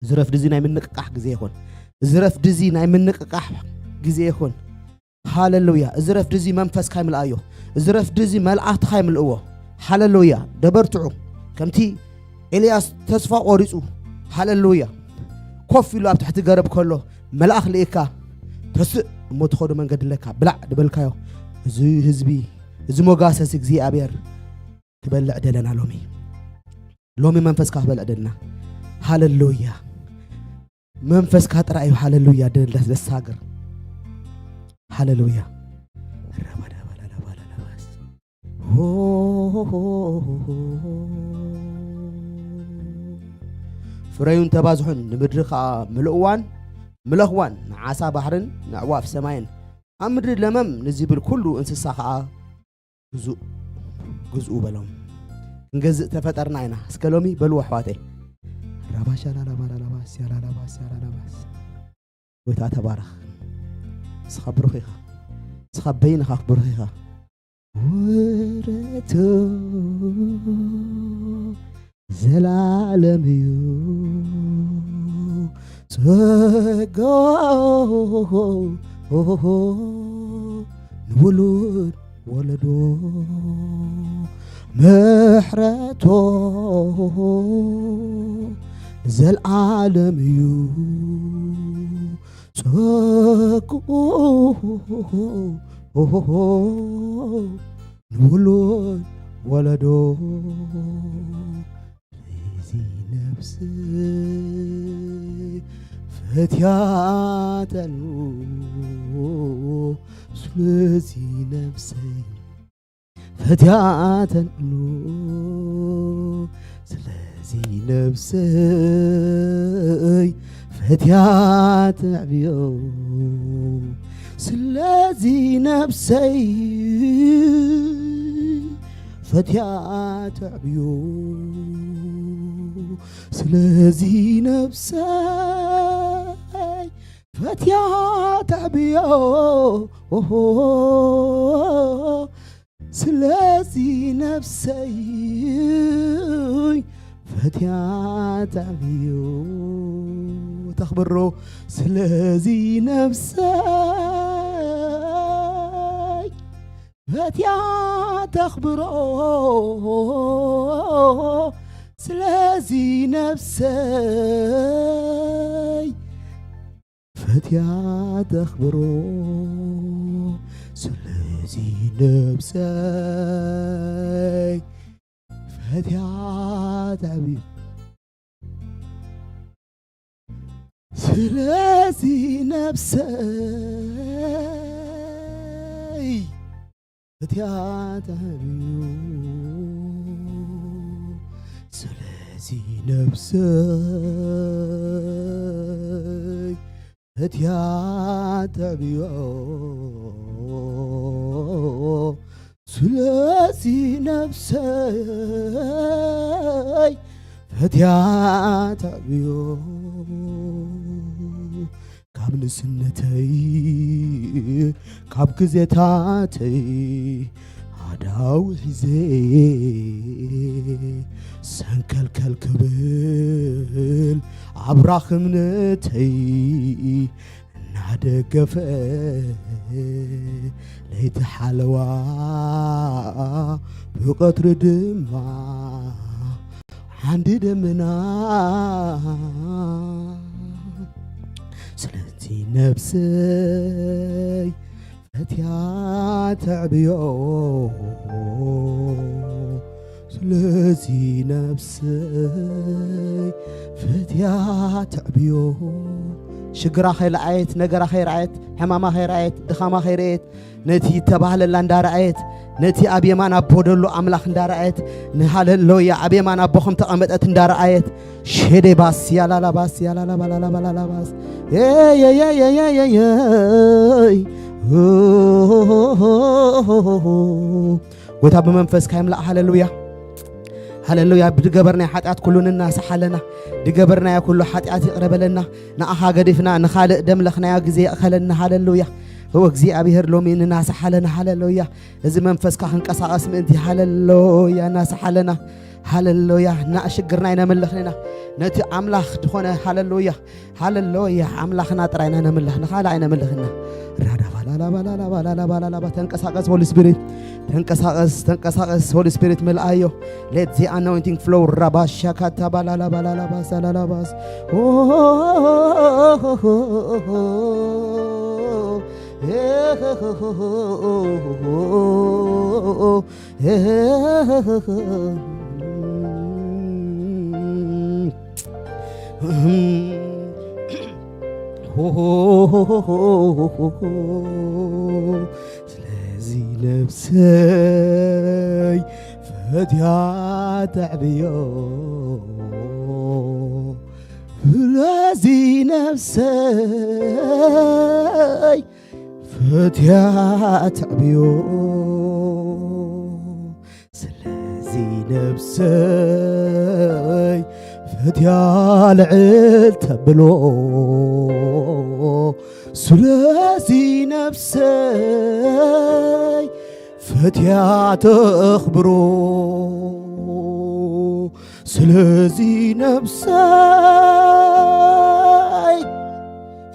እዚ ረፍዲ እዚ ናይ ምንቅቃሕ ግዜ ይኹን። እዚ ረፍዲ እዚ ናይ ምንቅቃሕ ግዜ ይኹን። ሃሌሉያ። እዚ ረፍዲ እዚ መንፈስካ ይምልኣዮ። እዚ ረፍዲ እዚ መላእኽትኻ ይምልእዎ። ሃሌሉያ። ደበርትዑ። ከምቲ ኤልያስ ተስፋ ቆሪጹ፣ ሃሌሉያ፣ ኮፍ ኢሉ ኣብ ትሕቲ ገረብ ከሎ፣ መልኣኽ ልኢካ፣ "ተስእ እሞ ትኸዶ መንገዲ ኣለካ፣ ብላዕ" ድበልካዮ፣ እዚ ህዝቢ፣ እዚ ሞጋሰስ እግዚኣብሔር ክበልዕ ደለና ሎሚ። ሎሚ መንፈስካ ክበልዕ ደለና። ሃሌሉያ። መንፈስካ ጥራይ እዩ፣ ሃሌሉያ፣ ደለ-፣ ደሳግር። ሃሌሉያ። ረባዳባላላባላላባስ። ፍረዩን ተባዝሑን፣ ንምድሪ ኸኣ ምልእዋን ምለኽዋን፣ ንዓሳ ባሕርን ንኣዕዋፍ ሰማይን፣ ኣብ ምድሪ ለመም ንዚብል ኩሉ እንስሳ ኸኣ ግዙእ፣ ግዝኡ በሎም። ክንገዝእ ተፈጠርና ኢና። እስከ ሎሚ በልዎ ኣሕዋተይ። ራባሻ ላላባላላባስ፣ ያላላባስ፣ ያላላባስ። ጎይታ ተባረኽ። ንስኻ ብሩኽ ኢኻ። ንስኻ በይንኻ ብሩኽ ኢኻ። ውረቱ ዘላለም እዩ። ጸጋኡ ንውሉድ ወለዶ፣ ምሕረቱ ዘልዓለም እዩ። ጸጋኡ ንውሉድ ወለዶ፣ ስለዚ ነፍሰይ ፈትያተሉ፣ ስለዚ ነፍሰይ ፈትያተሉ፣ ስለዚ ነፍሰይ ፈትያ ተዕብዮ፣ ስለዚ ነፍሰይ ፈትያ ተዕብዮ፣ ስለዚ ነፍሰይ ፈትያ ተዕብዮ፣ ስለዚ ነፍሰይ ፈትያ ተዕብዮ፣ ተኽብሮ፣ ስለዚ ነፍሰይ ፈትያ ተኽብሮ፣ ስለዚ ነፍሰይ ፈትያ ተኽብሮ፣ ስለዚ ነፍሰይ ፈትያ ተዕብዮ፣ ስለዚ ነፍሰይ ፈትያ ተዕብዮ፣ ስለዚ ነፍሰይ ፈትያ ተዕብዮ፣ ስለዚ ነፍሰይ ፈትያ ተዕብዮ። ካብ ንስነተይ፣ ካብ ግዜታተይ ኣዳው ሒዘ፣ ሰንከልከል ክብል ኣብራኽ እምነተይ እናደገፈ፣ ለይቲ ሓለዋ ብቐትሪ ድማ ዓንዲ ደመና፣ ስለዚ ነፍሰይ ፈትያ ተዕብዮ፣ ስለዚ ነፍሰይ ፈትያ ተዕብዮ። ሽግራ ከይለዓየት፣ ነገራ ከይረኣየት፣ ሕማማ ከይረኣየት፣ ድኻማ ከይረኣየት፣ ነቲ ተባህለላ እንዳረኣየት፣ ነቲ ኣብ የማን ኣቦ ደሎ ኣምላኽ እንዳረኣየት፣ ንሃለሎያ ኣብ የማን ኣቦ ከም ተቐመጠት እንዳረኣየት፣ ሼዴ ባስ ያላላ ባስ ያላላ ባላላ ባላላ ባስ ኤየየየየየይ። ጎይታ ብመንፈስካ ይምላእ። ሃሌሉያ፣ ሃሌሉያ። ብድገበርናዮ ሓጢኣት ኩሉ ንናሳሕ ኣለና። ድገበርናዮ ኩሉ ሓጢኣት ይቕረ በለና። ንኣኻ ገዲፍና ንኻልእ ደምለኽናዮ ግዜ ይእኸለና። ሃሌሉያ። እወ እግዚኣብሔር ሎሚ ንናሳሓለና። ሃለሉያ። እዚ መንፈስካ ክንቀሳቐስ ምእንቲ። ሃለሉያ። እናሳሓለና። ሃለሉያ። እና ሽግርና ኣይነምልኽን ኢና። ነቲ ኣምላኽ ዝኾነ። ሃለሉያ። ሃለሉያ። ኣምላኽና ጥራይ ኢና ነምልኽ፣ ንኻልእ ኣይነምልኽና። ራዳባላላባላላባላላባላላባ። ተንቀሳቐስ ሆሊ ስፒሪት። ተንቀሳቐስ፣ ተንቀሳቐስ ሆሊ ስፒሪት፣ መልኣዮ። Let the anointing flow. ራባሻካታ ባላላባላላባሳላላባስ። ኦ፣ ስለዚ ነፍሰይ ፈትያ ተዕብዮ። ስለዚ ነፍሰይ ፈትያ ተዕብዮ። ስለዚ ነፍሰይ ፈትያ ልዕል ተብሎ። ስለዚ ነፍሰይ ፈትያ ተኽብሮ። ስለዚ ነፍሰይ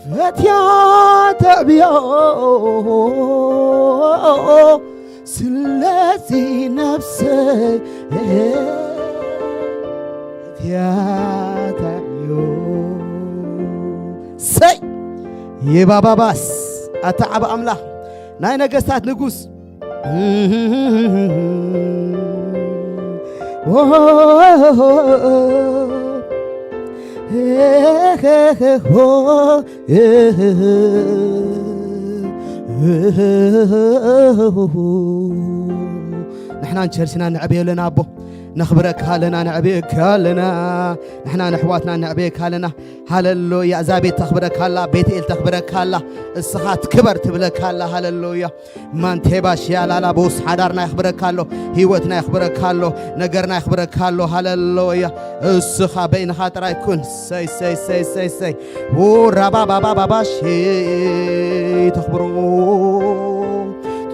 ፈትያ ተዕብዮ። ስለዚ ነፍሰይ ፈትያ ተዕብዮ። ሰይ የባባባስ ኣታ ዓብ ኣምላኽ ናይ ነገስታት ንጉስ። ንሕና ንቸርችና ነዕብዮ ኣለና ኣቦ። ነኽብረካ ኣለና፣ ነዕብየካ ኣለና። ንሕና ንኣሕዋትና ነዕብየካ ኣለና። ሃለሉያ። እዛ ቤት ተኽብረካ ኣላ፣ ቤትኤል ተኽብረካ ኣላ። እስኻ ትክበር ትብለካ ኣላ። ሃለሉያ። ማንቴባሽ ያላላ ቦስ ሓዳርና የኽብረካ ኣሎ፣ ህይወትና የኽብረካ ኣሎ፣ ነገርና የኽብረካ ኣሎ። ሃለሉያ። እስኻ በይንኻ ጥራይ ኩን። ሰይ ሰይ ሰይ ሰይ ሰይ። ራባባባባባሽ ተኽብሮ፣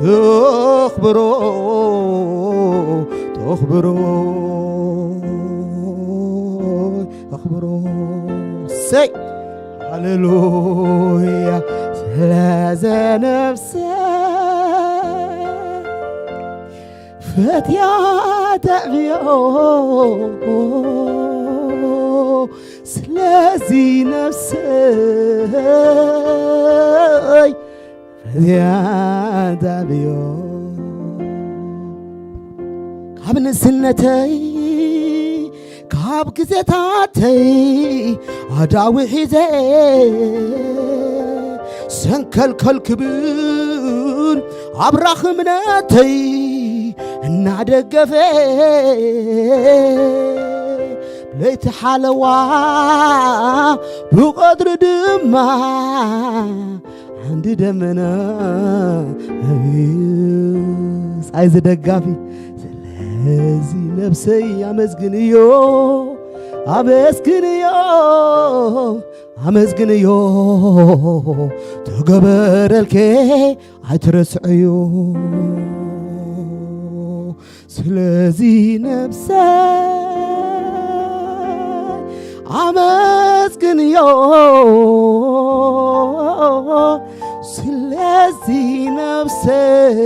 ተኽብሮ፣ ተኽብሮ፣ ተኽብሮ። ሰይ ሃሌሉያ። ስለዘ ነፍሰ ፈትያ ተዕብዮ። ስለዚ ነፍሰይ ፈትያ ተዕብዮ። ካብ ንእስነተይ ካብ ግዜታተይ ኣዳዊ ሒዘ ሰንከልከል ክብል ኣብራኽ እምነተይ እናደገፈ ለይቲ ሓለዋ ብቐትሪ ድማ ዓንዲ ደመና። ኣይ ዝደጋፊ። ስለዚ ነፍሰይ ኣመስግንዮ፣ ኣመስግንዮ፣ ኣመስግንዮ። ተገበረልኬ ኣይትረስዐዮ። ስለዚ ነፍሰይ ኣመስግንዮ። ስለዚ ነፍሰይ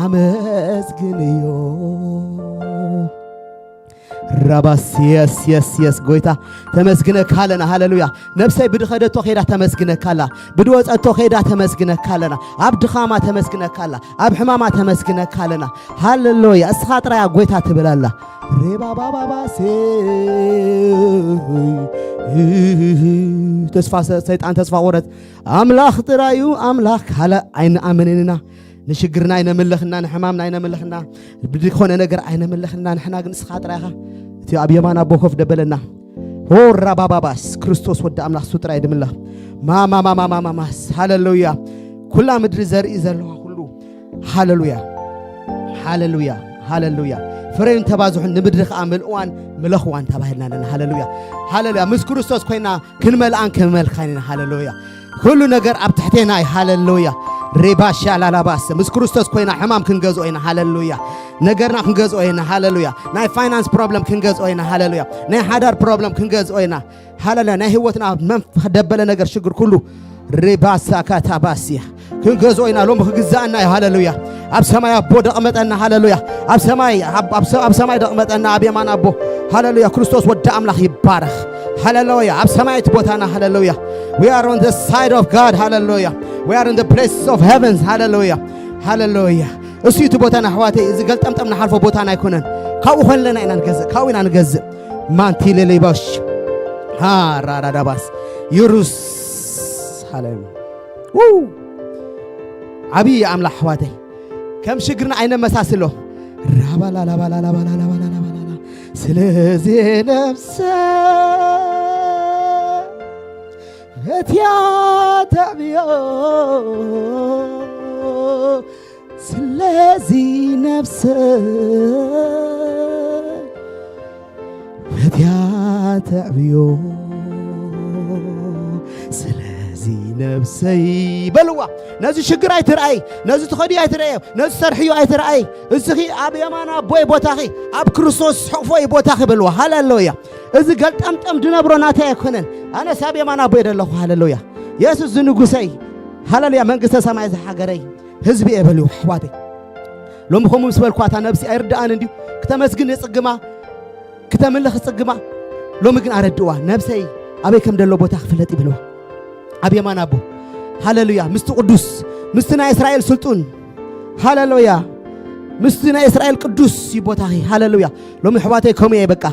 ኣመስግንዮ። ራባስ የስ የስ የስ ጎይታ ተመስግነካ ኣለና። ሃሌሉያ። ነፍሰይ ብድኸደቶ ኸይዳ ተመስግነካ ኣላ። ብድወጸቶ ኸይዳ ተመስግነካ ኣለና። ኣብ ድኻማ ተመስግነካ ኣላ። ኣብ ሕማማ ተመስግነካ ኣለና። ሃሌሉያ። እስኻ ጥራይ ኣብ ጎይታ ትብል ኣላ። ሬባባባባሴ ተስፋ ሰ-፣ ሰይጣን ተስፋ ቁረጽ። ኣምላኽ ጥራዩ ኣምላኽ፣ ካልእ ኣይንኣምንን ኢና። ንሽግርና ኣይነምልኽና፣ ንሕማምና ኣይነምልኽና፣ ብዝኾነ ነገር ኣይነምልኽና። ንሕና ግን እስኻ ጥራይ ኢኻ። እቲ ኣብ የማን ኣቦ ኮፍ ደበለና። ሆራ ባባባስ ክርስቶስ ወዲ ኣምላኽ እሱ ጥራይ ድምለኽ። ማማማማማማማስ። ሃሌሉያ። ኩላ ምድሪ ዘርኢ ዘለዋ ኩሉ። ሃሌሉያ። ሃሌሉያ። ሃሌሉያ። ፍሬን ተባዝሑን ንምድሪ ኸዓ ምልእዋን ምለኽዋን ተባሂልና ኣለና። ሃሌሉያ። ሃሌሉያ። ምስ ክርስቶስ ኮይና ክንመልኣን ከመልካን ኢና። ሃሌሉያ። ኩሉ ነገር ኣብ ትሕቴና እዩ። ሃለሉያ። ሬባሻ ላላባስ ምስ ክርስቶስ ኮይና ሕማም ክንገዝኦ ኢና። ሃለሉያ። ነገርና ክንገዝኦ ኢና። ሃለሉያ። ናይ ፋይናንስ ፕሮብለም ክንገዝኦ ኢና። ሃለሉያ። ናይ ሓዳር ፕሮብለም ክንገዝኦ ኢና። ሃለሉያ። ናይ ህይወትና መንፍ ደበለ ነገር ሽግር ኩሉ ሬባሳ ካታባስያ ክንገዝኦ ኢና። ሎም ክግዛእና እዩ። ሃለሉያ። ኣብ ሰማይ ኣቦ ደቕመጠና። ሃለሉያ። ኣብ ሰማይ ኣብ- ኣብ ሰ- ኣብ ሰማይ ደቕመጠና፣ ኣብ የማን ኣቦ። ሃለሉያ። ክርስቶስ ወዲ ኣምላኽ ይባረኽ። ሃለሉያ። ኣብ ሰማያዊት ቦታና። ሃለሉያ። We are on the side of God. ሃለሉያ። We are in the place of heavens. ሃለሉያ። ሃለሉያ። እሱ እቲ ቦታና ኣሕዋተይ፣ እዚ ገልጠምጠም ንሓልፎ ቦታና ኣይኮነን። ካብኡ ኮለና ኢና ንገዝእ፣ ካብኡ ኢና ንገዝእ። ማንቲ ሌሌባሽ ሃራራዳባስ ዩሩሳሌም። ው ዓብዪ ኣምላኽ ኣሕዋተይ፣ ከም ሽግርና ኣይነመሳስሎ። ራባላላባላላባላላባላላባላላ ስለዚ ነፍሰ እትያ ተዕብዮ ስለዚ ነፍሰ እትያ ተዕብዮ ስለዚ ነፍሰይ በልዋ። ነዚ ሽግር ኣይትርኣይ፣ ነዚ ትኸድዮ ኣይትርኣዮ፣ ነዚ ሰርሕዮ ኣይትርኣይ። እስኺ ኣብ የማን ኣቦይ ቦታኺ፣ ኣብ ክርስቶስ ሕቕፎይ ቦታኺ በልዋ። ሃለሉያ። እዚ ገልጠምጠም ድነብሮ ናተይ ኣይኮነን። ኣነስ ኣብ የማን ኣቦይ ደለኹ። ሃለሉያ። የሱስ ዝንጉሰይ፣ ሃለሉያ፣ መንግስተ ሰማይ ዝሓገረይ ህዝቢ እየ በልዎ ኣሕዋተይ። ሎሚ ከምኡ ምስ በልኳ እታ ነብሲ ኣይርድኣን እንድዩ። ክተመስግን የጽግማ፣ ክተምልኽ ጽግማ። ሎሚ ግን ኣረድእዋ፣ ነብሰይ ኣበይ ከም ደሎ ቦታ ክፍለጥ ይብልዋ። ኣብ የማን ኣቦ። ሃለሉያ። ምስቲ ቅዱስ፣ ምስቲ ናይ እስራኤል ስልጡን። ሃለሉያ። ምስቲ ናይ እስራኤል ቅዱስ እዩ ቦታኺ። ሃለሉያ። ሎሚ ኣሕዋተይ ከምኡ እየ በቃ።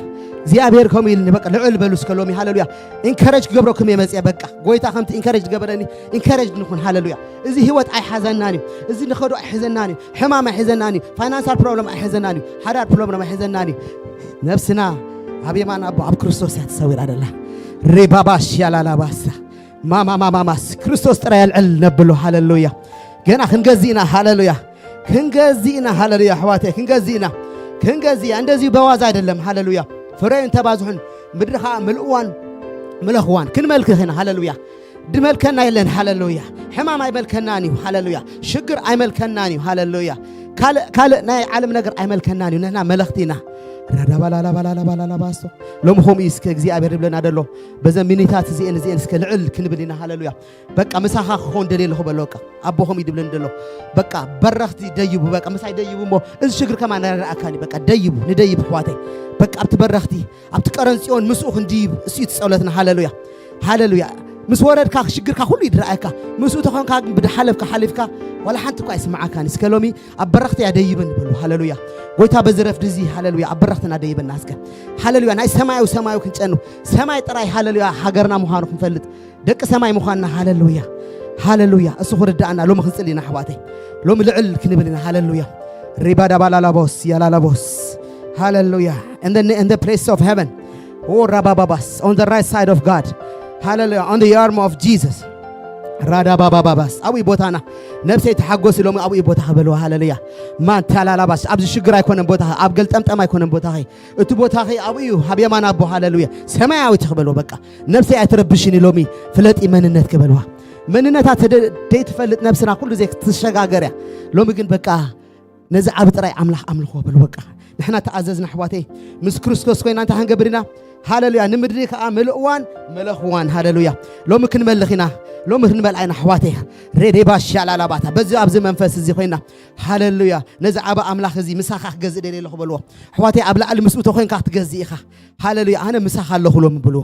እግዚኣብሔር ከምኡ ኢልኒ በቃ። ልዕል በሉ እስከ ሎሚ። ሃለሉያ። ኢንከረጅ ክገብረኩም እየ መፅየ በቃ። ጎይታ ከምቲ ኢንከረጅ ዝገበረኒ ኢንከረጅ ንኹን። ሃለሉያ። እዚ ህይወት ኣይሓዘናን እዩ። እዚ ንኸዶ ኣይሕዘናን እዩ። ሕማም ኣይሕዘናን እዩ። ፋይናንሳል ፕሮብለም ኣይሕዘናን እዩ። ሓዳር ፕሮብለም ኣይሕዘናን እዩ። ነብስና ኣብ የማን ኣቦ ኣብ ክርስቶስ እያ ተሰዊራ ደላ። ሬባባሽ ያላላባሳ ማማማማማስ ክርስቶስ ጥራይ ኣልዕል ነብሎ። ሃለሉያ። ገና ክንገዝእ ኢና። ሃለሉያ። ክንገዝእ ኢና። ሃለሉያ። ኣሕዋተይ ክንገዝእ ኢና። ክንገዝእ ኢና። እንደዚህ በዋዛ አይደለም። ሃለሉያ። ፍሬን ተባዝሑን ምድሪ ኸዓ ምልእዋን ምለኽዋን ክንመልክኽ ኢና። ሃለሉያ። ድመልከና የለን። ሃለሉያ። ሕማም ኣይመልከናን እዩ። ሃለሉያ። ሽግር ኣይመልከናን እዩ። ሃለሉያ። ካልእ ካልእ ናይ ዓለም ነገር ኣይመልከናን እዩ። ንሕና መለኽቲ ኢና። ራዳባላላባላላባላላባሶ ሎሚ ከምኡ እዩ። እስከ እግዚኣብሔር ይብለና ደሎ በዘን ሚኒታት እዚኤን እዚኤን እስከ ልዕል ክንብል ኢና። ሃለሉያ። በቃ ምሳኻ ክኸውን ደልየ ኣለኹ በሎ። በቃ ኣቦኹም እዩ ድብለኒ ደሎ። በቃ በረኽቲ ደይቡ፣ በቃ ምሳይ ደይቡ እሞ እዚ ሽግር ከማን ኣይረኣካን እዩ። በቃ ደይቡ፣ ንደይብ ኣሕዋተይ። በቃ ኣብቲ በረኽቲ ኣብቲ ቀረን ጽዮን ምስኡ ክንድይብ እሱ እዩ ጸሎትና። ሃለሉያ። ሃለሉያ። ምስ ወረድካ ሽግርካ ኩሉ ይድረኣካ። ምስኡ ተኾንካ ግን ብድሓለፍካ ሓሊፍካ ዋላ ሓንቲ እኳ ኣይስምዓካን። እስከ ሎሚ ኣብ በረኽቲ እያ ደይበኒ በሉ። ሃለሉያ። ጎይታ በዚ ረፍዲ እዚ ሃለሉያ ኣብ በረኽትና ደይበና እስከ። ሃለሉያ። ናይ ሰማያዊ ሰማያዊ ክንጨኑ ሰማይ ጥራይ ሃለሉያ ሃገርና ምዃኑ ክንፈልጥ ደቂ ሰማይ ምዃንና። ሃለሉያ። ሃለሉያ። እሱ ክርድኣና ሎሚ ክንጽሊ ኢና ኣሕዋተይ። ሎሚ ልዕል ክንብል ኢና። ሃለሉያ። ሪባዳባላላቦስ ያላላቦስ ሃለሉያ። In the, in the place of heaven. ኦ ራባባባስ on the right side of God. ሃለሉያ። On the arm of Jesus. ራዳባባባባስ ኣብኡ ቦታና ነብሰይ ተሓጎሲ ሎሚ ኣብኡ ቦታ ክበልዋ። ሃለሉያ። ማንታላላባስ ኣብዚ ሽግር ኣይኮነን ቦታ፣ ኣብ ገልጠምጠም ኣይኮነን ቦታኺ። እቲ ቦታኺ ኣብኡ እዩ፣ ኣብ የማን ኣቦ። ሃለሉያ። ሰማያዊት ክበልዎ በቃ። ነብሰይ ኣይትረብሽኒ ሎሚ ፍለጢ መንነት ክበልዋ። መንነታ ተደ- ደይትፈልጥ ነብስና ኩሉ ዘይ ክትሸጋገር እያ። ሎሚ ግን በቃ ነዚ ዓቢ ጥራይ ኣምላኽ ኣምልኾ በሉ በቃ። ንሕና ተኣዘዝና ኣሕዋተይ፣ ምስ ክርስቶስ ኮይና እንታይ ክንገብር ኢና? ሃለሉያ። ንምድሪ ከኣ ምልእዋን መለኽዋን። ሃለሉያ። ሎሚ ክንመልኽ ኢና። ሎሚ ክንመልኣ ኢና ኣሕዋተይ። ሬዴባ ሻላላባታ በዚ ኣብዚ መንፈስ እዚ ኮይና። ሃለሉያ። ነዚ ዓቢ ኣምላኽ እዚ ምሳኻ ክገዝእ ደልየ ኣለኹ በልዎ። ኣሕዋተይ ኣብ ላዕሊ ምስኡ ተኾይንካ ክትገዝእ ኢኻ። ሃለሉያ። ኣነ ምሳኻ ኣለኹ ሎሚ በልዎ።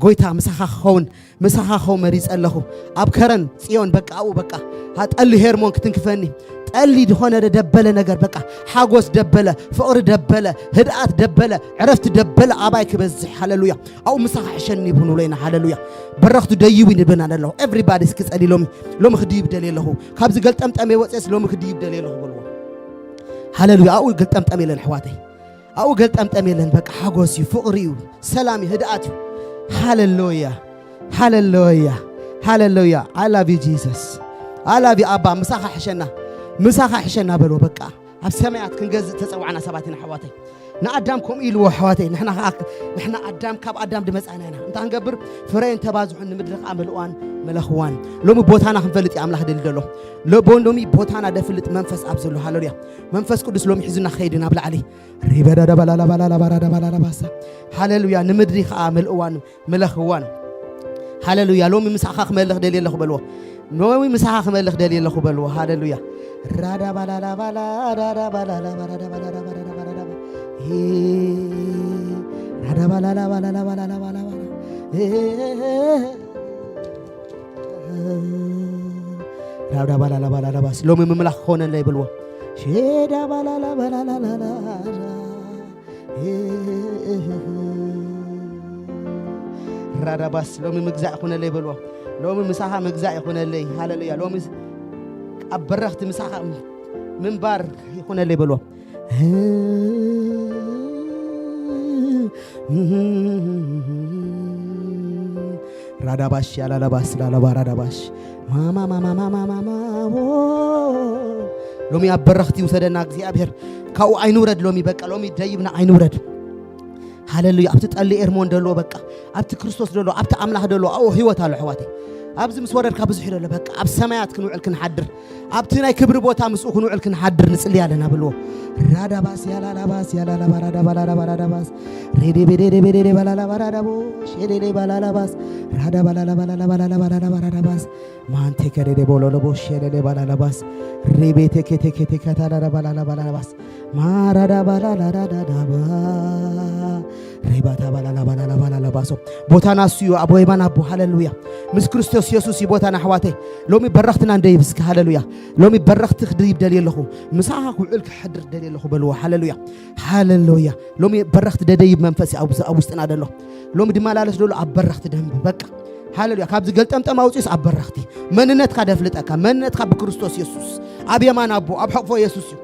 ጎይታ ምሳኻ ክኸውን ምሳኻ ክኸውን መሪጸ ኣለኹ። ኣብ ከረን ጽዮን በቃ ኣብኡ በቃ ኣ- ጠሊ ሄርሞን ክትንክፈኒ። ጠሊ ዝኾነ ደበለ ነገር በቃ ሓጎስ ደበለ፣ ፍቕሪ ደበለ፣ ህድኣት ደበለ፣ ዕረፍቲ ደበለ ኣባይ ክበዝሕ። ሃለሉያ። ኣብኡ ምሳኻ ሕሸኒ ይብሉ ንብሎ ኢና። ሃለሉያ። በረኽቱ ደይቡ ንብና ኣለኹ። ኤቭሪባዲ እስኪ ጸሊ ሎሚ። ሎሚ ክድይብ ደልየ ኣለኹ። ካብዚ ገልጠምጠም ወፅየስ ሎሚ ክድይብ ደልየ ኣለኹ በልዎ። ሃለሉያ። ኣብኡ ገልጠምጠም የለን ኣሕዋተይ። ኣብኡ ገልጠምጠም የለን። በቃ ሓጎስ እዩ፣ ፍቕሪ እዩ፣ ሰላም እዩ፣ ህድኣት እዩ። ሃለሉያ። ሃለሉያ። ሃለሉያ። I love you Jesus. I love you ኣባ። ምሳኻ ሕሸና። ምሳኻ ሕሸና በሎ። በቃ ኣብ ሰማያት ክንገዝእ ተጸዋዕና ሰባት ኢና ኣሕዋተይ። ንኣዳም ከምኡ ኢልዎ ኣሕዋተይ። ንሕና ከኣ ንሕና ኣዳም ካብ ኣዳም ድመጻና ኢና። እንታይ ክንገብር? ፍረየን ተባዝሑን ንምድሪ ከኣ መልእዋን መለኽዋን። ሎሚ ቦታና ክንፈልጥ እዩ ኣምላኽ ደሊ ደሎ። ሎቦ ሎሚ ቦታና ደፍልጥ መንፈስ ኣብ ዘሎ። ሃሌሉያ። መንፈስ ቅዱስ ሎሚ ሒዙና ኸይድ ናብ ላዕሊ። ሪበዳዳ ባላላ ባላላ ባራዳ ባላላ ባሳ። ሃሌሉያ። ንምድሪ ከኣ መልእዋን መለኽዋን። ሃሌሉያ። ሎሚ ምሳኻ ክመልኽ ደልየ ኣለኹ በልዎ። ሎሚ ምሳኻ ክመልኽ ደልየ ኣለኹ በልዎ። ሃሌሉያ። ራዳ ባላላ ባላ ራዳ ባላላ ባራዳ ባላላ ባራዳ ባላላ ባ። ሄ። ራዳ ባላላ ባላላ ባላላ ባላ ባላ። ሄ። ራዳ ባላላ ባላላ ባስ። ሎሚ ምምላኽ ክኾነለይ በልዎ። ሼዳ ባላላ ባላላ ላላ። ራዳባስ ሎሚ ምግዛእ ይኹነለይ በልዎ። ሎሚ ምሳኻ ምግዛእ ይኹነለይ። ሃሌሉያ። ሎሚ ኣብ በረኽቲ ምሳኻ ምንባር ይኹነለይ በልዎ። ራዳባሽ ያላላባስ ላላባ ራዳባሽ ማማ ማማ ማማ ማማ ዎ። ሎሚ ኣብ በረኽቲ ይውሰደና እግዚኣብሔር። ካብኡ ኣይንውረድ ሎሚ በቃ ሎሚ ደይብና ኣይንውረድ። ሃሌሉያ። ኣብቲ ጠሊ ኤርሞን ደሎ በቃ ኣብቲ ክርስቶስ ደሎ ኣብቲ ኣምላኽ ደሎ ኣብኡ ህይወት ኣሎ ኣሕዋተይ። ኣብዚ ምስ ወረድካ ብዙሕ ደሎ በቃ ኣብ ሰማያት ክንውዕል ክንሓድር ኣብቲ ናይ ክብሪ ቦታ ምስኡ ክንውዕል ክንሓድር ንጽሊ ኣለና ብልዎ። ራዳባስ ያላላባስ ያላላባ ራዳባላላባ ራዳባስ ሬዴቤዴዴቤዴዴ ባላላባ ራዳቦ ሼዴዴ ባላላባስ ራዳባላላባላላባላላባ ራዳባስ ማንቴ ከሬዴ ቦሎሎቦ ሼዴዴ ባላላባስ ሬቤቴ ኬቴ ኬቴ ካታላላባላላባላላባስ ማራዳ ባላላዳዳዳባ ሬባታ ባላላ ባላላ ባላላ ባሶ ቦታና እሱ እዩ። ኣቦ የማን ኣቦ ሃሌሉያ። ምስ ክርስቶስ የሱስ እዩ ቦታና ኣሕዋተይ። ሎሚ በረኽትና እንደይብ እስኪ ሃሌሉያ። ሎሚ በረኽቲ ክድይብ ደልየ ኣለኹ። ምሳኻ ክውዕል ክሕድር ደልየ ኣለኹ በልዎ። ሃሌሉያ ሃሌሉያ። ሎሚ በረኽቲ ደደይብ መንፈስ እዩ ኣብ ኣብ ውስጥና ደሎ። ሎሚ ድመላለስ ደሎ ኣብ በረኽቲ ደንብ በቃ ሃሌሉያ። ካብዚ ገልጠምጠም ኣውፅኡስ ኣብ በረኽቲ መንነትካ ደፍልጠካ መንነትካ ብክርስቶስ የሱስ ኣብ የማን ኣቦ ኣብ ሕቕፎ የሱስ እዩ።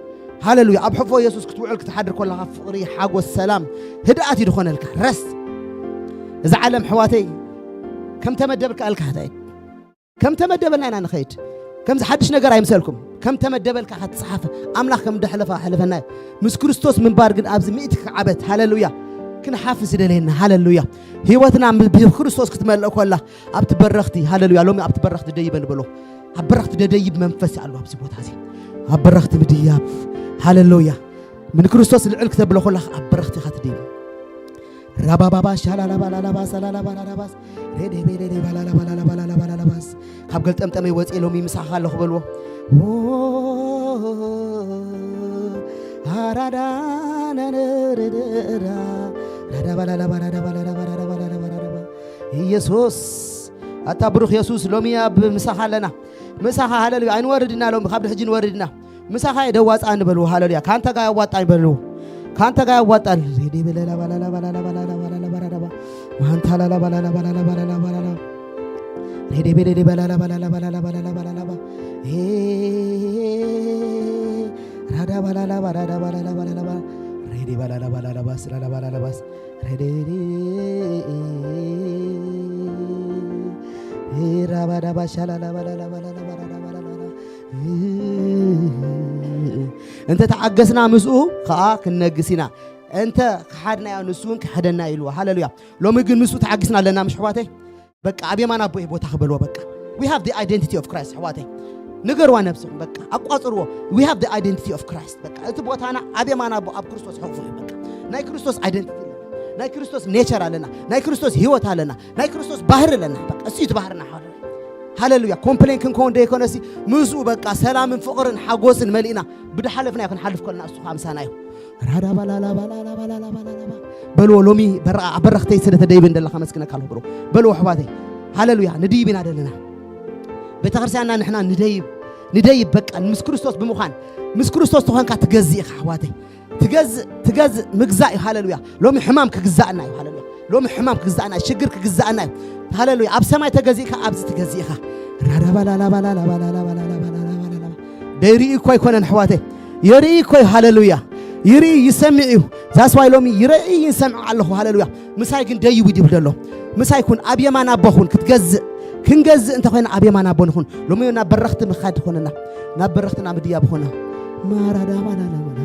ሃሌሉያ። ኣብ ሕፎ የሱስ ክትውዕል ክትሓድር ከለኻ ፍቕሪ ሓጎስ ሰላም ህድኣት እዩ ዝኾነልካ ረስ እዛ ዓለም ኣሕዋተይ ከም ተመደብልካ ኣልካ ህታይ ከም ተመደበልና ኢና ንኸይድ። ከምዚ ሓድሽ ነገር ኣይምሰልኩም ከም ተመደበልካ ክትጽሓፈ ኣምላኽ ከም ደሕለፋ ሕልፈና እዩ። ምስ ክርስቶስ ምንባር ግን ኣብዚ ሚእቲ ክዓበት ሃሌሉያ ክንሓፍስ ይደልየና ሃሌሉያ። ህይወትና ብ- ብክርስቶስ ክትመልእ ኮላ ኣብቲ በረኽቲ ሃሌሉያ ሎሚ ኣብቲ በረኽቲ ደይበ ንበሎ። ኣብ በረኽቲ ደደይብ መንፈስ ኣሎ ኣብዚ ቦታ እዚ ኣብ በረኽቲ ምድያብ ሃሌሉያ። ምን ክርስቶስ ልዕል ክተብሎ ኮላ ኣብ በረኽቲ ኢኻ ትደይብ። ራባባባ ሻላላባላላባ ሰላላባላላባስ ሬዴቤዴዴ ባላላባላላባላላባላላባስ ካብ ገልጠምጠመይ ወፅኤ ሎሚ ምሳኻ ኣለኹ በልዎ። ዎ፣ ኣራዳ ናነረደራ ራዳባላላባራዳባላላባራዳባላላባራዳባ ኢየሱስ ኣታ ብሩኽ የሱስ ሎሚ ኣብ ምሳኻ ኣለና። ምሳኻ ሃለሉያ ኣይንወርድና ሎሚ ካብ ድሕጂ ንወርድና ምሳኻ የደዋፃ ንበልዎ ሃለሉያ ካንተ ጋር ያዋጣኝ በልዎ ካንተ ጋር ያዋጣል ሬዲ በለላ ባላላ ባላላ ባላላ ባላላ ባላላ ባ ማንታ ላላ ባላላ ባላላ ባላላ ባላላ ሬዲ በለዲ ባላላ ባላላ ባላላ ባላላ ባላላ ባ ራዳ ባላላ ባራዳ ባላላ ባላላ ባ ሬዲ ባላላ ባላላ ባስ ላላ ባላላ ባስ ሬዲ ራባዳ ባሻላላ ባላላ ባላላ ባላላ ባላላ እንተ ተዓገስና ምስኡ ከዓ ክንነግስ ኢና። እንተ ክሓድናዮ ንሱ እውን ክሕደና ኢልዎ። ሃለሉያ። ሎሚ ግን ምስኡ ተዓጊስና ኣለና ምሽ ኣሕዋተይ? በቃ ኣብ የማን ኣቦ እየ ቦታ ክበልዎ በቃ we have the identity of Christ ኣሕዋተይ። ንገርዋ ነብስኹም በቃ ኣቋጽርዎ we have the identity of Christ በቃ እቲ ቦታና ኣብ የማን ኣቦ ኣብ ክርስቶስ ሕቑፉ እዩ በቃ ናይ ክርስቶስ identity ኣለና ናይ ክርስቶስ nature ኣለና ናይ ክርስቶስ ህይወት ኣለና ናይ ክርስቶስ ባህሪ ኣለና በቃ እሱ እቲ ባህርና ሃለሉያ። ኮምፕሌን ክንከውን ደይኮነሲ ምስኡ በቃ ሰላምን ፍቕርን ሓጎስን መሊእና ብድሓለፍናዮ ክንሓልፍ ከለና እሱ ከዓ ምሳና እዩ። ራዳ ባላላ ባላላ ባላላ ባላላ ባ በልዎ ሎሚ በራ- ኣብ በረኽተይ ስለ ተደይበ እንደለኻ መስግነካ ኣለኹ ብሎ በልዎ ኣሕዋተይ። ሃለሉያ ንድይብ ኢና ደለና ቤተ ክርስቲያንና ንሕና ንደይብ ንደይብ በቃ ምስ ክርስቶስ ብምዃን ምስ ክርስቶስ ተኾንካ ትገዝእ ኢኻ ኣሕዋተይ። ትገዝእ ትገዝእ ምግዛእ እዩ ሃለሉያ። ሎሚ ሕማም ክግዛእና እዩ ሃለሉያ። ሎሚ ሕማም ክግዛእና እዩ ሽግር ክግዛእና እዩ ሃለሉያ። ኣብ ሰማይ ተገዚእካ ኣብዚ ትገዝእ ኢኻ። ራዳባላላባላላባላላባላላባላላባላላ ደይርኢ እኮ ኣይኮነን ኣሕዋተይ። የርኢ እኮ እዩ ሃለሉያ። ይርኢ ይሰምዕ እዩ። ዛስዋይ ሎሚ ይርኢ ይሰምዕ ኣለኹ ሃለሉያ። ምሳይ ግን ደይቡ ይብል ዘሎ ምሳይ ኩን ኣብ የማን ኣቦ ኩን ክትገዝእ ክንገዝእ እንተኾይና ኣብ የማን ኣቦ ንኹን። ሎሚ ናብ በረኽቲ ምኻድ ኾነና ናብ በረኽትና ምድያብ ኾና ማራዳባላላባላላ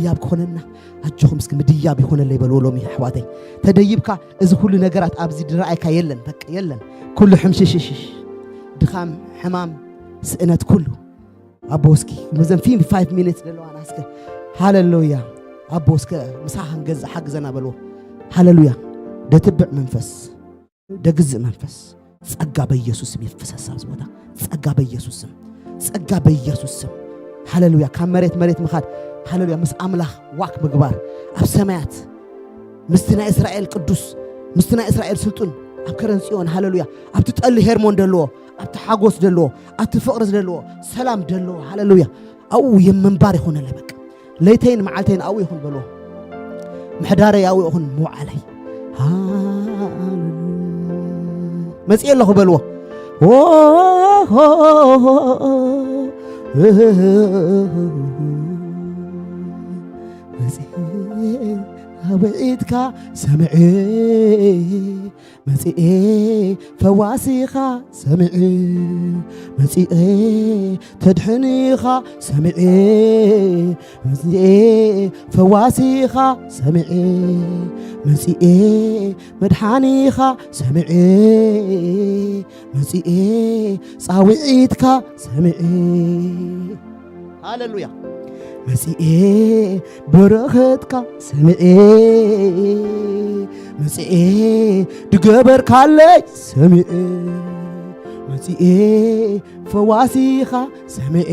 ምድያብ ክኾነና ኣጆኹም እስኪ ምድያብ ይኾነለይ በልዎ ሎሚ ኣሕዋተይ። ተደይብካ እዚ ኩሉ ነገራት ኣብዚ ዝረኣየካ የለን፣ በቃ የለን። ኩሉ ሕምሽሽሽሽ፣ ድኻም፣ ሕማም፣ ስእነት ኩሉ። ኣቦ እስኪ ምዘን ፊ ፋይቭ ሚኒትስ ዘለዋና እስከ ሃሌሉያ። ኣቦ እስከ ምሳኻ ክንገዝእ ሓግዘና በልዎ። ሃሌሉያ። ደትብዕ መንፈስ፣ ደግዝእ መንፈስ፣ ጸጋ በኢየሱስ ስም ይፍሰስ ኣብዚ ቦታ። ጸጋ በኢየሱስ ስም፣ ጸጋ በኢየሱስ ስም። ሃሌሉያ። ካብ መሬት መሬት ምኻድ፣ ሃሌሉያ። ምስ ኣምላኽ ዋክ ምግባር ኣብ ሰማያት ምስቲ ናይ እስራኤል ቅዱስ፣ ምስቲ ናይ እስራኤል ስልጡን ኣብ ከረን ጽዮን፣ ሃሌሉያ። ኣብቲ ጠሊ ሄርሞን ደለዎ፣ ኣብቲ ሓጎስ ደለዎ፣ ኣብቲ ፍቕሪ ደለዎ፣ ሰላም ደለዎ፣ ሃሌሉያ። ኣብኡ የምንባር ይኹነለይ በቃ። ለይተይን መዓልተይን ኣብኡ ይኹን በልዎ። ምሕዳረይ ኣብኡ ይኹን መውዓለይ። ሃሌሉያ። መጽኤ ኣለኹ በልዎ። ኦ፣ መጽኤ ኣውዒትካ ሰምዔ፣ መጽኤ ፈዋሲኻ ሰምዔ፣ መጽኤ ተድሕኒኻ ሰምዔ፣ መጽኤ ፈዋሲኻ ሰምዔ፣ መጽኤ መድሓኒኻ ሰምዔ፣ መጽኤ ጻውዒትካ ሰምዔ። ሃሌሉያ። መጽኤ በረኸትካ ሰምዔ፣ መጽኤ ድገበርካለይ ሰምዔ፣ መጽኤ ፈዋሲኻ ሰምዔ፣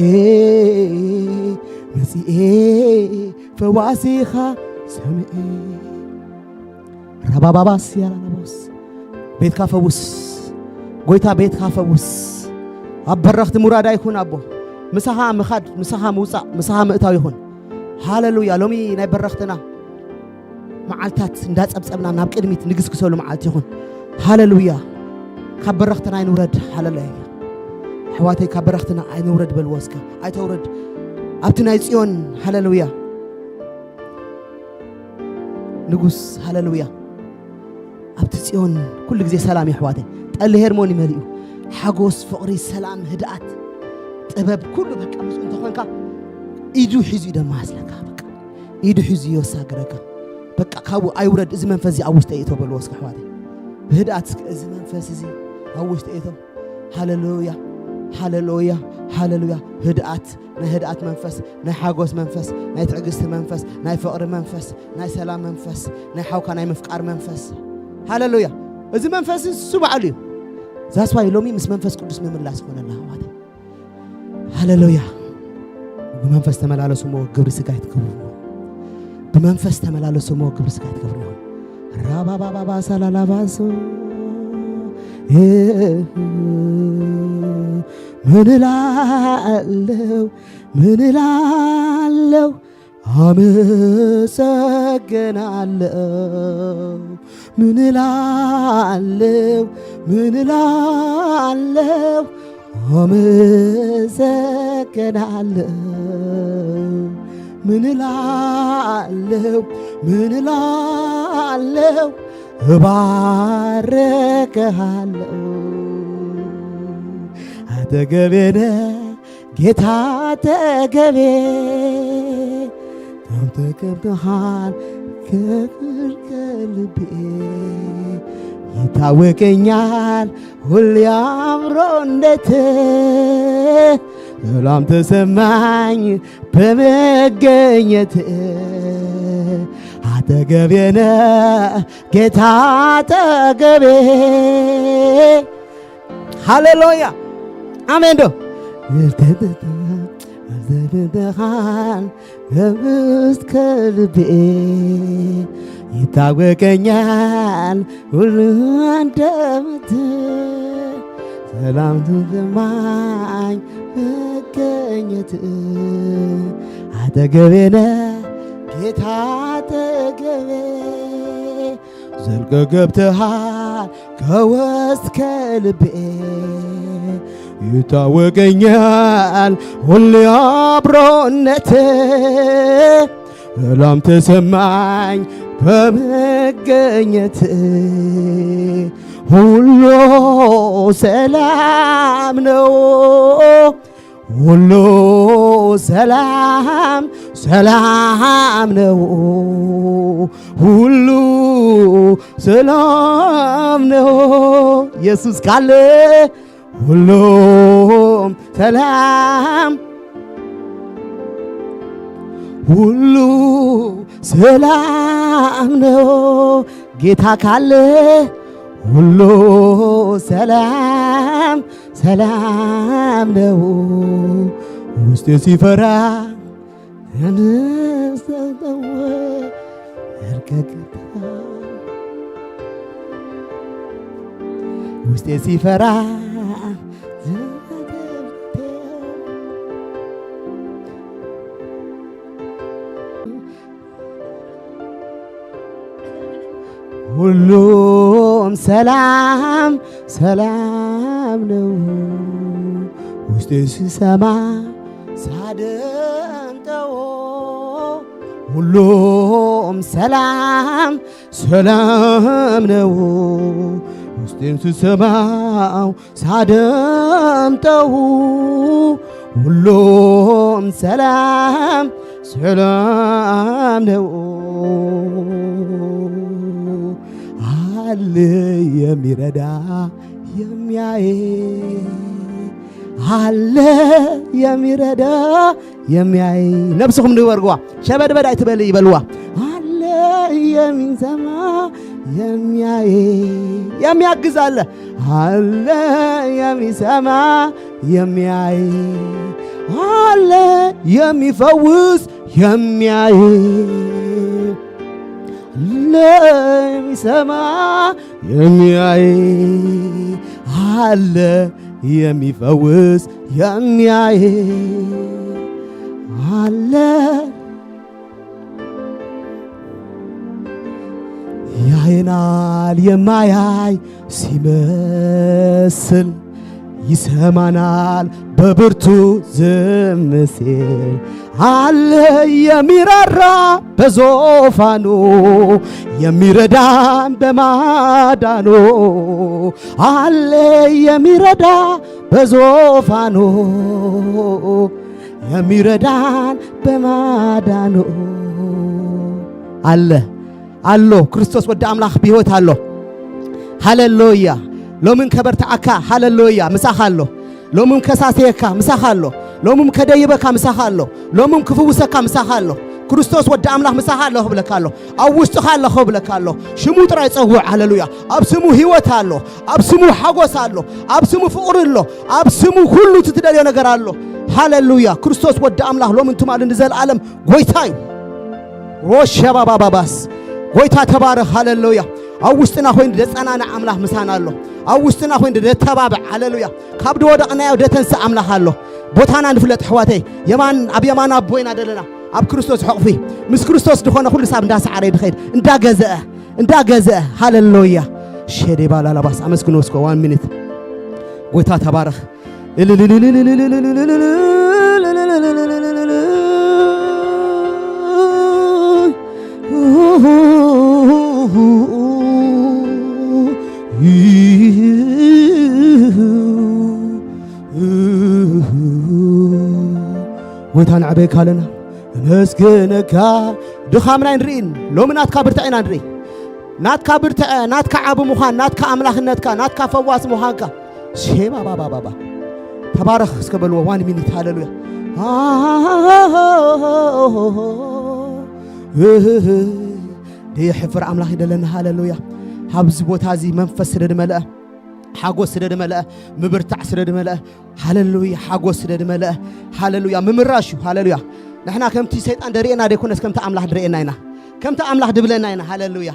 መጽኤ ፈዋሲኻ ሰምዔ። ራባባባስ ያላላቦስ። ቤትካ ፈውስ። ጎይታ ቤትካ ፈውስ። ኣብ በረኽቲ ሙራዳ ይኹን ኣቦ። ምሳኻ ምኻድ፣ ምሳኻ ምውጻእ፣ ምሳኻ ምእታው ይኹን። ሃሌሉያ። ሎሚ ናይ በረኽትና መዓልታት እንዳጸብጸብና ናብ ቅድሚት ንግስግሰሉ መዓልቲ ይኹን። ሃሌሉያ። ካብ በረኽትና ኣይንውረድ። ሃሌሉያ። ኣሕዋተይ ካብ በረኽትና ኣይንውረድ በልዎ እስከ። ኣይተውረድ። ኣብቲ ናይ ጽዮን ሃሌሉያ። ንጉስ ሃሌሉያ። ኣብቲ ጽዮን ኩሉ ግዜ ሰላም እዩ ኣሕዋተይ። ጠሊ ሄርሞን ይመልኡ። ሓጎስ፣ ፍቕሪ፣ ሰላም፣ ህድኣት፣ ጥበብ ኩሉ በቃ ምስኡ እንተኾንካ ኢዱ ሒዙ እዩ ደማስለካ በቃ። ኢዱ ሒዙ ይወሳግረካ። በቃ ካብኡ ኣይውረድ፣ እዚ መንፈስ እዚ ኣብ ውሽጠይ እቶ በልዎ እስከ ኣሕዋተይ። ብህድኣት እስከ እዚ መንፈስ እዚ ኣብ ውሽጠይ እቶ። ሃሌሉያ፣ ሃሌሉያ፣ ሃሌሉያ። ህድኣት፣ ናይ ህድኣት መንፈስ፣ ናይ ሓጎስ መንፈስ፣ ናይ ትዕግስቲ መንፈስ፣ ናይ ፍቕሪ መንፈስ፣ ናይ ሰላም መንፈስ፣ ናይ ሓውካ ናይ ምፍቃር መንፈስ። ሃሌሉያ። እዚ መንፈስ እዚ እሱ ባዕሉ እዩ። ዛስዋይ ሎሚ ምስ መንፈስ ቅዱስ ምምላስ ይኾነልና ኣሕዋተይ። ሃሌሉያ። ብመንፈስ ተመላለሱ እሞ ግብሪ ስጋ ኣይትገብሩ። ብመንፈስ ተመላለሱ እሞ ግብሪ ስጋ ኣይትገብሩ። ራባባባባ ሳላላባሶ። ምን እላለሁ፣ ምን እላለሁ፣ አመሰግናለሁ። ምን እላለሁ፣ ምን እላለሁ፣ አመሰግናለሁ። ምን እላለሁ፣ ምን እላለሁ፣ እባርክሃለሁ። አጠገቤ ነህ ጌታ አጠገቤ፣ ተቀምጠሃል ከፍቅር ከልቤ። ይታወቀኛል ሁሌ አብሮነትህ፣ ሰላም ተሰማኝ በመገኘት። አጠገቤ ነህ ጌታ አጠገቤ። ሃሌሉያ አሜን። ዶ ዘብተኻን ከብስከ ልቤ ይታወቀኛል ሁሉ አንደበት ሰላም ትሰማኝ መገኘት አጠገቤነ ጌታ አጠገቤ ዘልቀ ገብተሃል ከወስከ ልቤ ይታወቀኛል ሁሌ አብሮነት ሰላም ተሰማኝ በመገኘት ሁሉ ሰላም ነው። ሁሉ ሰላም ሰላም ነው። ሁሉ ሰላም ነው። ኢየሱስ ካለ ሁሉም ሰላም ሁሉ ሰላም ነው። ጌታ ካለ ሁሉ ሰላም ሰላም ነው። ውስጤ ሲፈራ ተነስተው እርቀቅታ ውስጤ ሲፈራ ሁሉም ሰላም ሰላም ነው። ውስጤ ስሰማ ሳደምጠው ሁሉም ሰላም ሰላም ነው። ውስጤን ስሰማው ሳደምጠው ሁሉም ሰላም ሰላም ነው። አለ የሚረዳ የሚያይ አለ የሚረዳ የሚያይ ነብስኹም ንበርግዋ ሸበድበድ ኣይትበል ይበልዋ። አለ የሚሰማ የሚያይ የሚያግዝ አለ አለ የሚሰማ የሚያይ አለ የሚፈውስ የሚያይ አለ የሚሰማ የሚያይ አለ የሚፈውስ የሚያይ አለ ያየናል የማያይ ሲመስል ይሰማናል በብርቱ ዝም ሲል አለ የሚራራ በዙፋኑ የሚረዳን በማዳኑ አለ የሚረዳ በዙፋኑ የሚረዳን በማዳኑ አለ ኣሎ ክርስቶስ ወዲ ኣምላኽ ብህይወት ኣሎ። ሃለሉያ። ሎምን ከበርትዓካ ሃለሉያ ምሳኻ ኣሎ። ሎምን ከሳስየካ ምሳኻ ኣሎ። ሎምን ከደይበካ ምሳኻ ኣሎ። ሎምን ክፍውሰካ ምሳኻ ኣሎ። ክርስቶስ ወዲ ኣምላኽ ምሳኻ ኣሎ ክብለካ ኣሎ። ኣብ ውሽጥኻ ኣሎ ክብለካ ኣሎ። ሽሙ ጥራይ ጸውዕ። ሃለሉያ። ኣብ ስሙ ህይወት ኣሎ። ኣብ ስሙ ሓጎስ ኣሎ። ኣብ ስሙ ፍቕሪ ኣሎ። ኣብ ስሙ ኩሉ እቲ ትደልዮ ነገር ኣሎ። ሃለሉያ። ክርስቶስ ወዲ ኣምላኽ ሎምን ትማልን ንዘለኣለም ጎይታ እዩ። ሮሸባባባባስ ጎይታ ተባረኽ። ሃለሉያ። ኣብ ውሽጥና ኮይኑ ደጸናንዕ ኣምላኽ ምሳና ኣሎ። ኣብ ውሽጥና ኮይኑ ደተባብዕ። ሃለሉያ። ካብ ድወደቕናዮ ደተንስእ ኣምላኽ ኣሎ። ቦታና ንፍለጥ ኣሕዋተይ። የማን ኣብ የማን ኣቦይና ደለና ኣብ ክርስቶስ ሕቕፊ ምስ ክርስቶስ ዝኾነ ኩሉ ሳብ እንዳሰዓረ ድኸይድ እንዳገዘአ እንዳገዘአ ሃለሉያ። ሸዴ ባላላባስ ኣመስግኖ እስኮ ዋን ሚኒት። ጎይታ ተባረኽ። ጎይታ ንዕበየካ ኣለና። ነመስግነካ። ድኻምና ንርኢ። ሎሚ ናትካ ብርትዕ ኢና ንርኢ። ናትካ ብርትዐ ናትካ ዓቢ ምዃን ናትካ ኣምላኽነትካ ናትካ ፈዋሲ ምዃንካ ሼባባባባባ ተባረኽ እስከ በልዎ ዋን ሚኒት ሃለሉያ። ደየሕፍር ኣምላኽ ይደለና ሃለሉያ። ኣብዚ ቦታ እዚ መንፈስ ስለ ድመልአ ሓጎስ ስለ ድመልአ፣ ምብርታዕ ስለ ድመልአ፣ ሃለሉያ፣ ሓጎስ ስለ ድመልአ፣ ሃለሉያ፣ ምምራሽ እዩ፣ ሃለሉያ። ንሕና ከምቲ ሰይጣን ደርእየና ደይኮነስ ከምቲ ኣምላኽ ድርእየና ኢና። ከምቲ ኣምላኽ ድብለና ኢና፣ ሃለሉያ፣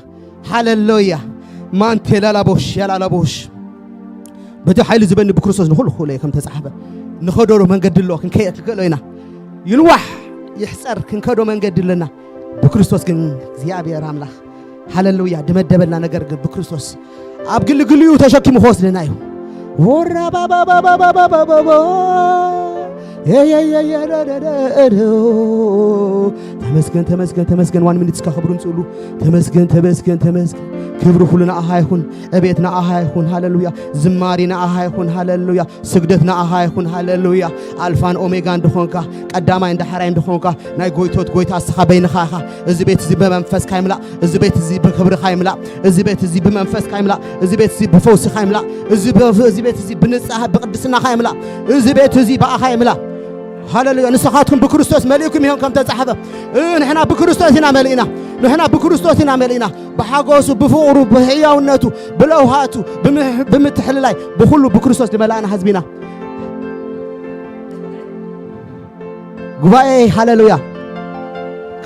ሃለሉያ። ማንቴ ላላቦሽ፣ ያላላቦሽ። በቲ ሓይሊ ዝበኒ ብክርስቶስ ንኹሉ ክኽእሎ እየ ከም ተጻሕፈ። ንኸደሉ መንገዲ ኣለዎ፣ ክንከይድ ክንክእሎ ኢና። ይንዋሕ፣ ይሕጸር፣ ክንከዶ መንገዲ ኣለና። ብክርስቶስ ግን እግዚኣብሔር ኣምላኽ፣ ሃለሉያ፣ ድመደበልና ነገር ግን ብክርስቶስ ኣብ ግልግልኡ ተሸኪሙ ክወስደና እዩ። ወራባባባባባባባባ። ኤየየየረረረረ። ተመስገን፣ ተመስገን፣ ተመስገን። ዋን ሚኒት እስካ ክብሩ ምጽእሉ። ተመስገን፣ ተመስገን፣ ተመስገን። ክብሪ ኩሉ ንኣኻ ይኹን። ዕቤት ንኣኻ ይኹን። ሃለሉያ። ዝማሪ ንኣኻ ይኹን። ሃለሉያ። ስግደት ንኣኻ ይኹን። ሃለሉያ። ኣልፋን ኦሜጋን ድኾንካ፣ ቀዳማይ እንዳ ሓራይ እንድኾንካ፣ ናይ ጎይቶት ጎይታ እስኻ በይንኻ ኢኻ። እዚ ቤት እዚ ብመንፈስካ ይምላእ። እዚ ቤት እዚ ብክብርኻ ይምላእ። እዚ ቤት እዚ ብመንፈስካ ይምላእ። እዚ ቤት እዚ ብፈውስኻ ይምላእ። እዚ ብ-፣ እዚ ቤት እዚ ብንጽህ-፣ ብቅድስናኻ ይምላእ። እዚ ቤት እዚ ብኣኻ ይምላእ። ሃለሉያ። ንስኻትኩም ብክርስቶስ መሊእኩም ኢኹም ከም ተጻሕፈ። እ፣ ንሕና ብክርስቶስ ኢና መሊእና። ንሕና ብክርስቶስ ኢና መሊእና። ብሓጎሱ፣ ብፍቕሩ፣ ብሕያውነቱ፣ ብለውሃቱ፣ ብምሕ-፣ ብምትሕልላይ፣ ብኹሉ ብክርስቶስ ዝመላእና ህዝቢ ኢና። ጉባኤ፣ ሃለሉያ።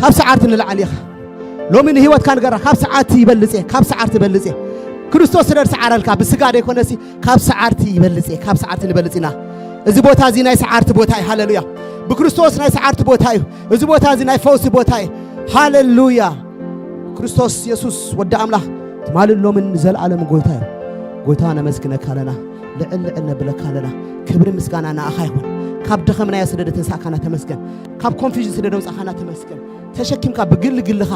ካብ ሰዓርቲ ንላዕሊ ኢኻ። ሎሚ ንህይወትካ ንገራ፣ ካብ ሰዓርቲ ይበልጽ እየ፣ ካብ ሰዓርቲ ይበልጽ እየ። ክርስቶስ ስለ ዝሰዓረልካ፣ ብስጋ ደይኮነሲ፣ ካብ ሰዓርቲ ይበልጽ እየ፣ ካብ ሰዓርቲ ንበልጽ ኢና። እዚ ቦታ እዚ ናይ ሰዓርቲ ቦታ እዩ፣ ሃለሉያ። ብክርስቶስ ናይ ሰዓርቲ ቦታ እዩ። እዚ ቦታ እዚ ናይ ፈውሲ ቦታ እዩ፣ ሃለሉያ። ክርስቶስ የሱስ ወዲ ኣምላኽ ትማልን ሎምን ንዘለኣለም ጎይታ እዩ። ጎይታ ነመስግነካ ኣለና፣ ልዕል ልዕል ነብለካ ኣለና። ክብሪ ምስጋና ንኣኻ ይኹን። ካብ ደኸምናዮ ስለ ደተንሳእካና ተመስገን። ካብ ኮንፊዥን ስለ ደውጻኻና ተመስገን። ተሸኪምካ ብግል ግልኻ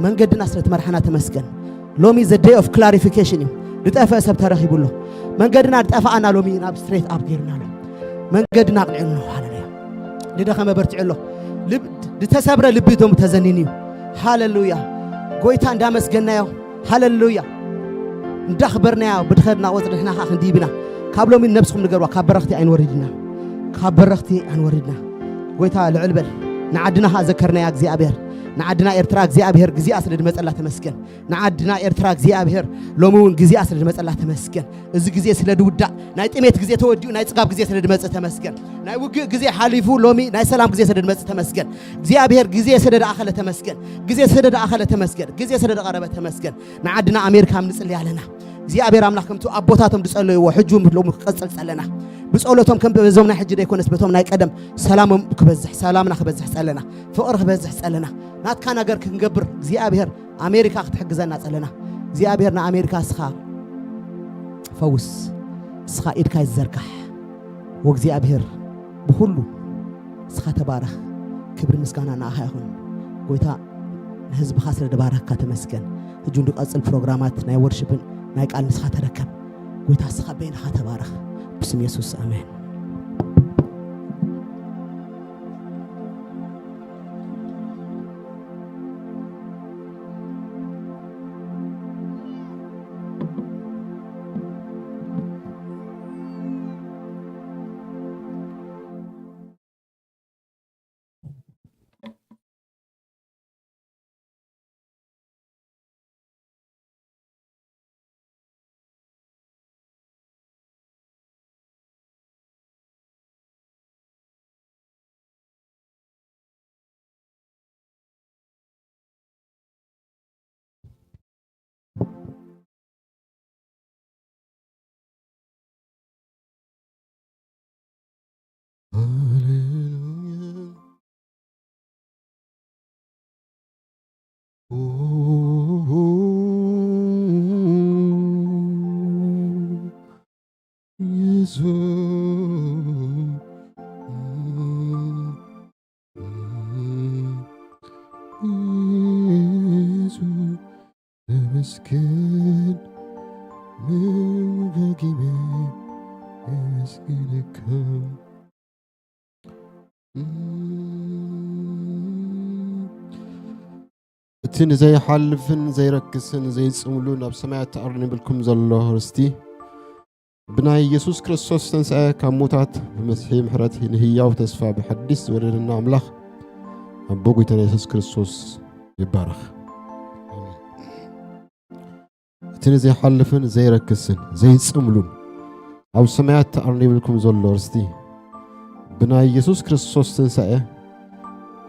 መንገድና ስለ ትመርሓና ተመስገን። ሎሚ the day of clarification እዩ። ዝጠፍአ ሰብ ተረኺቡ ኣሎ። መንገድና ዝጠፍኣና ሎሚ ናብ ስትሬት ኣፕ ገይርና ኣሎ። መንገድና ኣቕኒዑ ኣሎ። ሃለሉያ። ዝደኸመ በርቲዑ ኣሎ። ልብ-፣ ዝተሰብረ ልቢ ቶም ተዘኒኑ እዩ። ሃለሉያ። ጎይታ እንዳመስገናዮ፣ ሃለሉያ፣ እንዳኽበርናዮ፣ ብድኸድና ቆጽሪ ንሕና ኸዓ ክንድይብ ኢና። ካብ ሎሚ ነብስኹም ንገርዋ፣ ካብ በረኽቲ ኣይንወርድና፣ ካብ በረኽቲ ኣይንወርድና። ጎይታ ልዕል በል። ንዓድና ኸዓ ዘከርናያ እግዚኣብሔር፣ ንዓድና ኤርትራ እግዚኣብሔር ግዚኣ ስለ ድመጸላ ተመስገን። ንዓድና ኤርትራ እግዚኣብሔር ሎሚ እውን ግዚኣ ስለ ድመጸላ ተመስገን። እዚ ግዜ ስለ ድውዳእ፣ ናይ ጥሜት ግዜ ተወዲኡ ናይ ጽጋብ ግዜ ስለ ድመጽእ ተመስገን። ናይ ውግእ ግዜ ሓሊፉ ሎሚ ናይ ሰላም ግዜ ስለ ድመጽእ ተመስገን። እግዚኣብሔር ግዜ ስለ ድኣኸለ ተመስገን። ግዜ ስለ ድኣኸለ ተመስገን። ግዜ ስለ ድቐረበ ተመስገን። ንዓድና ኣሜሪካ ንጽሊ ኣለና። እግዚኣብሔር ኣምላኽ ከምቲ ኣቦታቶም ዝጸለይዎ ሕጂ እውን ሎሚ ክቐጽል ጸለና። ብጸሎቶም ከም በዞም ናይ ሕጂ ደይኮነስ በቶም ናይ ቀደም ሰላሞም ክበዝሕ፣ ሰላምና ክበዝሕ ጸለና። ፍቕሪ ክበዝሕ ጸለና። ናትካ ነገር ክንገብር እግዚኣብሔር ኣሜሪካ ክትሕግዘና ጸለና። እግዚኣብሔር ንኣሜሪካ እስኻ ፈውስ፣ እስኻ ኢድካ ይዘርጋሕ። ወእግዚኣብሔር ብኹሉ እስኻ ተባረኽ። ክብሪ ምስጋና ንኣኻ ይኹን። ጎይታ ንህዝብኻ ስለ ድባረኽካ ተመስገን። ሕጂ ንቀጽል ፕሮግራማት ናይ ወርሽፕን ናይ ቃል ንስኻ ተረከብ። ጎይታ እስኻ በይንኻ ተባረኽ። ብስም የሱስ ኣሜን። ሃሌሉያ። ኦ፣ ኢየሱስ፣ ኢየሱስ፣ ተመስገን፣ ምን ደጊመ የመስግነካ። እቲ ንዘይሓልፍን ዘይረክስን ዘይጽምሉን ኣብ ሰማያት ተኣርኒብልኩም ዘሎ ርስቲ፣ ብናይ የሱስ ክርስቶስ ተንስኣ ካብ ሙታት፣ ብመሲሒ ምሕረት ንህያው ተስፋ፣ ብሓድሽ ዝወደደና ኣምላኽ ኣቦ ጐይታና የሱስ ክርስቶስ ይባረኽ። ኣሜን። እቲ እቲ ንዘይሓልፍን ዘይረክስን ዘይጽምሉን ኣብ ሰማያት ተኣርኒብልኩም ዘሎ ርስቲ፣ ብናይ የሱስ ክርስቶስ ትንሳኤ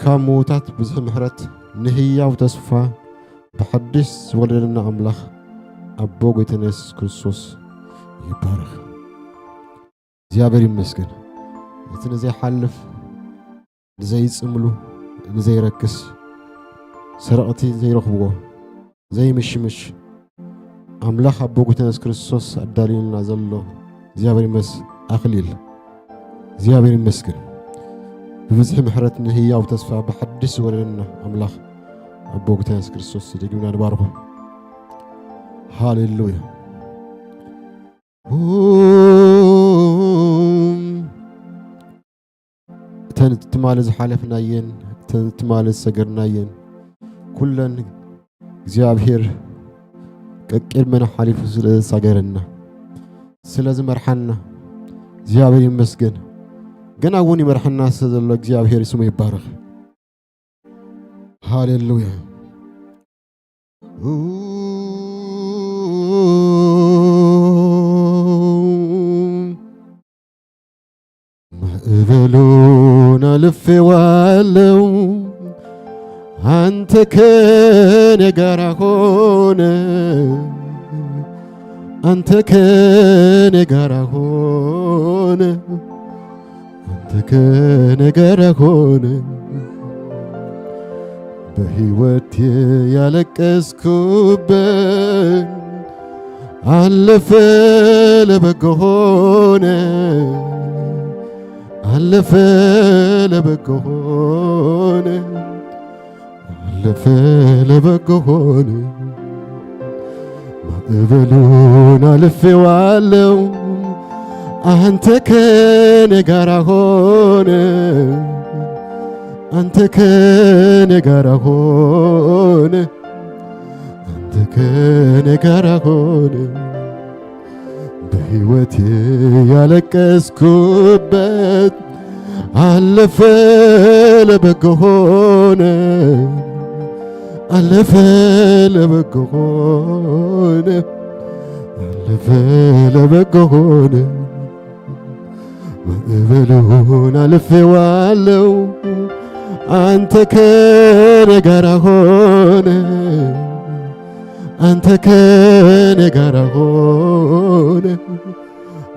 ካብ ምዉታት ብዝሒ ምሕረት ንህያው ተስፋ ብሓድሽ ዝወለደና ኣምላኽ ኣቦ ጐይታና የሱስ ክርስቶስ ይባረኽ። እግዚኣብሔር ይመስገን። እቲ ንዘይሓልፍ፣ ንዘይጽምሉ፣ ንዘይረክስ፣ ሰረቕቲ ዘይረኽብዎ፣ ዘይምሽምሽ፣ ኣምላኽ ኣቦ ጐይታና የሱስ ክርስቶስ ኣዳልዩልና ዘሎ እግዚኣብሔር ይመስ-፣ ኣኽሊል እግዚኣብሔር ይመስገን። ብብዝሒ ምሕረት ንህያው ተስፋ ብሓድሽ ዝወለደና ኣምላኽ ኣቦ ጐይታና የሱስ ክርስቶስ ደጊምና ንባርኾ። ሃሌሉያ። እተን ትማሊ ዝሓለፍናየን፣ እተን ትማሊ ዝሰገርናየን፣ ኩለን እግዚኣብሔር ቀቂድመን ሓሊፉ ስለ ዝሳገረና፣ ስለ ዝመርሓና፣ እግዚኣብሔር ይመስገን። ገና እውን ይመርሓና ስለ ዘሎ እግዚኣብሔር ስሙ ይባረኽ። ሃሌሉያ። ማዕበሉን አልፌዋለው፣ አንተ ከኔ ጋራ ሆነ፣ አንተ ከኔ ጋራ ሆነ፣ አንተ ከኔ ጋራ ሆነ። በሕይወቴ ያለቀስኩበት አለፈ ለበጎ ሆነ፣ አለፈ ለበጎ ሆነ፣ አለፈ ለበጎ ሆነ። ማዕበሉን አልፌዋለው፣ አንተ ከኔ ጋራ ሆነ፣ አንተ ከኔ ጋራ ሆነ፣ አንተ ከኔ ጋራ ሆነ። በሕይወቴ ያለቀስኩበት አለፈ ለበጎ ሆነ፣ አለፈ ለበጎ ሆነ፣ አለፈ ለበጎ ሆነ። ማዕበሉን አልፌዋለው፣ አንተ ከኔ ጋራ ሆነ፣ አንተ ከኔ ጋራ ሆነ፣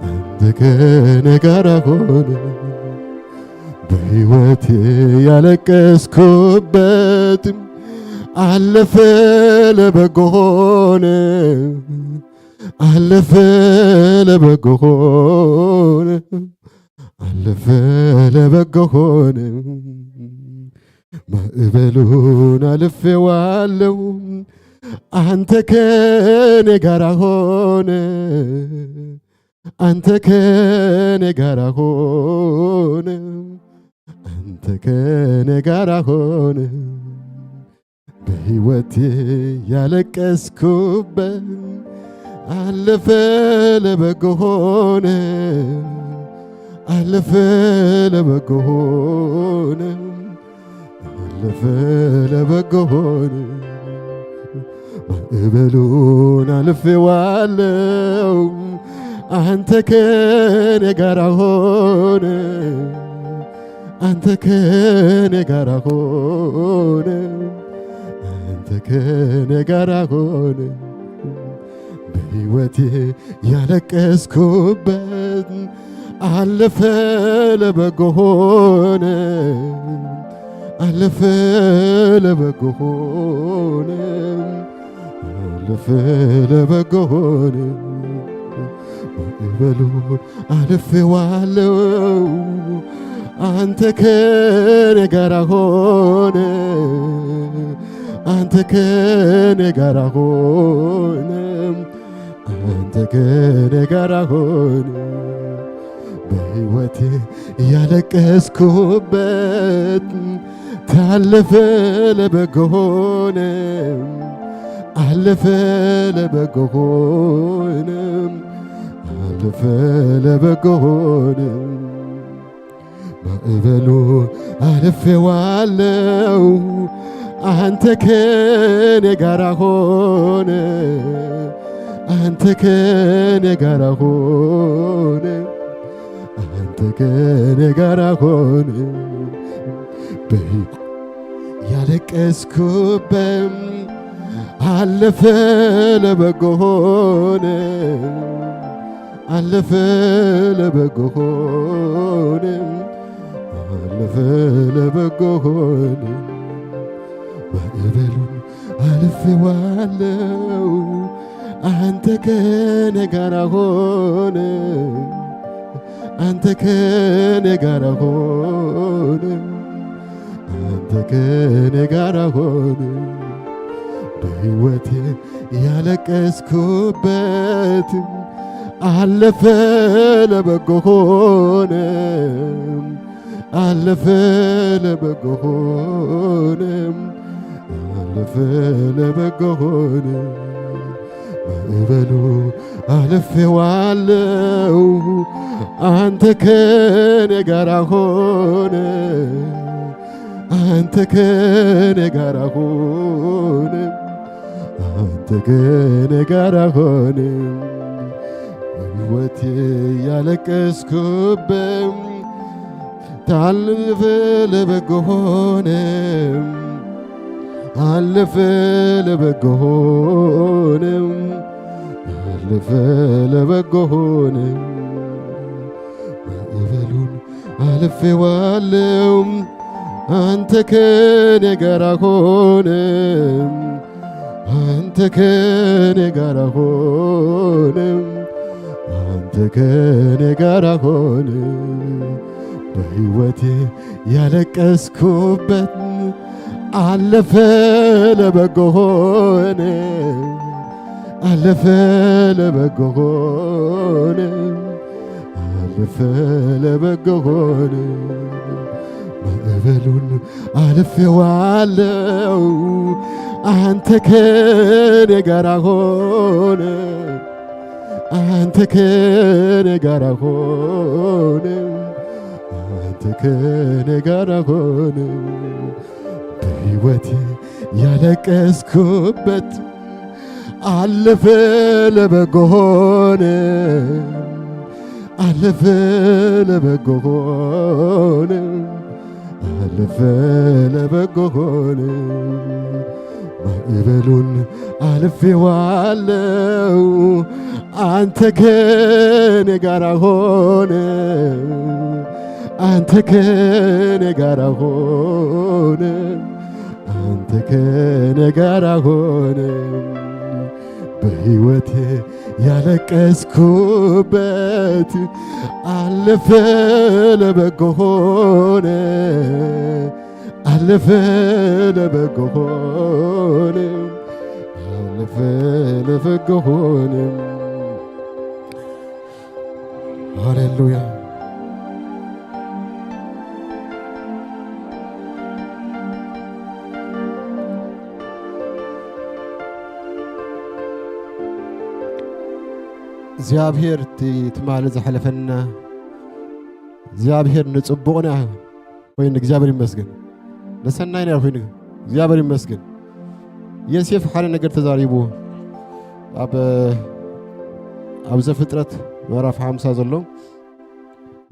አንተ ከኔ ጋራ ሆነ። በሕይወቴ ያለቀስኩበት አለፈ ለበጎ ሆነ፣ አለፈ ለበጎ ሆነ፣ አለፈ ለበጎ ሆነ። ማዕበሉን አልፌዋለው፣ አንተ ከኔ ጋራ ሆነ፣ አንተ ከኔ ጋራ ሆነ፣ አንተ ከኔ ጋራ ሆነ። በሕይወቴ ያለቀስኩበት አለፈ ለበጎ ሆነ፣ አለፈ ለበጎ ሆነ፣ አለፈ ለበጎ ሆነ። ማዕበሉን አልፌዋለው፣ አንተ ከኔ ጋራ ሆነ፣ አንተ ከኔ ጋራ ሆነ፣ አንተ ከኔ ጋራ ሆነ። በሕይወቴ ያለቀስኩበት አለፈ ለበጎ ሆነ፣ አለፈ ለበጎ ሆነ፣ አለፈ ለበጎ ሆነ። ማዕበሉን አልፌዋለው፣ አንተ ከኔ ጋራ ሆነ፣ አንተ ከኔ ጋራ ሆነ፣ አንተ ከኔ ጋራ ሆነ። በሕይወቴ ያለቀስኩበት ታለፈ ለበጎ ሆነ፣ አለፈ ለበጎ ሆነ፣ አለፈ ለበጎ ሆነ። ማዕበሉ አልፌዋለው፣ አንተ ከኔ ጋራ ሆነ፣ አንተ ከኔ ጋራ ሆነ፣ አንተ ከኔ ጋራ ሆነ። በይ ያለቀስኩበት አለፈ ለበጎ ሆነ፣ አለፈ ለበጎ ሆነ፣ አለፈ ለበጎ ሆነ። ማዕበሉን አልፌዋለሁ አንተ ከኔ ጋራ ሆነ፣ አንተ ከኔ ጋራ ሆነ፣ አንተ ከኔ ጋራ ሆነ። በሕይወቴ ያለቀስኩበት አለፈ ለበጎ ሆነ፣ አለፈ ለበጎ ሆነ፣ አለፈ ለበጎ ሆነ። ማዕበሉ አልፌዋለሁ አንተ ከኔ ጋራ ሆነ፣ አንተ ከኔ ጋራ ሆነ፣ አንተ ከኔ ጋራ ሆነ። በሕይወቴ ያለቀስኩበት ታለፈ ለበጎ ሆነ፣ አለፈ ለበጎ ሆነ፣ አለፈ ለበጎ ሆነ። ማዕበሉን አልፌዋለሁ አንተ ከኔ ጋራ ሆነ፣ አንተ ከኔ ጋራ ሆነ፣ አንተ ከኔ ጋራ ሆነ። በሕይወቴ ያለቀስኩበት አለፈ ለበጎ ሆነ፣ አለፈ ለበጎ ሆነ፣ አለፈ ለበጎ ሆነ። ማዕበሉን አልፌዋለሁ አንተ ከኔ ጋራ ሆነ፣ አንተ ከኔ ጋራ ሆነ፣ አንተ ከኔ ጋራ ሆነ። በሕይወቴ ያለቀስኩበት አለፈ ለበጎ ሆነ፣ አለፈ ለበጎ ሆነ፣ አለፈ ለበጎ ሆነ። ማዕበሉን አልፌዋለሁ አንተ ከኔ ጋራ ሆነ፣ አንተ ከኔ ጋራ ሆነ፣ አንተ ከኔ ጋራ ሆነ። በሕይወቴ ያለቀስኩበት አለፈ ለበጎ ሆነ፣ አለፈ ለበጎ ሆነ፣ አለፈ ለበጎ ሆነ። ሃሌሉያ። እግዚኣብሔር እቲ ትማሊ ዝሓለፈና እግዚኣብሔር ንጽቡቕና ኮይኑ እግዚኣብሔር ይመስገን። ንሰናይና ኮይኑ እግዚኣብሔር ይመስገን። ዮሴፍ ሓደ ነገር ተዛሪቡ ኣብ፣ ኣብ ዘፍጥረት ምዕራፍ ሓምሳ ዘሎ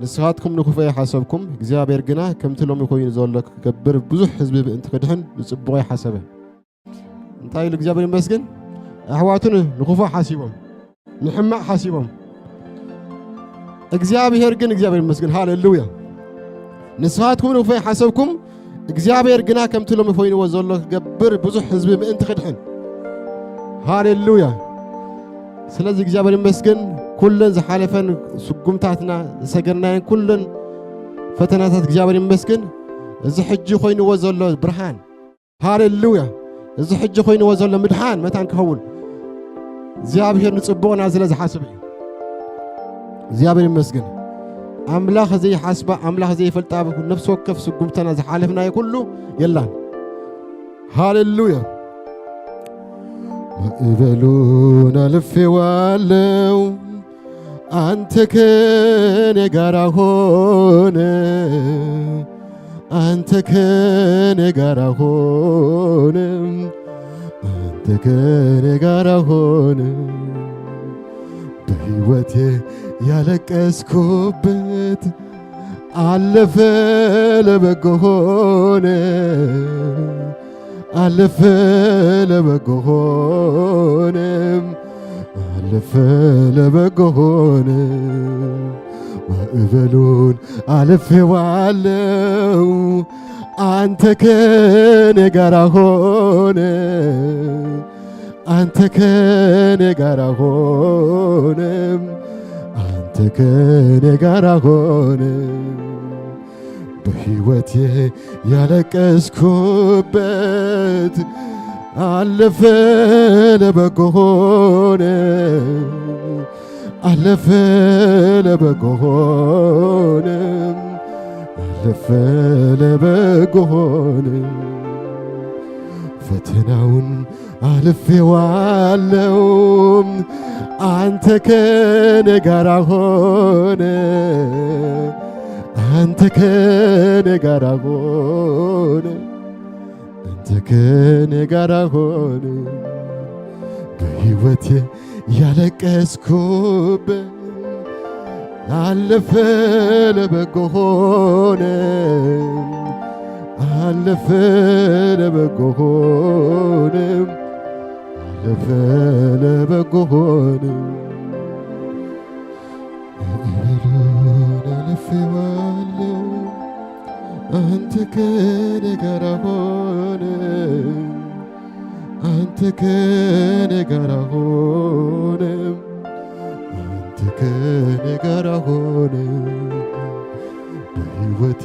ንስኻትኩም ንክፉእ ኣይሓሰብኩም፣ እግዚኣብሔር ግና ከምቲ ሎሚ ኮይኑ ዘሎ ክገብር ብዙሕ ህዝቢ ምእንቲ ክድሕን ንጽቡቕ ኣይሓሰበ። እንታይ ኢሉ እግዚኣብሔር ይመስገን? ኣሕዋቱ ንክፉእ ሓሲቦም፣ ንሕማቕ ሓሲቦም። እግዚኣብሔር ግን እግዚኣብሔር ይመስገን። ሃሌሉያ። ንስኻትኩም ንክፉእ ኣይሓሰብኩም፣ እግዚኣብሔር ግና ከምቲ ሎሚ ኮይንዎ ዘሎ ክገብር ብዙሕ ህዝቢ ምእንቲ ክድሕን። ሃሌሉያ። ስለዚ እግዚኣብሔር ይመስገን። ኩለን ዝሓለፈን ስጉምታትና ዝሰገርናየን ኩለን ፈተናታት እግዚኣብሔር ይመስገን። እዚ ሕጂ ኮይንዎ ዘሎ ብርሃን፣ ሃሌሉያ። እዚ ሕጂ ኮይንዎ ዘሎ ምድሓን መታን ክኸውን እግዚኣብሔር ንጽቡቕና ስለ ዝሓስብ እዩ። እግዚኣብሔር ይመስገን። ኣምላኽ ዘይሓስባ፣ ኣምላኽ ዘይፈልጣ፣ ነፍሲ ወከፍ ስጉምተና ዝሓለፍናዮ ኩሉ የላን። ሃሌሉያ። ማዕበሉን ኣልፌዋለሁ፣ አንተ ከኔ ጋራ ሆነ፣ አንተ ከኔ ጋራ ሆነ፣ አንተ ከኔ ጋራ ሆነ። ሕይወቴ ያለቀስኩበት አለፈ ለበጎ ሆነ፣ አለፈ ለበጎ ሆነ፣ አለፈ ለበጎ ሆነ። ማዕበሉን አልፌዋለው፣ አንተ ከኔ ጋራ ሆነ፣ አንተ ከኔ ጋራ ሆነ፣ አንተ ከኔ ጋራ ሆነ። በሕይወቴ ያለቀስኩበት አለፈ ለበጎ ሆነ፣ አለፈ ለበጎ ሆነ፣ አለፈ ለበጎ ሆነ። ፈተናውን አልፌዋለው፣ አንተ ከኔ ጋራ ሆነ፣ አንተ ከኔ ጋራ ሆነ፣ አንተ ከኔ ጋራ ሆነ። በሕይወቴ ያለቀስኩበት አለፈ ለበጎ ሆነ፣ አለፈ ለበጎ ሆነ፣ አለፈ ለበጎ ሆነ። ማዕበሉን አልፌዋለው፣ አንተ ከኔ ጋራ ሆነ፣ አንተ ከኔ ጋራ ሆነ፣ አንተ ከኔ ጋራ ሆነ። በሕይወቴ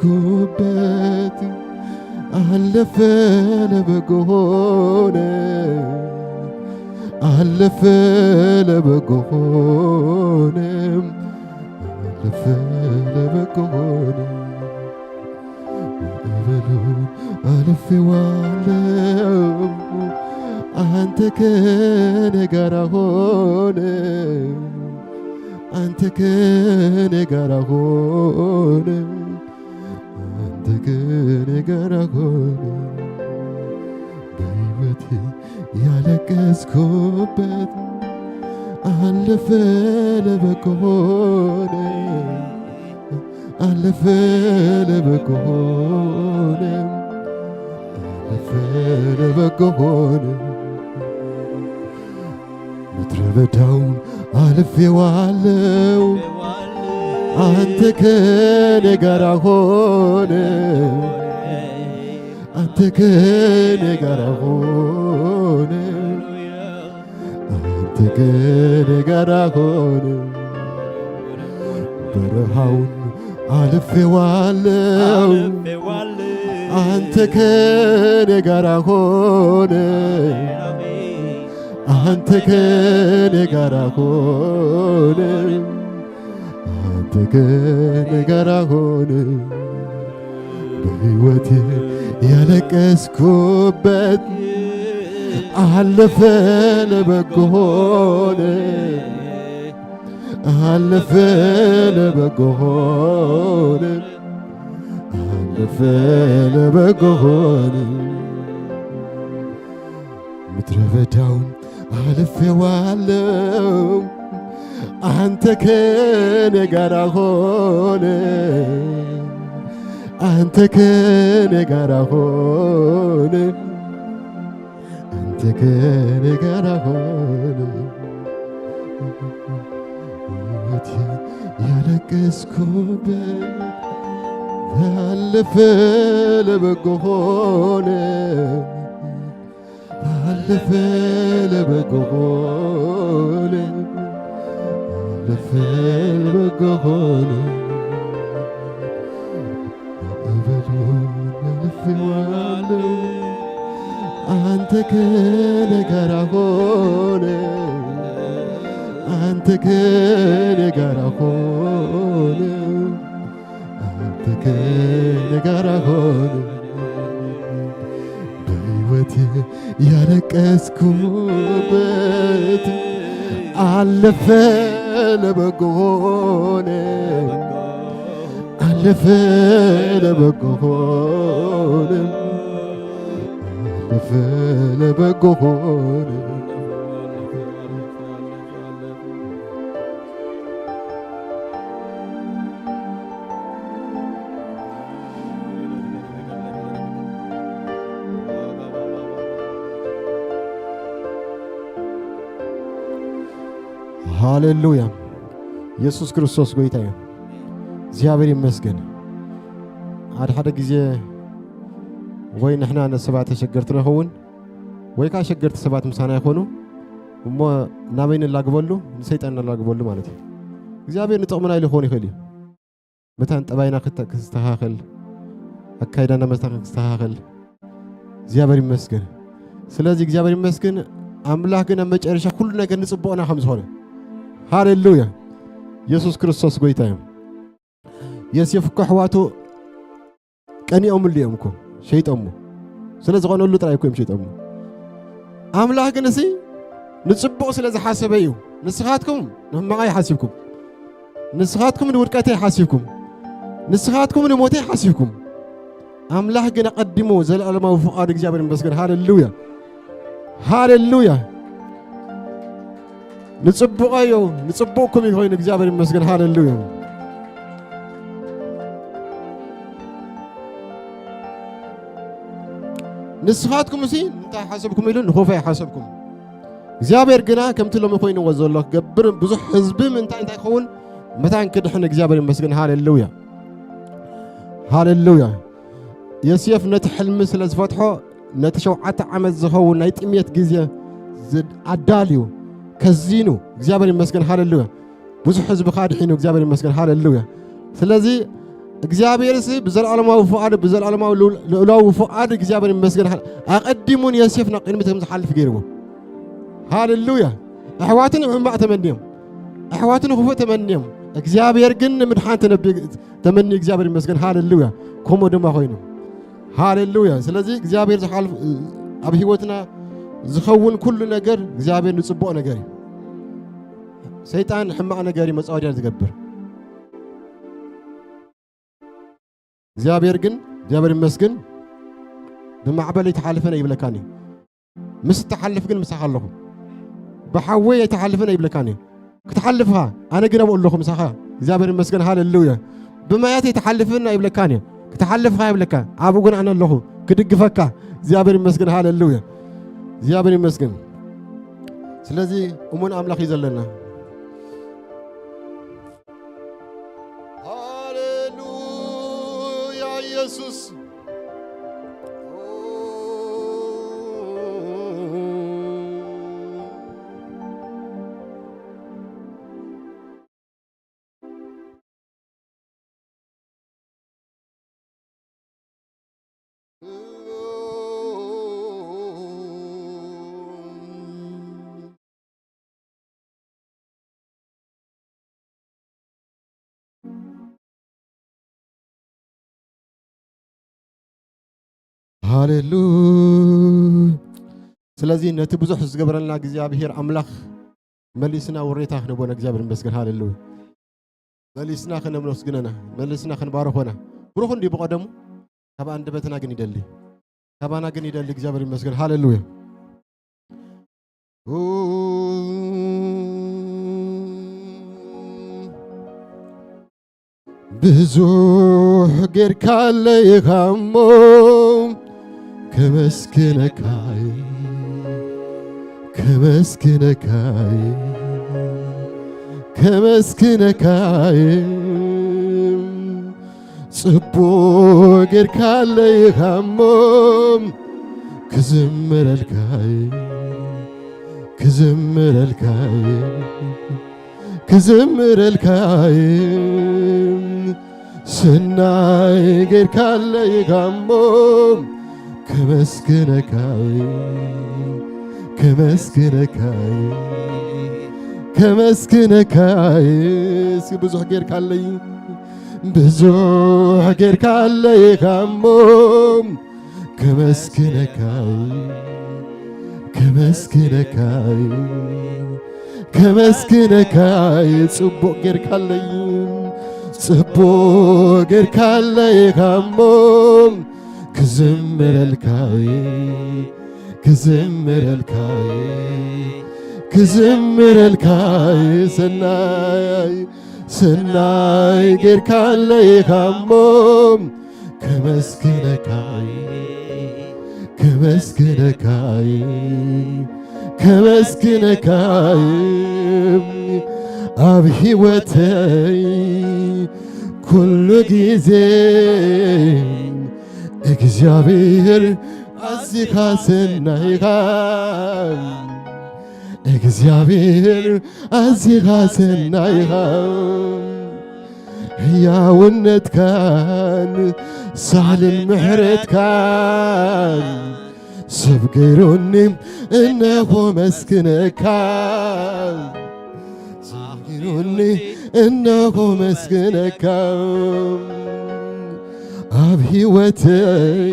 ያለቀስኩበት አለፈ ለበጎ ሆነ፣ አለፈ ለበጎ ሆነ፣ አለፈ ለበጎ ሆነ። ማዕበሉን አልፌዋለው፣ አንተ ከኔ ጋራ ሆነ፣ አንተ ከኔ ጋራ ሆነ፣ አንተ ከኔ ጋራ ሆነ። በሕይወቴ ያለቀስኩበት አለፈ ለበጎ ሆነ፣ አለፈ ለበጎ ሆነ፣ አለፈ ለበጎ ሆነ። ምድረ በዳውን አልፌዋለው፣ አንተ ከኔ ጋራ ሆነ፣ አንተ ከኔ ጋራ ሆነ፣ አንተ ከኔ ጋራ ሆነ። በረሃውን አልፌዋለው፣ አንተ ከኔ ጋራ ሆነ፣ አንተ ከኔ ጋራ ሆነ፣ አንተ ከኔ ጋራ ሆነ። በሕይወቴ ያለቀስኩበት አለፈ ለበጎ ሆነ፣ አለፈ ለበጎ ሆነ፣ አለፈ ለበጎ ሆነ። ምድረ በዳውን አልፌዋለው፣ አንተ ከኔ ጋራ ሆነ፣ አንተ ከኔ ጋራ ሆነ፣ አንተ ከኔ ጋራ ሆነ። ሕይወቴ ያለቀስኩበት አለፈ ለበጎ ሆነ፣ አለፈ ለበጎ ሆነ፣ አለፈ ለበጎ ሆነ። ማዕበሉን አልፌዋለሁ፣ አንተ ከኔ ጋራ ሆነ፣ አንተ ከኔ ጋራ ሆነ፣ አንተ ከኔ ጋራ ሆነ። በሕይወቴ ያለቀስኩበት አለፈ ለበጎ ሆነ፣ አለፈ ለበጎ ሆነ፣ አለፈ ለበጎ ሆነ። ሃሌሉያ። ኢየሱስ ክርስቶስ ጎይታ እዩ። እግዚኣብሔር ይመስገን። ሓደ ሓደ ግዜ ወይ ንሕና ንሰባት ተሸገርቲ ንኸውን፣ ወይ ከዓ ሸገርቲ ሰባት ምሳና ይኾኑ። እሞ ናበይ ንላግበሉ? ንሰይጣን ንላግበሉ ማለት እዩ። እግዚኣብሔር ንጥቕምና ኢሉ ክኸውን ይኽእል እዩ። መታን ጠባይና ክተ-፣ ክስተኻኸል፣ ኣካይዳና መታን ክስተኻኸል። እግዚኣብሔር ይመስገን። ስለዚ እግዚኣብሔር ይመስገን፣ ኣምላኽ ግን ኣብ መጨረሻ ኩሉ ነገር ንጽቡቕና ከም ዝኾነ። ሃሌሉያ። ኢየሱስ ክርስቶስ ጎይታ እዩ። የሴፍ እኮ ኣሕዋቱ ቀኒኦምሉ እዮም እኮ፣ ሸይጦሞ። ስለ ዝኾነሉ ጥራይ እኮ እዮም ሸይጦሞ። ኣምላኽ ግን እሲ ንጽቡቕ ስለ ዝሓሰበ እዩ። ንስኻትኩም ንሕማቕ ኣይሓሲብኩም። ንስኻትኩም ንውድቀት ኣይሓሲብኩም። ንስኻትኩም ንሞት ኣይሓሲብኩም። ኣምላኽ ግን ኣቐዲሙ ዘለኣለማዊ ፍቓዱ፣ እግዚኣብሔር ይመስገን። ሃሌሉያ። ሃሌሉያ። ንጽቡቐዮ፣ ንጽቡቕኩም እዩ ኮይኑ፣ እግዚኣብሔር ይመስገን። ሃሌሉያ። ንስኻትኩም እሲ እንታይ ሓሰብኩም ኢሉ ንኹፋ ይሓሰብኩም። እግዚኣብሔር ግና ከምቲ ሎሚ ኮይንዎ ዘሎ ክገብር ብዙሕ ህዝቢ ምእንታይ እንታይ ክኸውን መታን ክድሕን እግዚኣብሔር ይመስገን። ሃሌሉያ። ሃሌሉያ። ዮሴፍ ነቲ ሕልሚ ስለ ዝፈትሖ ነቲ ሸውዓተ ዓመት ዝኸውን ናይ ጥሜት ግዜ ዝድ-፣ ኣዳልዩ ከዚኑ እግዚኣብሔር ይመስገን። ሃሌሉያ። ብዙሕ ህዝቢ ከዓ ድሒኑ እግዚኣብሔር ይመስገን። ሃሌሉያ። ስለዚ እግዚኣብሔርሲ ብዘለኣለማዊ ፍቓድ፣ ብዘለኣለማዊ ልዑል-፣ ልዑላዊ ፍቓድ እግዚኣብሔር ይመስገን። ሃ-፣ ኣቐዲሙ ንዮሴፍ ናብ ቅድሚት ከም ዝሓልፍ ገይርዎ። ሃሌሉያ። ኣሕዋቱ ንሕማቕ ተመንዮም፣ ኣሕዋቱ ንኽፉእ ተመንዮም፣ እግዚኣብሔር ግን ንምድሓን ተነቢ-፣ ተመኒ እግዚኣብሔር ይመስገን። ሃሌሉያ። ከምኡ ድማ ኮይኑ። ሃሌሉያ። ስለዚ እግዚኣብሔር ዝሓልፍ፣ ኣብ ህይወትና ዝኸውን ኩሉ ነገር እግዚኣብሔር ንጽቡቕ ነገር እዩ። ሰይጣን ሕማቕ ነገር እዩ መጻወድያ ዝገብር። እግዚኣብሔር ግን፣ እግዚኣብሔር ይመስገን፣ ብማዕበል ኣይትሓልፍን ኣይብለካን እዩ። ምስ እትሓልፍ ግን ምሳኻ ኣለኹ። ብሓወይ ኣይትሓልፍን ኣይብለካን እዩ። ክትሓልፍ ኢኻ፣ ኣነ ግን ኣብኡ ኣለኹ ምሳኻ። እግዚኣብሔር ይመስገን፣ ሃሌሉያ። ብማያት ኣይትሓልፍን ኣይብለካን እዩ። ክትሓልፍ ኢኻ ይብለካ፣ ኣብኡ ግን ኣነ ኣለኹ፣ ክድግፈካ። እግዚኣብሔር ይመስገን፣ ሃሌሉያ። እግዚኣብሔር ይመስገን። ስለዚ እሙን ኣምላኽ እዩ ዘለና። ሃሌሉያ ኢየሱስ። ሃሌሉያ። ስለዚ ነቲ ብዙሕ ዝገበረልና እግዚኣብሔር ኣምላኽ መሊስና ውሬታ ክንቦ ንእግዚኣብሔር ይመስገን። ሃሌሉያ። መሊስና ከነመስግነና፣ መሊስና ክንባርኾና። ብሩኽ እንዲ ብቐደሙ ካብ ኣንደበትና ግን ይደሊ። ካባና ግን ይደሊ። እግዚኣብሔር ይመስገን። ሃሌሉያ። ብዙሕ ጌርካለይ ኢኻ እሞ ከመስግነካይ፣ ከመስግነካይ፣ ከመስግነካይ። ጽቡቕ ጌርካለይ ኢኻ እሞ ክዝምረልካይ፣ ክዝምረልካይ። ክዝምረልካይ ሰናይ ጌርካለይ ኢኻ እሞ ከመስግነካይ፣ ከመስግነካይ፣ ከመስግነካይ። እስኪ ብዙሕ ጌርካለይ፣ ብዙሕ ጌርካለይ ኢኻ እሞ ከመስግነካይ፣ ከመስግነካይ፣ ከመስግነካይ። ጽቡቕ ጌርካለይ፣ ጽቡቕ ጌርካለይ ኢኻ እሞ ክዝምረልካይ፣ ክዝምረልካይ፣ ክዝምረልካይ። ሰናይ፣ ሰናይ ጌርካለይ ኢኻ እሞ ከመስግነካይ፣ ከመስግነካይ፣ ከመስግነካ ኣብ ህይወተይ ኩሉ ግዜ። እግዚኣብሔር ኣዚኻ ሰናይኻ፣ እግዚኣብሔር ኣዚኻ ሰናይኻ። ሕያውነትካን ሳህልን ምሕረትካን ሰብ ገይሩኒ እነሆ መስግነካ፣ ሰብ ገይሩኒ እነሆ መስግነካ። ኣብ ህይወተይ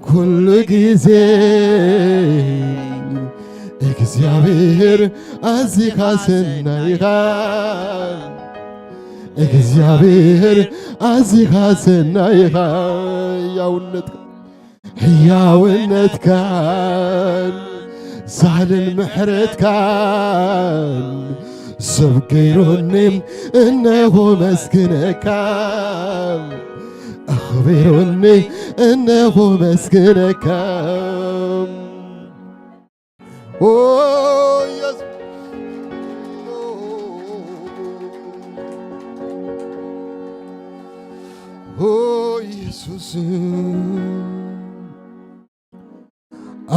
ኩሉ ግዜ እግዚኣብሔር ኣዚኻ ሰናይኻ፣ እግዚኣብሔር ኣዚኻ ሰናይኻ። ሕያውነትካ፣ ሕያውነትካን ሳህልን ምሕረትካን ሰብ ገይሩኒ እነሆ መስግነካ፣ ኣኽቢሩኒ እነሆ መስግነካ። ኦ ኢየሱስ፣ ኦ ኢየሱስ፣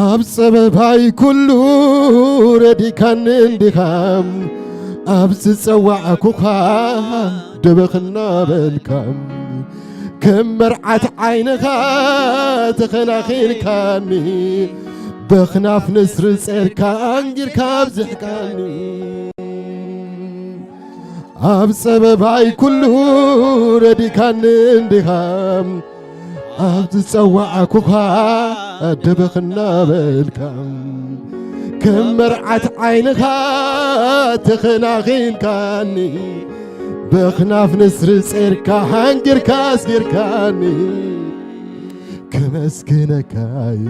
ኣብ ጸበባይ ኩሉ ረዲካኒ እንዲኻ፣ ኣብ ዝጸዋዕኩኻ ደበኽ እናበልካ፣ ከም መርዓት ዓይንኻ ተኸናኺንካኒ፣ በኽናፍ ንስሪ ጸርካ ኣንጊርካ ኣብዚሕካኒ። ኣብ ጸበባይ ኩሉ ረዲካኒ እንዲኻ፣ ኣብ ዝጸዋዕኩኻ ደበኽ እናበልካ፣ ከም መርዓት ዓይንኻ ተኸናኺንካኒ፣ በኽናፍ ንስሪ ጸርካ ሃንጊርካ ኣስጊርካኒ። ከመስግነካይ፣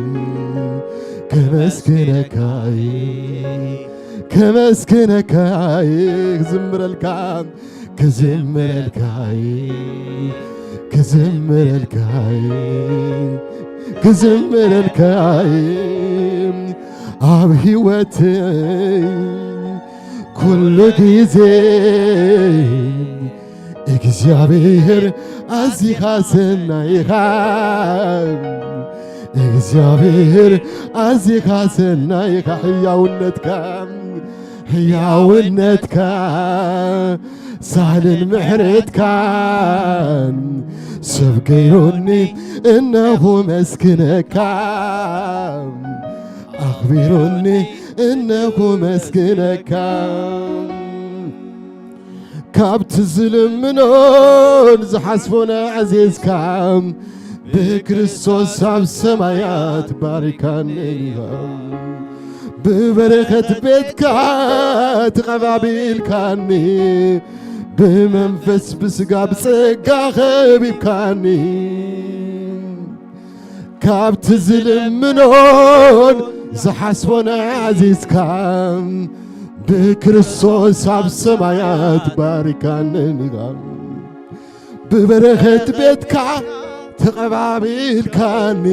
ከመስግነካይ፣ ከመስግነካይ፣ ክዝምረልካ፣ ክዝምረልካይ፣ ክዝምረልካይ፣ ክዝምረልካይ፣ ኣብ ህይወተይ ኩሉ ግዜ እግዚኣብሔር ኣዚኻ ሰናይ ኢኻ፣ እግዚኣብሔር ኣዚኻ ሰናይ ኢኻ። ሕያውነትካ፣ ሕያውነትካ ሳህልን ምሕረትካን ሰብ ገይሩኒ እነሆ መስግነካ፣ ኣኽቢሩኒ እነሆ መስግነካ። ካብቲ ዝልምኖን ዝሓስቦን ኣዕዚዝካ፣ ብክርስቶስ ኣብ ሰማያት ባሪካኒ ኢኻ። ብበረኸት ቤትካ ተቐባቢልካኒ፣ ብመንፈስ ብስጋ ብጸጋ ኸቢብካኒ። ካብቲ ዝልምኖን ዝሓስቦን ኣዕዚዝካ፣ ብክርስቶስ ኣብ ሰማያት ባሪካኒ ኢኻ። ብበረኸት ቤትካ ተቐባቢልካኒ፣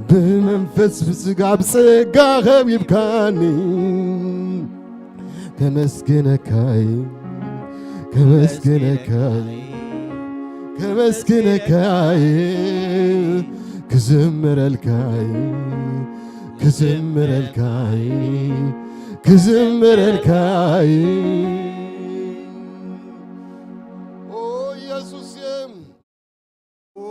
ብመንፈስ ብስጋ ብጸጋ ኸቢብካኒ። ከመስግነካይ፣ ከመስግነካይ፣ ከመስግነካይ፣ ክዝምረልካይ፣ ክዝምረልካይ፣ ክዝምረልካይ። ኦ ኢየሱስ፣ ኦ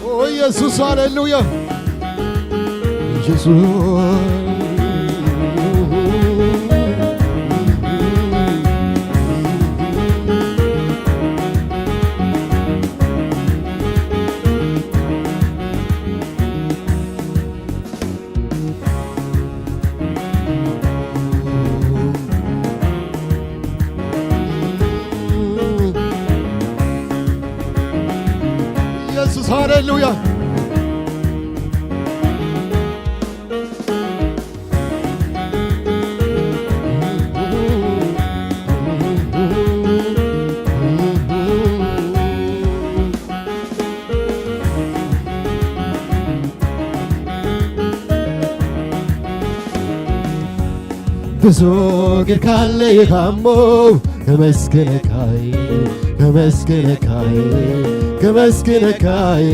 ኦ ኢየሱስ፣ ሃሌሉያ። ኢየሱስ። ሃሌሉያ። ብዙ ጌርካለይ ኻሞ ከመስግነካይ፣ ከመስግነካይ፣ ከመስግነካይ።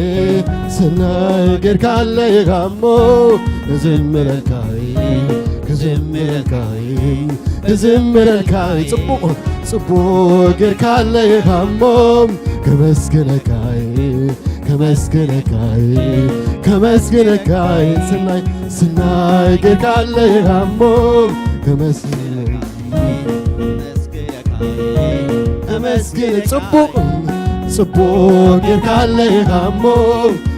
ስናይ ጌርካለይ ኻሞ ክዝምረልካይ፣ ክዝምረልካይ፣ ክዝምረልካይ። ጽቡቕ፣ ጽቡቕ ጌርካለይ ኻሞ ከመስግነካይ፣ ከመስግነካይ፣ ከመስግነካይ። ስናይ፣ ስናይ ጌርካለይ ኻሞ ከመስግነካይ፣ ከመስግን። ጽቡቕ፣ ጽቡቕ ጌርካለይ ኻሞ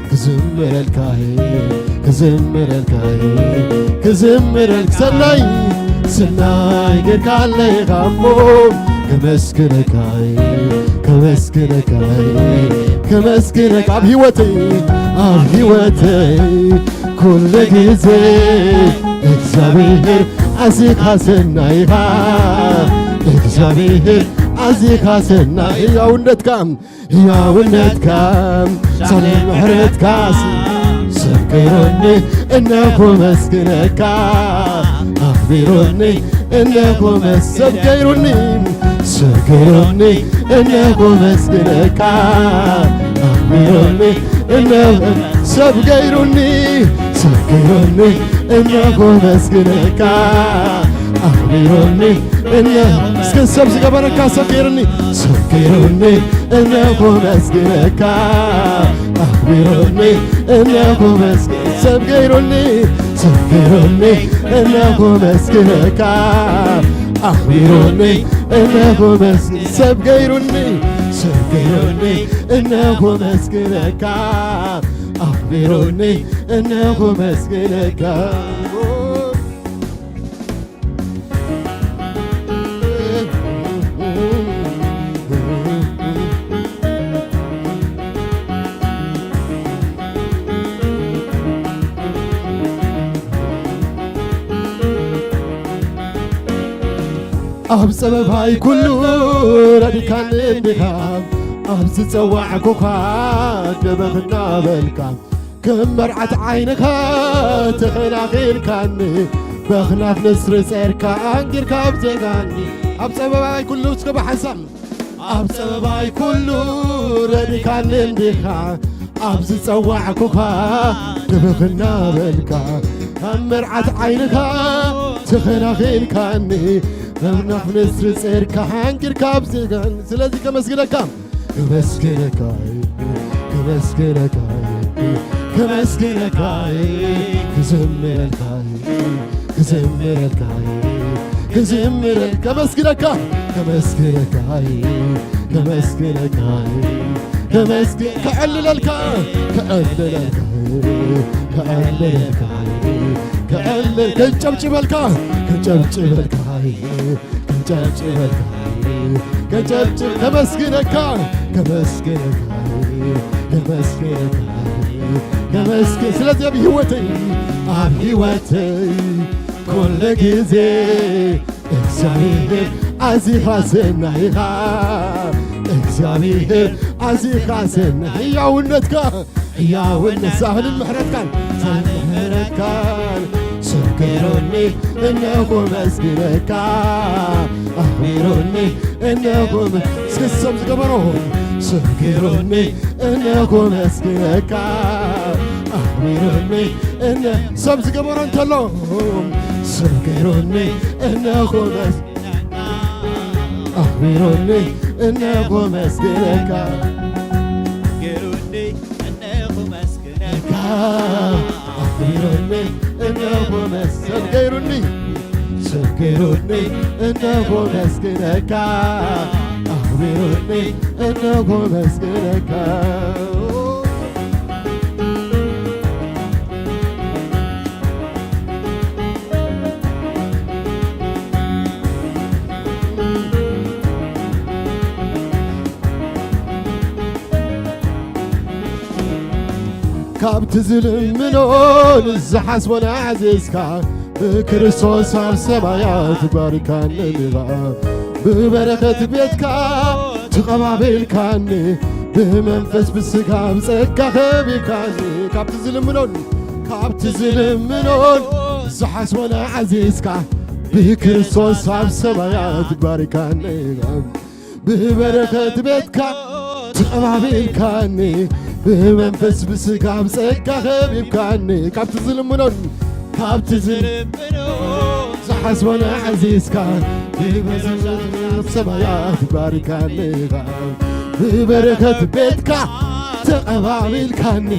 ክዝምረልካይ፣ ክዝምረልካይ፣ ክዝምረል። ሰናይ፣ ሰናይ ጌርካለይ ኻሞ ከመስግነካይ፣ ከመስግነካይ፣ ከመስግነካ። ኣብ ህይወተይ፣ ኣብ ህይወተይ ኩሉ ግዜ እግዚኣብሔር ኣዚኻ ሰናይኻ፣ እግዚኣብሔር ኣዚኻ ሰናይ። ህያውነትካ፣ ህያውነትካ፣ ሳለ ምሕረትካ ሰብ ገይሩኒ እነሆ መስግነካ፣ ኣኽቢሩኒ እነሆ መስ-፣ ሰብ ገይሩኒ፣ ሰብ ገይሩኒ እነሆ መስግነካ፣ ኣኽቢሩኒ እነሆ ሰብ ገይሩኒ፣ ሰብ ገይሩኒ እነሆ መስግነካ፣ ኣኽቢሩኒ እነሆ። እስከ ሰብ ዝገበረካ ሰብ ገይሩኒ፣ ሰብ ገይሩኒ እነሆ መስግነካ፣ ኣኽቢሩኒ እነሆ መስግ-፣ ሰብ ገይሩኒ፣ ሰብ ገይሩኒ እነሆ መስግነካ፣ ኣኽቢሩኒ እነሆ መስ-፣ ሰብ ገይሩኒ፣ ሰብ ገይሩኒ እነሆ መስግነካ፣ ኣኽቢሩኒ እነሆ መስግነካ። ኣብ ጸበባይ ኩሉ ረዲካኒ እንዲኻ፣ ኣብ ዝጸዋዕኩኻ ደበኽ እናበልካ፣ ከም መርዓት ዓይንኻ ተኸናኺንካኒ፣ በኽናፍ ንስሪ ጸርካ ኣንጊርካ ኣብ ዜጋኒ። ኣብ ጸበባይ ኩሉ እስከ ብሓንሳብ፣ ኣብ ጸበባይ ኩሉ ረዲካኒ እንዲኻ፣ ኣብ ዝጸዋዕኩኻ ደበኽ እናበልካ፣ ከም መርዓት ዓይንኻ ተኸናኺንካኒ፣ በኽናፍ ንስሪ ጸርካ ኣንጊርካ ኣብ ዜጋኒ። ስለዚ ከመስግነካ ከመስግነካ፣ ከመስግነካ፣ ከመስግነካ፣ ክዝምረልካ፣ ክዝምረልካ፣ ክዝምረ-፣ ከመስግነካ፣ ከመስግነካ፣ ከመስግነካ፣ ከመስግ-፣ ከዕልለልካ፣ ከዕልለልካ፣ ከዕልለልካ፣ ከዕልል-፣ ከጨብጭበልካ፣ ከጨብጭበልካ። ከጨብጭበልካ፣ ከጨብጭብ-፣ ከመስግነካ፣ ከመስግነካ፣ ከመስግነካ፣ ከመስግን። ስለዚ ኣብ ህይወተይ፣ ኣብ ህይወተይ ኩሉ ግዜ እግዚኣብሔር ኣዚኻ ሰናይኻ፣ እግዚኣብሔር ኣዚኻ ሰናይ ህያውነትካ ሕያውን ሳህልን ምሕረትካን፣ ሳህልን ምሕረትካን፣ ሰብ ገይሩኒ እነሆ መስግነካ፣ ኣኽቢሩኒ እነሆ መ-፣ እስኪ ሰብ ዝገበሮ፣ ሰብ ገይሩኒ እነሆ መስግነካ፣ ኣኽቢሩኒ እነ-፣ ሰብ ዝገበሮ እንተሎ፣ ሰብ ገይሩኒ እነሆ መስ-፣ ኣኽቢሩኒ እነሆ መስግነካ። ገሩኒ እነሆ መስግነካ። ኣኽቢሩኒ እነሆ መስ-፣ ሰብ ገይሩኒ፣ ሰብ ገይሩኒ እነሆ መስግነካ። ኣኽቢሩኒ እነሆ መስግነካ። ካብቲ ዝልምኖን ዝሓስቦን ኣዕዚዝካ፣ ብክርስቶስ ኣብ ሰማያት ባሪካኒ ኢኻ። ብበረኸት ቤትካ ተቐባቢልካኒ፣ ብመንፈስ ብስጋ ብጸጋ ከቢብካኒ። ካብቲ ዝልምኖን፣ ካብቲ ዝልምኖን ዝሓስቦን ኣዕዚዝካ፣ ብክርስቶስ ኣብ ሰማያት ባሪካኒ ኢኻ። ብበረኸት ቤትካ ተቐባቢልካኒ፣ ብመንፈስ ብስጋ ብጸጋ ከቢብካኒ። ካብቲ ዝልምኖን፣ ካብቲ ዝልምኖን ዝሓስቦን ኣዕዚዝካ፣ ብመንፈስ ሰማያት ባሪካኒ ኢኻ። ብበረኸት ቤትካ ተቐባቢልካኒ፣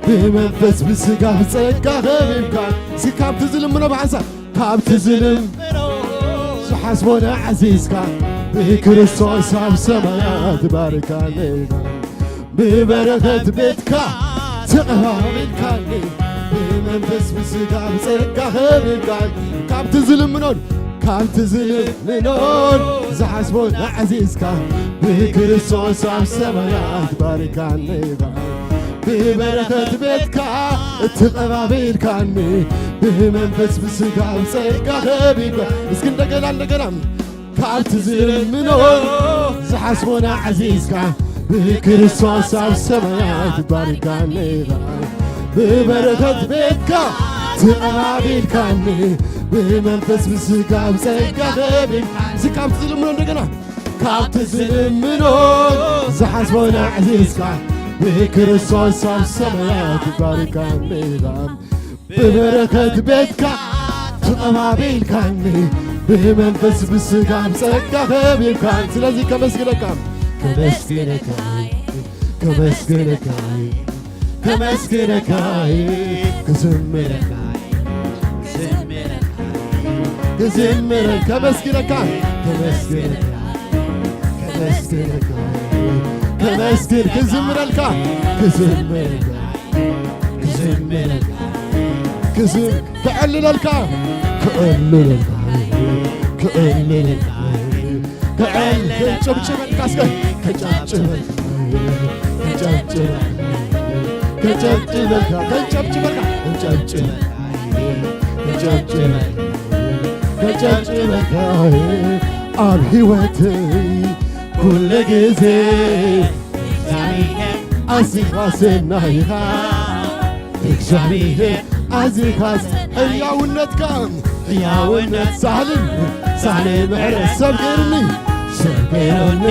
ብመንፈስ ብስጋ ብጸጋ ከቢብካ። እስኪ ካብቲ ዝልምኖ ብሓንሳብ፣ ካብቲ ዝልምኖ ዝሓስቦን ኣዕዚዝካ፣ ብክርስቶስ ኣብ ሰማያት ባሪካኒ ኢኻ። ብበረኸት ቤትካ ተቐባቢልካኒ፣ ብመንፈስ ብስጋ ብጸጋ ከቢብካኒ። ካብቲ ዝልምኖን፣ ካብቲ ዝልምኖን ዝሓስቦን ኣዕዚዝካ፣ ብክርስቶስ ኣብ ሰማያት ባሪካኒ ኢኻ። ብበረኸት ቤትካ ተቐባቢልካኒ፣ ብመንፈስ ብስጋ ብጸጋ ከቢብካ። እስኪ እንደገና፣ እንደገና። ካብቲ ዝልምኖን ዝሓስቦን ኣዕዚዝካ፣ ብክርስቶስ ኣብ ሰማያት ባሪካኒ ኢኻ። ብበረኸት ቤትካ ተቐባቢልካኒ፣ ብመንፈስ ብስጋ ብጸጋ ከቢብካ። እስኪ ካብቲ ዝልምኖ እንደገና። ካብቲ ዝልምኖን ዝሓስቦን ኣዕዚዝካ፣ ብክርስቶስ ኣብ ሰማያት ባሪካኒ ኢኻ። ብበረኸት ቤትካ ተቐባቢልካኒ፣ ብመንፈስ ብስጋ ብጸጋ ከቢብካኒ። ስለዚ ከመስግነካ፣ ከመስግነካ፣ ከመስግነካ፣ ከመስግነካ፣ ክዝምረካ፣ ክዝምረካ፣ ከመስግነካ፣ ከመስግነካ፣ ከመስግነካ፣ ከመስግን፣ ክዝምረልካ፣ ክዝምረልካ፣ ክዝምረልካ፣ ክዝ-፣ ከዕልለልካ፣ ከዕልለልካ፣ ከዕልለልካ፣ ከዕል-፣ ከጨብጭበልካ፣ እስከ ከጨብጭበልካ፣ ከጨብጭበልካ፣ ከጨብጭበልካ፣ ከጨብጭበልካ፣ ከጨብጭበልካ፣ ከጨብጭበልካ፣ ከጨብጭበልካ፣ ኣብ ህይወተይ ኩሉ ግዜ ኣዚኻ ሰናይ ኢኻ። እግዚኣብሔር ኣዚኻስ ሕያውነትካ፣ ሕያውነት ሳህልን ሳህለ ምሕረት ሰብ ገይሩኒ፣ ሰብ ገይሩኒ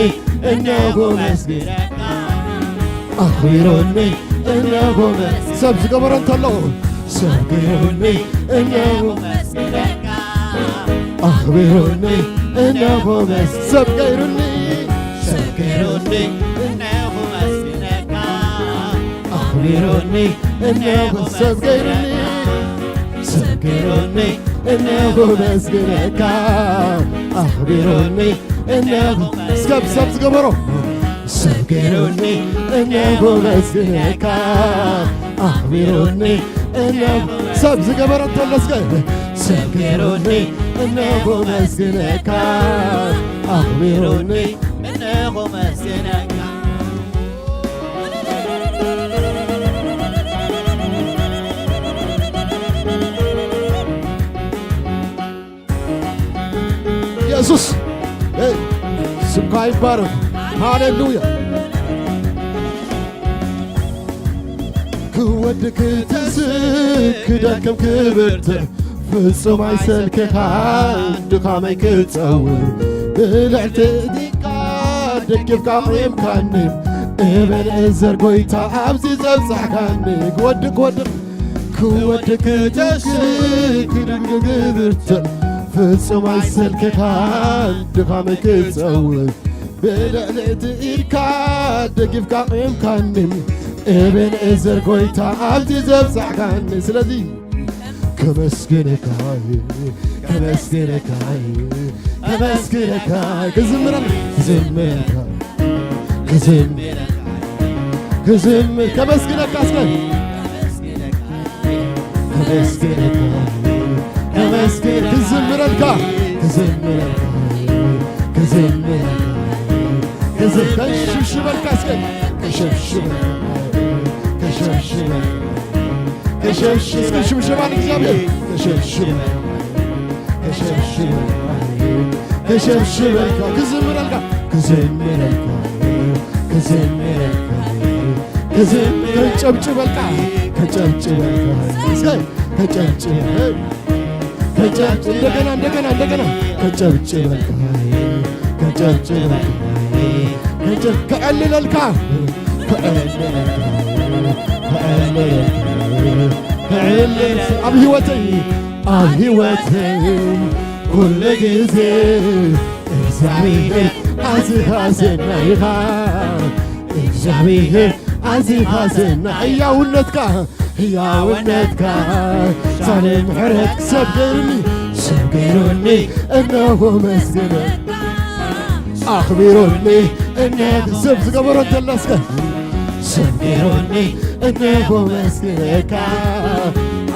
እነሆ መስግነካ። ኣኽቢሩኒ እነሆ መስ-፣ ሰብ ዝገበሮ እንተሎ፣ ሰብ ገይሩኒ እነሆ መስግነካ። ኣኽቢሩኒ እነሆ መስ-፣ ሰብ ገይሩኒ፣ ሰብ ገይሩኒ እነሆ መስግነካ። ኣኽቢሩኒ እነሆ ሰብ ገይሩኒ፣ ሰብ ገይሩኒ እነሆ መስግነካ። ኣኽቢሩኒ እነሆ ሰብ፣ ሰብ ዝገበሮ፣ ሰብ ገይሩኒ እነሆ መስግነካ። ኣኽቢሩኒ እነሆ ሰብ ዝገበሮ እንተሎ እስከ፣ ሰብ ገይሩኒ እነሆ መስግነካ። ኣኽቢሩኒ እነሆ መስግነካ። ኢየሱስ፣ ኤይ፣ ስምካ ይባረክ። ሃሌሉያ። ክወድቅ ክተንስእ ክደክም ክብርትዕ ፍጹም ኣይሰልክኻን ድኻመይ ክጸውር ብልዕቲ እዚካ ደጊፍካ ኣቑምካኒ። ኤቤንኤዘር ጎይታ ኣብዚ ዘብጻሕካኒ። ክወድቅ ክወድቅ ክወድቅ ክተንስእ ክደክም ክብርትዕ ፍጹም ኣይሰልክኻን ድኻመይ ክጸውር ብልዕሊ እቲ ኢድካ ደጊፍካ ኣቑምካኒ። ኤቤንኤዘር ጎይታ ኣብዚ ዘብጻሕካኒ። ስለዚ ከመስግነካ፣ ከመስግነካ፣ ከመስግነካ፣ ክዝምረን፣ ክዝምረካ፣ ክዝምር፣ ክዝምር፣ ከመስግነካ እስከ። ከመስግነካ፣ ከመስግን፣ ክዝምረልካ፣ ክዝምረልካ፣ ክዝምረልካ፣ ክዝም-፣ ከሽብሽበልካ እስከ፣ ከሸብሽበልካ፣ ከሸብሽበልካ፣ እስኪ ሽብሸባ ንእግዚኣብሔር። ተሸብሽበልካ፣ ተሸብሽበልካ፣ ተሸብሽበልካ፣ ክዝምረልካ፣ ክዝምረልካ፣ ክዝምረልካ፣ ክዝም-፣ ከጨብጭበልካ፣ ከጨብጭበልካ፣ እስከ ከጨብጭበ-፣ ከጨብጭ-፣ እንደገና፣ እንደገና፣ እንደገና፣ ከጨብጭበልካ፣ ከጨብጭበልካ፣ ከጨብ-፣ ከዕልለልካ፣ ከዕልለልካ፣ ከዕልለልካ፣ ከዕልል-፣ ኣብ ህይወተይ፣ ኣብ ህይወተይ ኩሉ ግዜ እግዚኣብሔር ኣዝኻ ሰናይ ኢኻ። እግዚኣብሔር ኣዝኻ ሰናይ፣ ህያውነትካ፣ ህያውነትካ፣ ሳለ ምሕረት ሰብ ገይሩኒ፣ ሰብ ገይሩኒ፣ እነሆ መስገነ። ኣኽቢሩኒ፣ እነሆ ሰብ ዝገበሮ እንተሎ እስከ። ሰብ ገይሩኒ፣ እነሆ መስገነካ።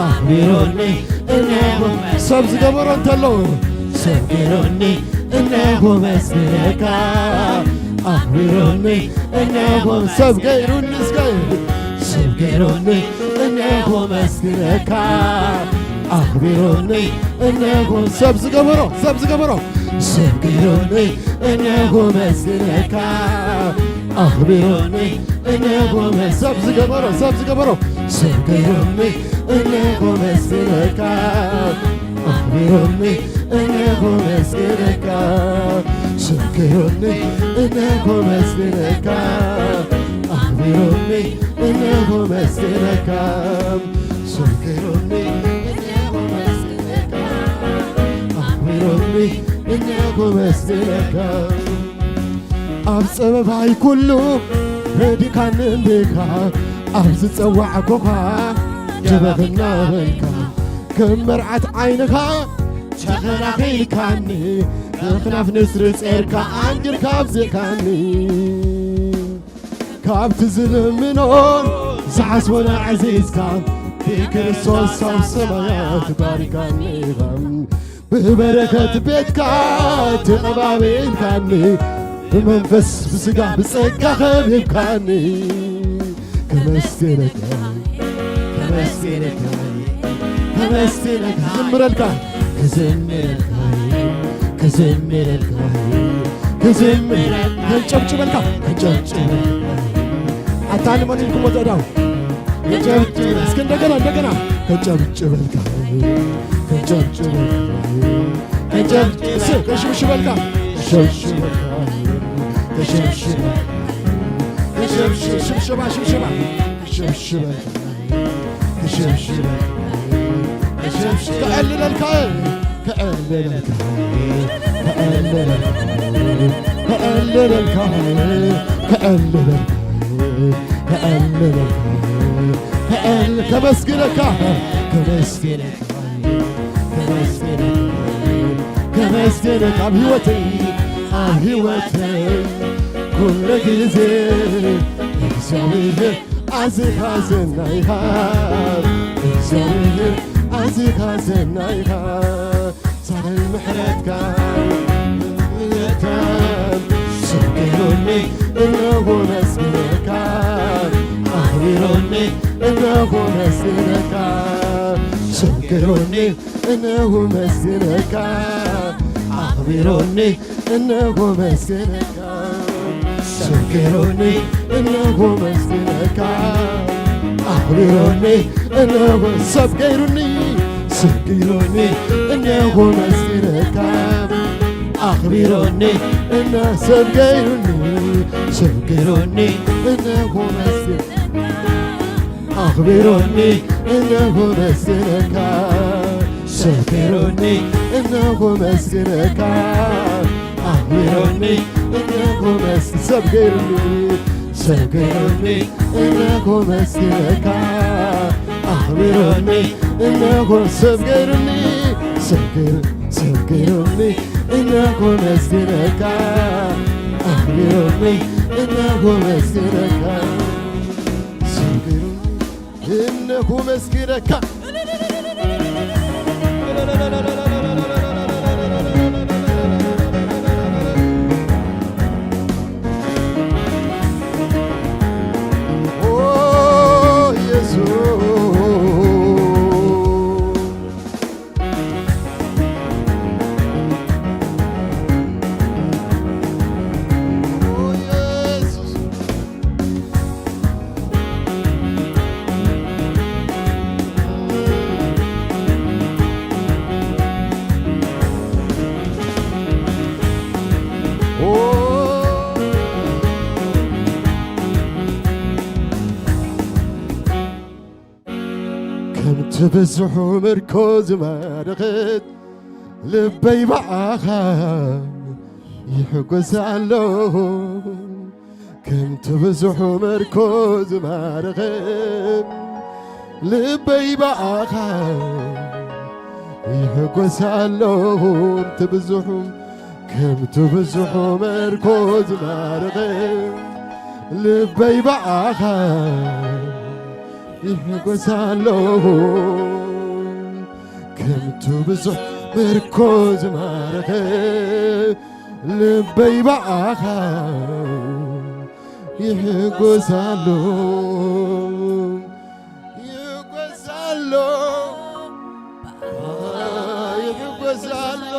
ኣኽቢሩኒ፣ እነሆ ሰብ ዝገበሮ እንተሎ። ሰብ ገይሩኒ፣ እነሆ መስገነካ። ኣኽቢሩኒ፣ እነሆ ሰብ ገይሩኒ እስከ። ሰብ ገይሩኒ፣ እነሆ መስገነካ። ኣኽቢሩኒ፣ እነሆ ሰብ ዝገበሮ፣ ሰብ ዝገበሮ። ሰብ ገይሩኒ፣ እነሆ መስገነካ። ኣኽቢሩኒ፣ እነሆ መ-፣ ሰብ ዝገበሮ፣ ሰብ ዝገበሮ። ሰብ ገይሩኒ፣ እነሆ መስገነካ። ኣኽቢሩኒ፣ እነሆ መስገነካ። ሰብ ገይሩኒ፣ እነሆ መስገነካ። ኣኽቢሩኒ፣ እነሆ መስገነካ። ሰብ ገይሩኒ፣ እነሆ መስገነካ። ኣኽቢሩኒ፣ እነሆ መስገነካ። ኣብ ጸበባይ ኩሉ ረዲካኒ እንዲኻ፣ ኣብ ዝጸዋዕኩኻ ጀበኽ እናበልካ፣ ከም መርዓት ዓይንኻ ተኸላኺልካኒ፣ ኣኽናፍ ንስሪ ጸርካ ኣንጊርካ ኣብዚእካኒ። ካብቲ ዝልምኖን ዝሓስቦን ኣዕዚዝካ፣ ብክርስቶስ ኣብ ሰማያት ባሪካኒ ኢኻ። ብበረኸት ቤትካ ተቐባቢልካኒ፣ ብመንፈስ ብስጋ ብጸጋ ከቢብካኒ። ከመስግነካ፣ ከመስግነካ፣ ከመስግነካ፣ ክዝምረልካ፣ ክዝምረልካ፣ ክዝምረልካ፣ ክዝምረልካ፣ ከንጨብጭበልካ፣ ከንጨብጭበልካ። ኣታ ንመን ኢልኩሞ ተዳው? ከጨብጭበ-፣ እስኪ እንደገና፣ እንደገና። ከጨብጭበልካ፣ ከጨብጭበልካ፣ ከጨብጭ-፣ ስ-፣ ከሽብሽበልካ፣ ከሸብሽበልካ፣ ከሸብሽበልካ፣ ከሸብሽ-፣ ሽብሸባ፣ ሽብሸባ፣ ከሸብሽበልካ፣ ከሸብሽበልካ፣ ከሸብሽ-፣ ከዕልለልካ፣ ከዕልለልካ፣ ከዕልለልካ፣ ከዕልለልካ፣ ከዕልለልካ፣ ከዕልለልካ፣ ከዕል-፣ ከመስግነካ፣ ከመስግነካ፣ ከመስግነካ፣ ከመስግነካ፣ ኣብ ህይወተይ፣ ኣብ ህይወተይ ኩሉ ግዜ እግዚኣብሔር ኣዚኻ ሰናይ ኢኻ፣ እግዚኣብሔር ኣዚኻ ሰናይ ኢኻ። ሳልል ምሕረትካ፣ ምሕረትካ፣ ሰብ ገይሩኒ እነሆ መስግነካ፣ ኣኽቢሩኒ እነሆ መስግነካ፣ ሰብ ገይሩኒ እነሆ መስግነካ፣ ኣኽቢሩኒ እነሆ መስግነካ፣ ሰብ ገይሩኒ እነሆ መስግነካ፣ ኣኽቢሩኒ እነሆ ሰብ ገይሩኒ፣ ሰብ ገይሩኒ እነሆ መስግነካ፣ ኣኽቢሩኒ እነ ሰብ ገይሩኒ፣ ሰብ ገይሩኒ እነሆ መስግነካ። ኣኽቢሩኒ እነሆ መስግነካ፣ ሰብ ገይሩኒ እነሆ መስግነካ፣ ኣኽቢሩኒ እነሆ መስ-፣ ሰብ ገይሩኒ፣ ሰብ ገይሩኒ እነሆ መስግነካ፣ ኣኽቢሩኒ እነሆ ሰብ ገይሩኒ፣ ሰብ ገይሩ-፣ ሰብ ገይሩኒ እነሆ መስግነካ፣ ኣኽቢሩኒ እነሆ መስግነካ። እነሆ መስግነካ። ኦ ኢየሱስ፣ ትብዝሑ ምርኮ ዝማረኸት ልበይ ብኣኻ ይሕጎስ ኣለኹ። ከም ትብዝሑ ምርኮ ዝማረኸት ልበይ ብኣኻ ይሕጎስ ኣለኹ። ትብዝሑ ከም ትብዝሑ ምርኮ ዝማረኸት ልበይ ብኣኻ ይሕጎስ ኣለኹ። ከምቱ ብዙሕ ምርኮ ዝማረኸ ልበይ ብኣኻ ይሕጎስ ኣሎ። ይሕጎስ ኣሎ። ይሕጎስ ኣሎ።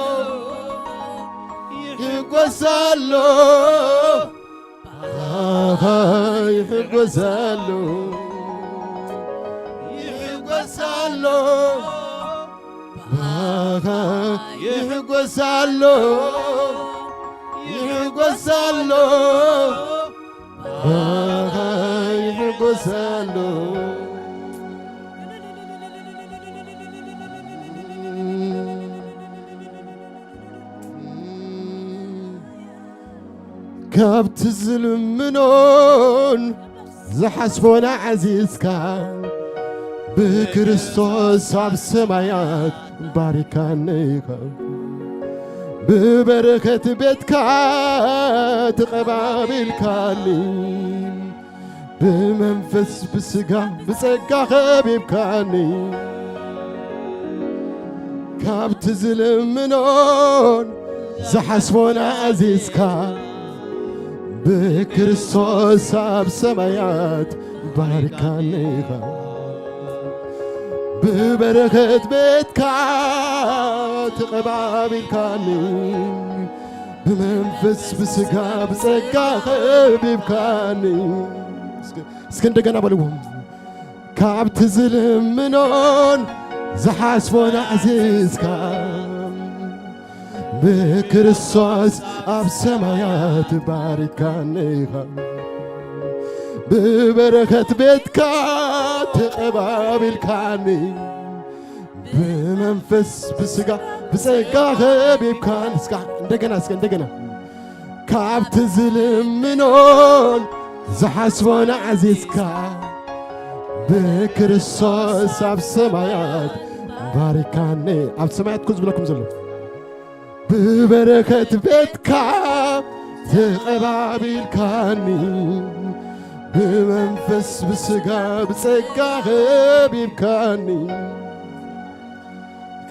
ይሕጎስ ኣሎ። ባኻ ይሕጎስ ኣሎ። ይሕጎስ ኣሎ። ባኻ ይሕጎስ ኣሎ። ይሕጎስ ኣሎ። ባኻ ይሕጎስ ኣሎ። ካብቲ ዝልምኖን ዝሓስቦን ኣዕዚዝካ ብክርስቶስ ኣብ ሰማያት ባሪካኒ ኢኻ። ብበረኸት ቤትካ ተቐባቢልካኒ። ብመንፈስ ብስጋ ብጸጋ ኸቢብካኒ። ካብቲ ዝልምኖን ዝሓስቦን ኣዚዝካ ብክርስቶስ ኣብ ሰማያት ባሪካኒ ኢኻ። ብበረኸት ቤትካ ተቐባቢልካኒ። ብመንፈስ ብስጋ ብጸጋ ኸቢብካኒ። እስኪ እንደገና በልዎም። ካብቲ ዝልምኖን ዝሓስቦን ኣዕዚዝካ ብክርስቶስ ኣብ ሰማያት ባሪካኒ ኢኻ። ብበረኸት ቤትካ ተቐባቢልካኒ። ብመንፈስ ብስጋ ብጸጋ ኸቢብካኒ። እስካ እንደገና፣ እስከ እንደገና። ካብቲ ዝልምኖን ዝሓስቦን ኣዕዚዝካ ብክርስቶስ ኣብ ሰማያት ባሪካኒ። ኣብ ሰማያት ኩ ዝብለኩም ዘሎ ብበረኸት ቤትካ ተቐባቢልካኒ። ብመንፈስ ብስጋ ብጸጋ ኸቢብካኒ።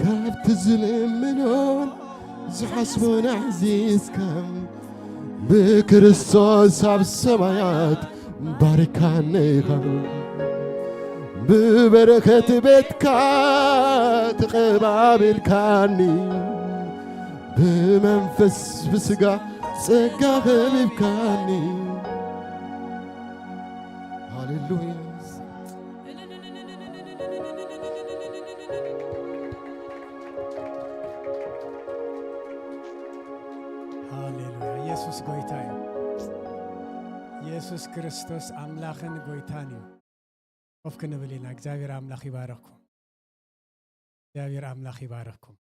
ካብቲ ዝልምኖን ዝሓስቦን ኣዕዚዝካ ብክርስቶስ ኣብ ሰማያት ባሪካኒ ኢኻ። ብበረኸት ቤትካ ተቐባቢልካኒ። ብመንፈስ ብስጋ ጸጋ ኸቢብካኒ። ሃሌሉያ። ሃሌሉያ። ኢየሱስ ጎይታ እዩ። ኢየሱስ ክርስቶስ ኣምላኽን ጎይታን እዩ። ኮፍ ክንብል ኢና። እግዚኣብሔር ኣምላኽ ይባረኽኩም። እግዚኣብሔር ኣምላኽ ይባረኽኩም።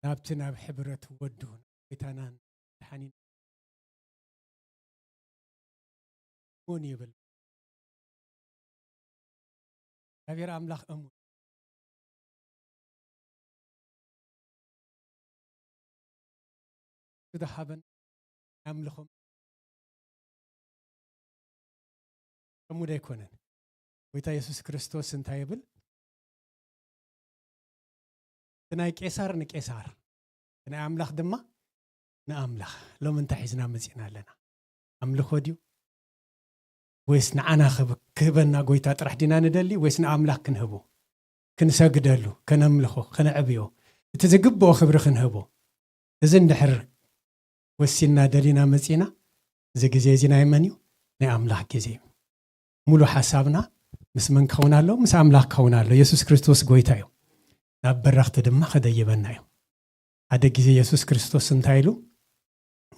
ናብቲ ናብ ሕብረት ወዱ ጎይታናን መድሓኒን እሙን ይብል። እግዚኣብሔር ኣምላኽ እሙን። ዝሃበን ኣምልኾም ከምኡ ዶ ኣይኮነን? ጎይታ የሱስ ክርስቶስ እንታይ ይብል? እቲ ናይ ቄሳር ንቄሳር፣ እቲ ናይ ኣምላኽ ድማ ንኣምላኽ። ሎሚ እንታይ ሒዝና መጺእና ኣለና? ኣምልኾ ድዩ? ወይስ ንዓና ክብ-፣ ክህበና ጎይታ ጥራሕ ዲና ንደሊ? ወይስ ንኣምላኽ ክንህቦ? ክንሰግደሉ፣ ከነምልኾ፣ ከነዕብዮ፣ እቲ ዝግብኦ ክብሪ ክንህቦ? እዚ እንድሕር ወሲንና ደሊና መጺና፣ እዚ ግዜ እዚ ናይ መን እዩ? ናይ ኣምላኽ ግዜ እዩ። ሙሉ ሓሳብና ምስ መን ክኸውን ኣሎ? ምስ ኣምላኽ ክኸውን ኣሎ። የሱስ ክርስቶስ ጎይታ እዩ። ናብ በረኽቲ ድማ ከደይበና እዩ። ሓደ ግዜ የሱስ ክርስቶስ እንታይ ኢሉ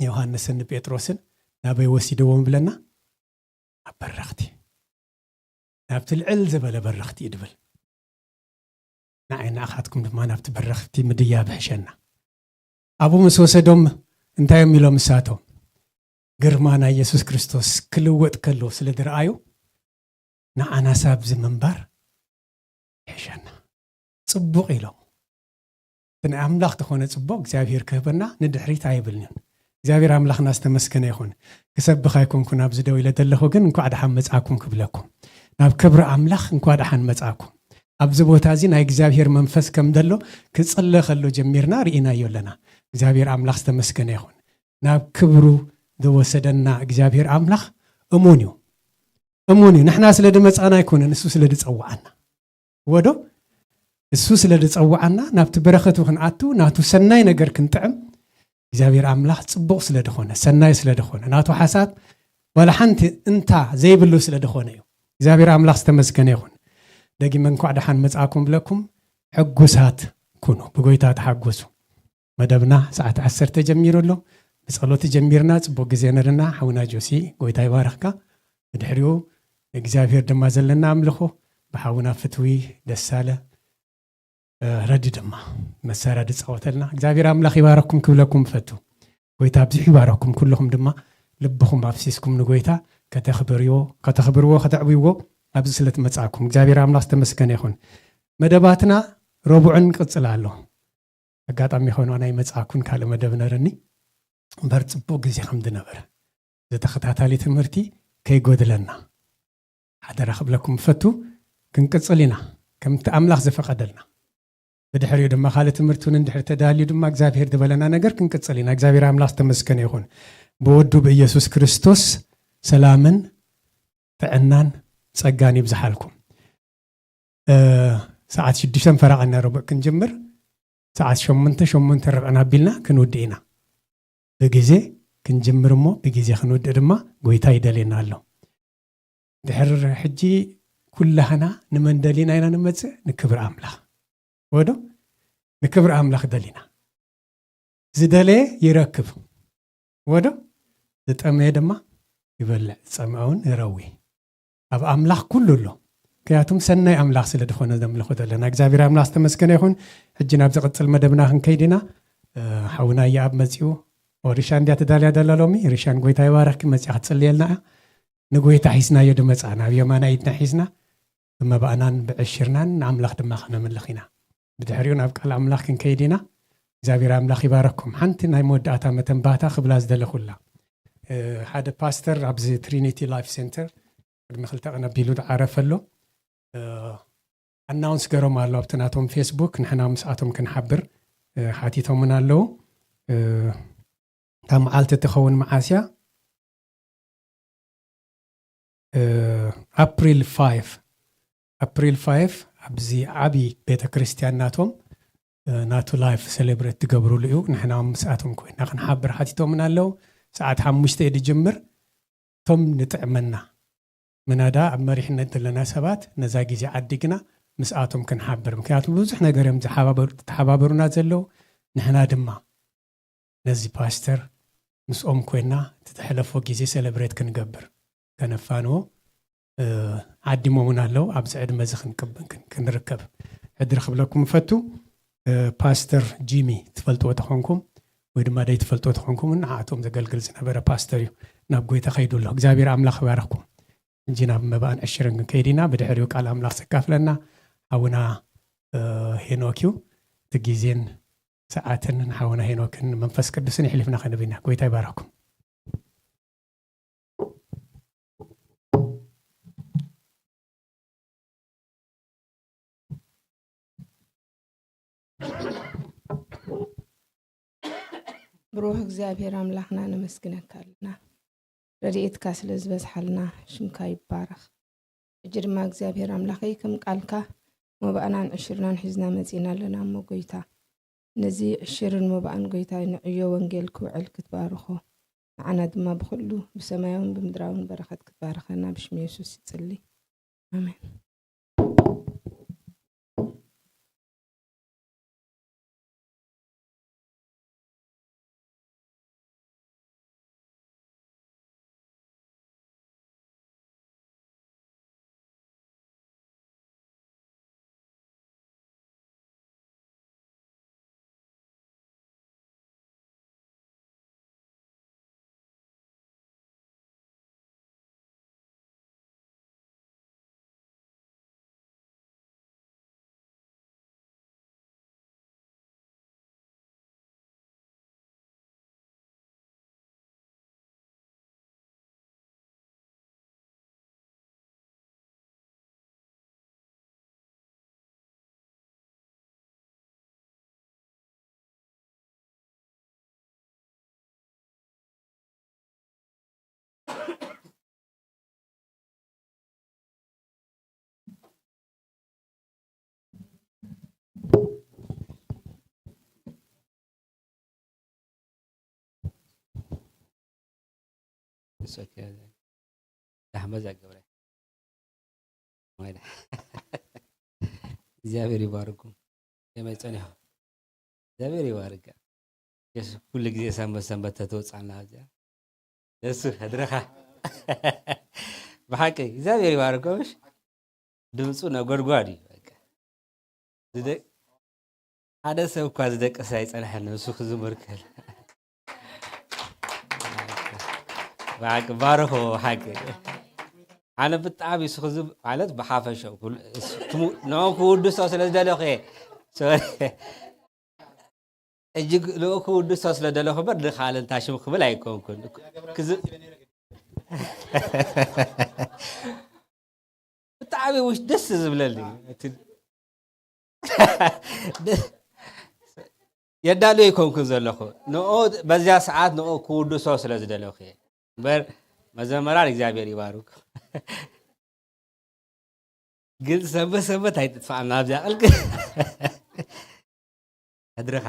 ንዮሃንስን ንጴጥሮስን ናበይ ወሲድዎም ይብለና? ኣብ በረኽቲ፣ ናብቲ ልዕል ዝበለ በረኽቲ እዩ ድብል። ንዓይ ንኣኻትኩም ድማ ናብቲ በረኽቲ ምድያብ ሕሸና። ኣብኡ ምስ ወሰዶም እንታይ እዮም ኢሎም እሳቶም? ግርማ ናይ የሱስ ክርስቶስ ክልወጥ ከሎ ስለ ዝረኣዩ፣ ንዓናስ ኣብዚ ምንባር ይሕሸና። ጽቡቕ ኢሎም። እቲ ናይ ኣምላኽ ዝኾነ ጽቡቕ እግዚኣብሔር ክህበና ንድሕሪት ኣይብልን እዩ። እግዚኣብሔር ኣምላኽና ዝተመስገነ ይኹን። ክሰብኽ ኣይኮንኩን ኣብዚ ደው ኢለ ዘለኹ፣ ግን እንኳዕ ደሓን መጻእኩም ክብለኩም። ናብ ክብሪ ኣምላኽ እንኳዕ ደሓን መጻእኩም። ኣብዚ ቦታ እዚ ናይ እግዚኣብሔር መንፈስ ከም ዘሎ ክጽለ ከሎ ጀሚርና ርኢናዮ ኣለና። እግዚኣብሔር ኣምላኽ ዝተመስገነ ይኹን። ናብ ክብሩ ዝወሰደና እግዚኣብሔር ኣምላኽ እሙን እዩ። እሙን እዩ። ንሕና ስለ ድመጻና ኣይኮነን፣ እሱ ስለ ድጸውዓና። ወዶ እሱ ስለ ድጸውዓና ናብቲ በረኸቱ ክንኣቱ፣ ናቱ ሰናይ ነገር ክንጥዕም፣ እግዚኣብሔር ኣምላኽ ጽቡቕ ስለ ድኾነ፣ ሰናይ ስለ ድኾነ፣ ናቱ ሓሳብ ዋላ ሓንቲ እንታ ዘይብሉ ስለ ድኾነ እዩ። እግዚኣብሔር ኣምላኽ ዝተመስገነ ይኹን። ደጊመ እንኳዕ ደሓን መጻእኩም ብለኩም፣ ሕጉሳት ኩኑ፣ ብጎይታ ተሓጎሱ። መደብና ሰዓት ዓሰርተ ጀሚሩ ኣሎ። ብጸሎት ጀሚርና ጽቡቕ ግዜ ነርና። ሓውና ጆሲ፣ ጎይታ ይባርኽካ። ብድሕሪኡ እግዚኣብሔር ድማ ዘለና ኣምልኾ ብሓውና ፍትዊ ደሳለ፣ እ፣ ረዲ ድማ መሳርያ ድጻወተልና። እግዚኣብሔር ኣምላኽ ይባረኩም ክብለኩም እፈቱ። ጎይታ ኣብዚሑ ይባረኩም። ኩልኹም ድማ ልብኹም ኣፍሲስኩም ንጎይታ ከተኽብርዎ፣ ከተኽብርዎ፣ ከተዕብይዎ ኣብዚ ስለ ትመጻእኩም እግዚኣብሔር ኣምላኽ ዝተመስገነ ይኹን። መደባትና ረቡዕን ቅጽል ኣሎ። ኣጋጣሚ ኮይኑ ኣነ ኣይመጻእኩን፣ ካልእ መደብ ነርኒ እምበር ጽቡቕ ግዜ ከም ዝነበረ፣ ዝተኸታታሊ ትምህርቲ ከይጎድለና ሓደራ ክብለኩም እፈቱ። ክንቅጽል ኢና ከምቲ ኣምላኽ ዝፈቐደልና። ብድሕሪኡ ድማ ካልእ ትምህርቲ እውን እንድሕር ተዳልዩ ድማ እግዚኣብሔር ዝበለና ነገር ክንቅጽል ኢና። እግዚኣብሔር ኣምላኽ ዝተመስገነ ይኹን። ብወዱ ብኢየሱስ ክርስቶስ ሰላምን ጥዕናን ጸጋን ይብዝሓልኩም። እ፣ ሰዓት ሽዱሽተ ፈረቓ ኢና ረቡዕ ክንጅምር። ሰዓት ሸሞንተ፣ ሸሞንተ ርብዕን ኣቢልና ክንውድእ ኢና። ብግዜ ክንጅምር እሞ ብግዜ ክንውድእ ድማ ጎይታ ይደልየና ኣሎ። ድሕር ሕጂ ኩላህና ንመን ደሊና ኢና ንመጽእ? ንክብሪ ኣምላኽ። ወዶ ንክብሪ ኣምላኽ ደሊና። ዝደለየ ይረክብ። ወዶ ዝጠመየ ድማ ይበልዕ፣ ዝጸምአ እውን ይረዊ። ኣብ ኣምላኽ ኩሉ ኣሎ። ምክንያቱም ሰናይ ኣምላኽ ስለ ዝኾነ ዘምልኾ ዘለና። እግዚኣብሔር ኣምላኽ ዝተመስገነ ይኹን። ሕጂ ናብ ዝቕጽል መደብና ክንከይድ ኢና። እ፣ ሓውና እየኣብ መጺኡ። ኦ፣ ሪሻ እንድያ ተዳልያ ዘላ ሎሚ። ሪሻን ጎይታ ይባረኽኪ፣ መጺኣ ክትጽልየልና እያ። ንጎይታ ሒዝናዮ ድመጻ፣ ናብ የማናይ ኢድና ሒዝና፣ ብመባእናን ብዕሽርናን ንኣምላኽ ድማ ከነምልኽ ኢና። ብድሕሪኡ ናብ ቃል ኣምላኽ ክንከይድ ኢና። እግዚኣብሔር ኣምላኽ ይባረኩም። ሓንቲ ናይ መወዳእታ መተንባህታ ክብላ ዝደለኹላ። እ፣ ሓደ ፓስተር ኣብዚ ትሪኒቲ ላይፍ ሴንተር ቅድሚ ክልተ ቀን ኣቢሉ ዝዓረፈ ኣሎ። እ፣ ኣናውንስ ገሮም ኣሎ ኣብቲ ናቶም ፌስቡክ፣ ንሕና ምስኣቶም ክንሓብር፣ እ፣ ሓቲቶምን ኣለዉ። እ፣ እታ መዓልቲ ትኸውን መዓስ እያ? እ፣ ኣፕሪል ፋይቭ፣ ኣፕሪል ፋይቭ ኣብዚ ዓቢ ቤተ ክርስቲያን ናቶም፣ እ፣ ናቱ ላይፍ ሴሌብሬት ትገብሩሉ እዩ። ንሕና ምስኣቶም ኮይና ክንሓብር ሓቲቶምና ኣለዉ። ሰዓት ሓሙሽተ እዩ ዝጅምር። እቶም ንጥዕመና ምናዳ ኣብ መሪሕነት ዘለና ሰባት ነዛ ግዜ ዓዲግና ምስኣቶም ክንሓብር። ምክንያቱ ብዙሕ ነገር እዮም ዝሓባበሩ-፣ ተሓባበሩና ዘለዉ። ንሕና ድማ ነዚ ፓስተር ምስኦም ኮይና እቲ ተሕለፎ ግዜ ሴሌብሬት ክንገብር፣ ከነፋንዎ፣ እ፣ ዓዲሞም እውን ኣለዉ። ኣብዚ ዕድመ እዚ ክንቅብ-፣ ክን-፣ ክንርከብ ሕድሪ ክብለኩም እፈቱ። እ፣ ፓስተር ጂሚ ትፈልጥዎ ተኾንኩም ወይ ድማ ደይ ትፈልጥዎ ተኾንኩም፣ ንዓኣቶም ዘገልግል ዝነበረ ፓስተር እዩ። ናብ ጎይታ ከይዱ ኣሎ። እግዚኣብሔር ኣምላኽ ይባርኽኩም። እንጂ ናብ መባእን ዕሽርን ክንከይድ ኢና። ብድሕሪኡ ቃል ኣምላኽ ዘካፍለና ሓውና፣ እ፣ ሄኖክ እዩ። እቲ ግዜን ሰዓትን ንሓውና ሄኖክን መንፈስ ቅዱስን የሕሊፍና ከንብ ኢና። ጎይታ ይባርኽኩም። ብሩኽ እግዚኣብሔር ኣምላኽና ነመስግነካ ኣለና። ረድኤትካ ስለ ዝበዝሓልና ሽምካ ይባረኽ። ሕጂ ድማ እግዚኣብሔር ኣምላኸይ ከም ቃልካ መባእናን ዕሽርናን ሒዝና መጺና ኣለና እሞ ጎይታ፣ ነዚ ዕሽርን መባእን ጎይታ ንዕዮ ወንጌል ክውዕል ክትባርኾ፣ ንዓና ድማ ብኹሉ ብሰማያውን ብምድራውን በረኸት ክትባርኸና ብሽም የሱስ ይጽሊ። ኣሜን። ዳሕመ ዛገብረ። ማይዳ። እግዚኣብሔር ይባርኩም። ከመይ ጸኒሑ? እግዚኣብሔር ይባርካ። የሱስ ኩሉ ግዜ ሰንበት ሰንበት ተተውጻና ኣብዚኣ። የሱስ ሕድርኻ። ብሓቂ እግዚኣብሔር ይባርኮ። ምሽ ድምፁ ነጎድጓድ እዩ። በቃ። ዝደ-፣ ሓደ ሰብ እኳ ዝደቅስ ኣይጸንሐን፣ ንሱ ክዝምር ከሎ። ብሓቂ ባርኾ፣ ብሓቂ። ኣነ ብጣዕሚ እሱ ክዝም-፣ ማለት ብሓፈሻ ኩሉ፣ እሱ ክሙ-፣ ንዕኡ ክውድሶ ስለ ዝደለኹ እየ። ሶሪ። እጅግ ንኡ ክውድሶ ስለ ደለኹ እምበር ንኻልእ እንታይ ሽም ክብል ኣይኮንኩን። ክዝ-፣ ብጣዕሚ ውሽ-፣ ደስ ዝብለኒ። እቲ የዳሉ ኣይኮንኩን ዘለኹ። ንኡ በዚያ ሰዓት ንኡ ክውድሶ ስለ ዝደለኹ እየ። እምበር መዘመራን እግዚኣብሔር ይባርኩም። ግን ሰንበት ሰንበት ኣይትጥፋእና ኣብዚኣ ቅልቅ ሕድርኻ።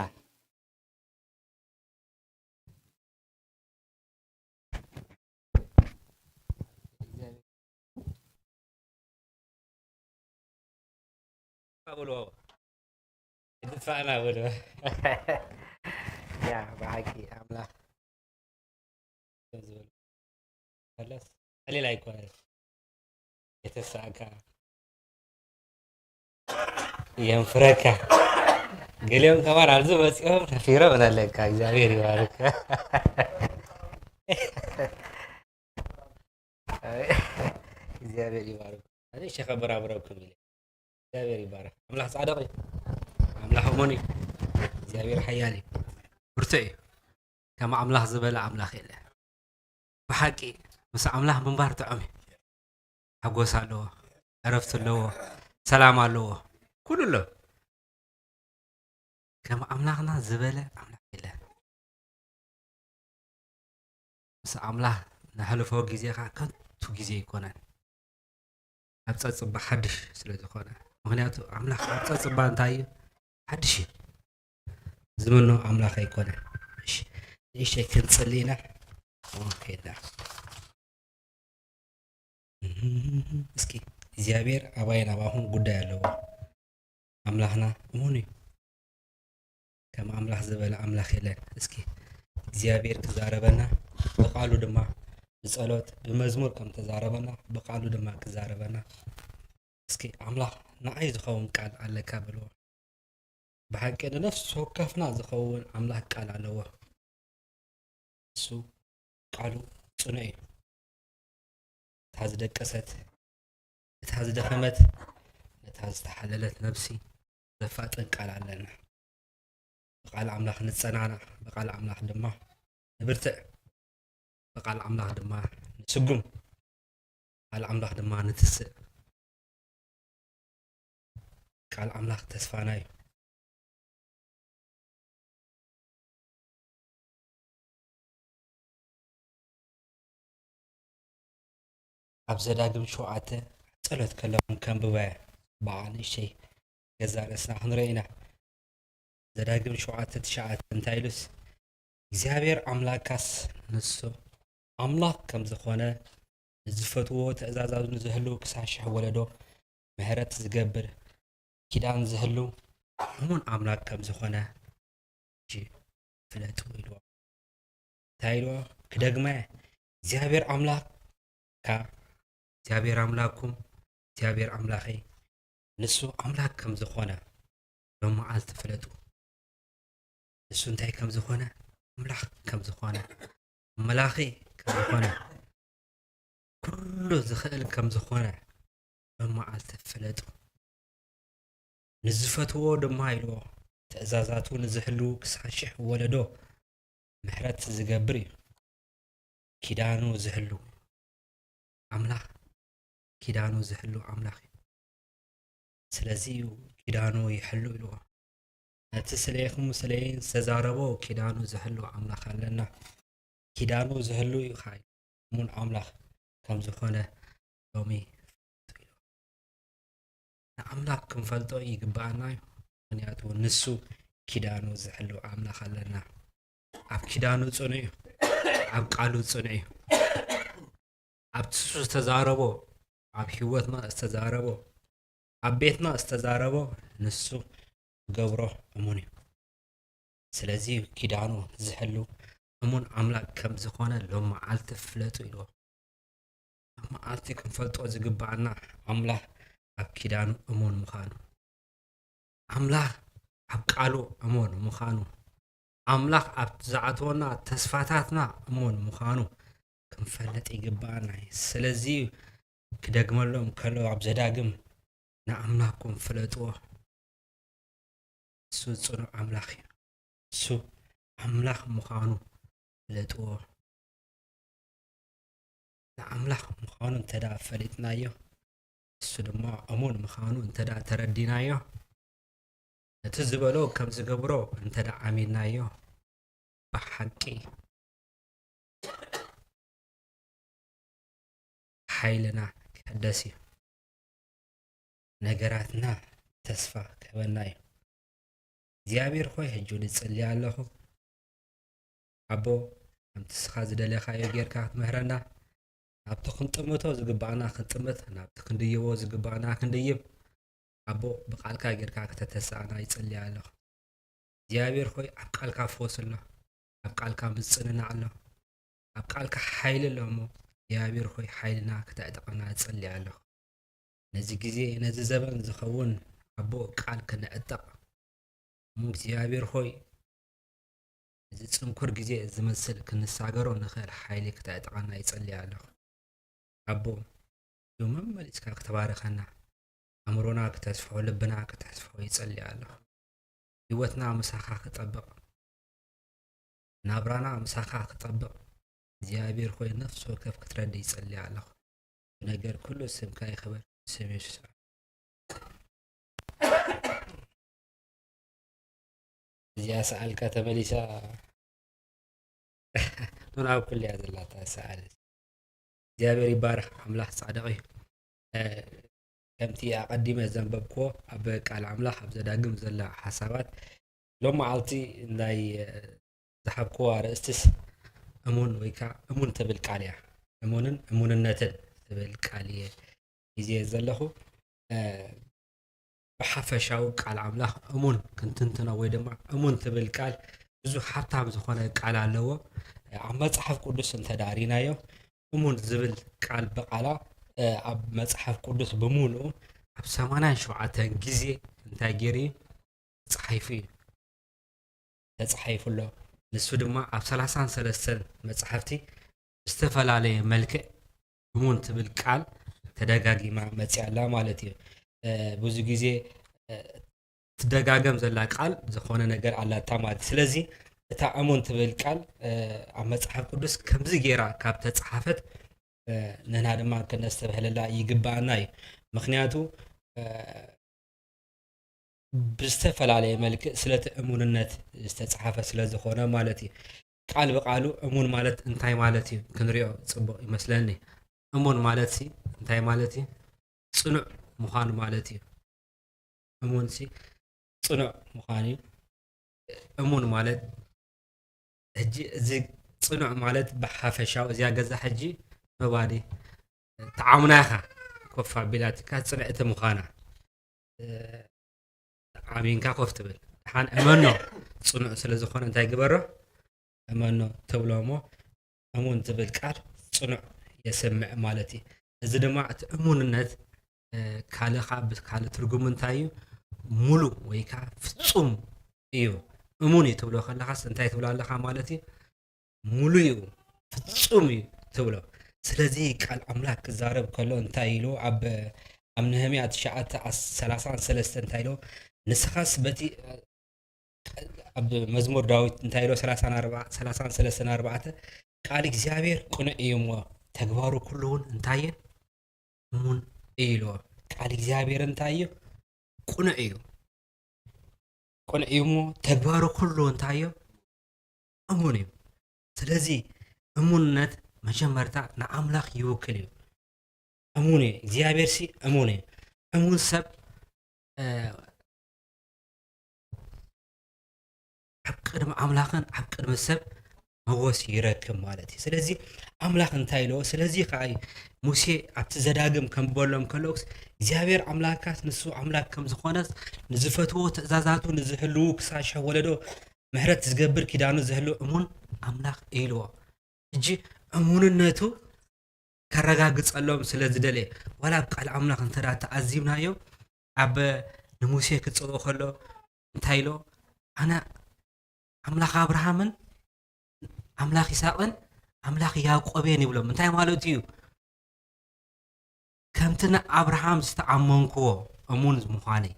በልዎ። ኣይትጥፋእና በልዎ። ያ፣ ብሓቂ ኣምላኽ ዝብል ከለስ ቀሊል ኣይኮነን። የተሳእካ የንፍረካ። ገሊኦም ከማን ኣብዚ መጺኦም ነፊሮም ኣለካ። እግዚኣብሔር ይባርክ። እግዚኣብሔር ይባርክ። ኣነ ሸኸ በራብረኩም ኢለ። እግዚኣብሔር ይባረክ። ኣምላኽ ጻድቕ እዩ። ኣምላኽ እሙን እዩ። እግዚኣብሔር ሓያል እዩ። ብርቱዕ እዩ። ከም ኣምላኽ ዝበለ ኣምላኽ የለ። ብሓቂ ምስ ኣምላኽ ምንባር ጥዑም እዩ። ሓጎስ ኣለዎ፣ ዕረፍቲ ኣለዎ፣ ሰላም ኣለዎ፣ ኩሉ ኣሎ። ከም ኣምላኽና ዝበለ ኣምላኽ የለን። ምስ ኣምላኽ ነሕልፎ ግዜ ኸዓ ከንቱ ግዜ ኣይኮነን። ኣብ ጸጽባ ሓድሽ ስለ ዝኾነ። ምኽንያቱ ኣምላኽ ኣብ ጸጽባ እንታይ እዩ? ሓድሽ እዩ። ዝምኖ ኣምላኽ ኣይኮነን። እሺ፣ ንእሽተይ ክንጽሊ ኢና። ኦኬ፣ ዳ። እስኪ፣ እግዚኣብሔር ኣባይን ኣባኹም ጉዳይ ኣለዎ። ኣምላኽና እሙን እዩ። ከም ኣምላኽ ዝበለ ኣምላኽ የለን። እስኪ እግዚኣብሔር ክዛረበና፣ ብቃሉ ድማ ብጸሎት፣ ብመዝሙር ከም ተዛረበና፣ ብቃሉ ድማ ክዛረበና። እስኪ ኣምላኽ ንዓይ ዝኸውን ቃል ኣለካ በልዎ። ብሓቂ ንነፍሲ ወከፍና ዝኸውን ኣምላኽ ቃል ኣለዎ። እሱ ቃሉ ጽኑዕ እዩ። እታ ዝደቀሰት፣ እታ ዝደኸመት፣ ነታ ዝተሓለለት ነፍሲ ዘፋጥን ቃል ኣለና። ብቃል ኣምላኽ ንጸናናዕ፣ ብቃል ኣምላኽ ድማ ንብርትዕ፣ ብቃል ኣምላኽ ድማ ንስጉም፣ ቃል ኣምላኽ ድማ ንትስእ። ቃል ኣምላኽ ተስፋና እዩ። ኣብ ዘዳግም ሸውዓተ ጸሎት ከለኹም ከንብባ እየ። ብኣ ንእሽተይ ገዛ ርእስና ክንርኢ ኢና። ዘዳግም ሸውዓተ ትሽዓተ እንታይ ኢሉስ፣ እግዚኣብሔር ኣምላካስ ንሱ ኣምላኽ ከም ዝኾነ፣ ንዝፈትዎ ትእዛዛቱ ንዝህልው ክሳብ ሽሕ ወለዶ ምሕረት ዝገብር፣ ኪዳን ዝህልው እሙን ኣምላኽ ከም ዝኾነ ሕጂ ፍለጡ ኢልዎ። እንታይ ኢልዎ? ክደግማ እየ። እግዚኣብሔር ኣምላኽካ፣ እግዚኣብሔር ኣምላኽኩም፣ እግዚኣብሔር ኣምላኸይ፣ ንሱ ኣምላኽ ከም ዝኾነ ሎመዓልቲ ፍለጡ። ንሱ እንታይ ከም ዝኾነ፣ ኣምላኽ ከም ዝኾነ፣ መላኺ ከም ዝኾነ፣ ኩሉ ዝኽእል ከም ዝኾነ ሎመዓልቲ ፍለጡ። ንዝፈትዎ ድማ ኢልዎ፣ ትእዛዛቱ ንዝሕልዉ ክሳብ ሽሕ ወለዶ ምሕረት ዝገብር እዩ። ኪዳኑ ዝሕሉ ኣምላኽ፣ ኪዳኑ ዝሕሉ ኣምላኽ እዩ። ስለዚ እዩ ኪዳኑ ይሕሉ ኢልዎ። ነቲ ስለይኹም ስለይን ዝተዛረቦ ኪዳኑ ዝሕሉ ኣምላኽ ኣለና። ኪዳኑ ዝሕሉ እዩ ኸዓ እሙን ኣምላኽ ከም ዝኾነ ሎሚ ፍለጡ ኢልዎ። ንኣምላኽ ክንፈልጦ ይግብኣና እዩ። ምኽንያቱ ንሱ ኪዳኑ ዝሕሉ ኣምላኽ ኣለና። ኣብ ኪዳኑ ጽኑዕ እዩ። ኣብ ቃሉ ጽኑዕ እዩ። ኣብቲ ንሱ ዝተዛረቦ፣ ኣብ ህይወትና ዝተዛረቦ፣ ኣብ ቤትና ዝተዛረቦ ንሱ ክገብሮ እሙን እዩ። ስለዚ ኪዳኑ ዝሕሉ እሙን ኣምላኽ ከም ዝኾነ ሎም መዓልቲ ፍለጡ ኢልዎ። ሎም መዓልቲ ክንፈልጦ ዝግብኣና ኣምላኽ ኣብ ኪዳኑ እሙን ምዃኑ፣ ኣምላኽ ኣብ ቃሉ እሙን ምዃኑ፣ ኣምላኽ ኣብ ዝኣተወና ተስፋታትና እሙን ምዃኑ ክንፈልጥ ይግብኣና እዩ። ስለዚ ክደግመሎም ከሎ ኣብ ዘዳግም ንኣምላኽኩም ፍለጥዎ። እሱ ጽኑዕ ኣምላኽ እዩ። እሱ ኣምላኽ ምዃኑ ፍለጥዎ። ንኣምላኽ ምዃኑ እንተ ደኣ ፈሊጥናዮ፣ እሱ ድማ እሙን ምዃኑ እንተ ደኣ ተረዲናዮ፣ ነቲ ዝበሎ ከም ዝገብሮ እንተ ደኣ ኣሚንናዮ፣ ብሓቂ ሓይልና ክሕደስ እዩ። ነገራትና ተስፋ ክህበና እዩ። እግዚኣብሔር ሆይ፣ ሕጂ እውን እጽሊ ኣለኹ። ኣቦ፣ ከምቲ ንስኻ ዝደለኻዮ ጌርካ ክትምህረና፣ ናብቲ ክንጥምቶ ዝግባኣና ክንጥምት፣ ናብቲ ክንድይቦ ዝግባኣና ክንድይብ፣ ኣቦ፣ ብቃልካ ጌርካ ከተተስኣና ይጽሊ ኣለኹ። እግዚኣብሔር ሆይ፣ ኣብ ቃልካ ፈውሲ ኣሎ፣ ኣብ ቃልካ ምጽንናዕ ኣሎ፣ ኣብ ቃልካ ሓይሊ ኣሎ እሞ፣ እግዚኣብሔር ሆይ፣ ሓይልና ክተዕጥቐና እጸሊ ኣለኹ። ነዚ ግዜ፣ ነዚ ዘበን ዝኸውን ኣቦ ቃል ክንዕጠቕ እሞ፣ እግዚኣብሔር ሆይ፣ እዚ ጽንኩር ግዜ ዝመስል ክንሳገሮ ንኽእል ሓይሊ ክተዕጥቐና ይጸሊ ኣለኹ። ኣቦ፣ እዩ መመሊስካ ክትባርኸና፣ ኣእምሮና ክተስፍሖ፣ ልብና ክተስፍሖ ይጸሊ ኣለኹ። ህይወትና ምሳኻ ክጠብቕ፣ ናብራና ምሳኻ ክጠብቕ፣ እግዚኣብሔር ሆይ፣ ነፍሲ ወከፍ ክትረዲ ይጸሊ ኣለኹ። ብነገር ኩሉ ስምካ ይኽበር፣ ስም የሱስ። እዚኣ ሰኣልካ ተመሊሳ ናብ ኩሉ እያ ዘላታ ሰኣል። እግዚኣብሔር ይባረኽ፣ ኣምላኽ ጻድቕ እዩ። እ፣ ከምቲ ኣቐዲመ ዘንበብክዎ ኣብ ቃል ኣምላኽ ኣብ ዘዳግም ዘላ ሓሳባት ሎም መዓልቲ ናይ፣ እ፣ ዝሃብክዎ ኣርእስትስ እሙን ወይ ከዓ እሙን ትብል ቃል እያ። እሙንን እሙንነትን ትብል ቃል እየ ሒዘ ዘለኹ። እ፣ ብሓፈሻዊ ቃል ኣምላኽ እሙን ክንትንትኖ ወይ ድማ እሙን ትብል ቃል ብዙሕ ሃብታም ዝኾነ ቃል ኣለዎ። ኣብ መጽሓፍ ቅዱስ እንተ ደኣ ሪናዮ፣ እሙን ዝብል ቃል ብቓላ፣ እ፣ ኣብ መጽሓፍ ቅዱስ ብምሉኡ ኣብ ሰማንያን ሸውዓተን ግዜ እንታይ ገይሩ እዩ? ተጻሒፉ እዩ። ተጻሒፉ ኣሎ። ንሱ ድማ ኣብ ሰላሳን ሰለስተን መጽሓፍቲ ብዝተፈላለየ መልክዕ እሙን ትብል ቃል ተደጋጊማ መጺኣ ኣላ ማለት እዩ። እ፣ ብዙ ግዜ፣ እ፣ ትደጋገም ዘላ ቃል ዝኾነ ነገር ኣላታ ማለት እዩ። ስለዚ እታ እሙን ትብል ቃል፣ እ፣ ኣብ መጽሓፍ ቅዱስ ከምዚ ገይራ ካብ ተጻሓፈት፣ እ፣ ንሕና ድማ ከነስተብህለላ ይግብኣና እዩ። ምኽንያቱ፣ እ፣ ብዝተፈላለየ መልክዕ ስለቲ እሙንነት ዝተጻሓፈ ስለ ዝኾነ ማለት እዩ። ቃል ብቃሉ እሙን ማለት እንታይ ማለት እዩ ክንሪኦ ጽቡቕ ይመስለኒ። እሙን ማለትሲ እንታይ ማለት እዩ? ጽኑዕ ምዃን ማለት እዩ። እሙንሲ ጽኑዕ ምዃን እዩ። እሙን ማለት ሕጂ እዚ ጽኑዕ ማለት ብሓፈሻዊ እዚኣ ገዛ ሕጂ ነባዲ ተዓሙና ኢኻ ኮፍ ኣቢላትካ ጽንዕቲ ምዃና፣ እ፣ ዓሚንካ ኮፍ ትብል። ደሓን እመኖ ጽኑዕ ስለ ዝኾነ እንታይ ግበሮ? እመኖ ትብሎ እሞ እሙን ዝብል ቃል ጽኑዕ የስምዕ ማለት እዩ። እዚ ድማ እቲ እሙንነት፣ እ፣ ካልእ ኸዓ ብካልእ ትርጉሙ እንታይ እዩ? ሙሉእ ወይ ከዓ ፍጹም እዩ። እሙን እዩ ትብሎ ከለኻስ እንታይ ትብሎ ኣለኻ ማለት እዩ? ሙሉእ እዩ፣ ፍጹም እዩ ትብሎ። ስለዚ ቃል ኣምላኽ ክዛረብ ከሎ እንታይ ኢሉ ኣብ፣ ኣብ ነህምያ ትሽዓተ ሰላሳን ሰለስተን እንታይ ኢሉ? ንስኻስ በቲ፣ ኣብ መዝሙር ዳዊት እንታይ ኢሉ? ሰላሳን ኣርባ-፣ ሰላሳን ሰለስተን ኣርባዕተ፣ ቃል እግዚኣብሔር ቅኑዕ እዩ እሞ ተግባሩ ኩሉ እውን እንታይ እዩ? እሙን እዩ ኢልዎ። ቃል እግዚኣብሔር እንታይ እዩ? ቅኑዕ እዩ። ቅኑዕ እዩ እሞ ተግባሩ ኩሉ እንታይ እዩ? እሙን እዩ። ስለዚ እሙንነት መጀመርታ ንኣምላኽ ይውክል እዩ። እሙን እዩ። እግዚኣብሔርሲ እሙን እዩ። እሙን ሰብ፣ እ፣ ኣብ ቅድሚ ኣምላኽን ኣብ ቅድሚ ሰብ መወሲ ይረክብ ማለት እዩ። ስለዚ ኣምላኽ እንታይ ኢልዎ? ስለዚ ከኣ እዩ ሙሴ ኣብቲ ዘዳግም ከንብበሎም ከለውስ እግዚኣብሔር ኣምላክካስ ንሱ ኣምላክ ከም ዝኾነስ ንዝፈትዎ ትእዛዛቱ ንዝህልዉ ክሳብ ሽሕ ወለዶ ምሕረት ዝገብር ኪዳኑ ዝህልው እሙን ኣምላኽ ኢልዎ። ሕጂ እሙንነቱ ከረጋግጸሎም ስለ ዝደለየ፣ ዋላ ኣብ ቃል ኣምላኽ እንተ ደኣ ተኣዚብናዮ፣ ኣብ ንሙሴ ክጽውዖ ከሎ እንታይ ኢሎ? ኣነ ኣምላኽ ኣብርሃምን ኣምላኽ ይስሐቅን ኣምላኽ ያዕቆብን ይብሎም። እንታይ ማለቱ እዩ? ከምቲ ንኣብርሃም ዝተኣመንክዎ እሙን ምዃነይ፣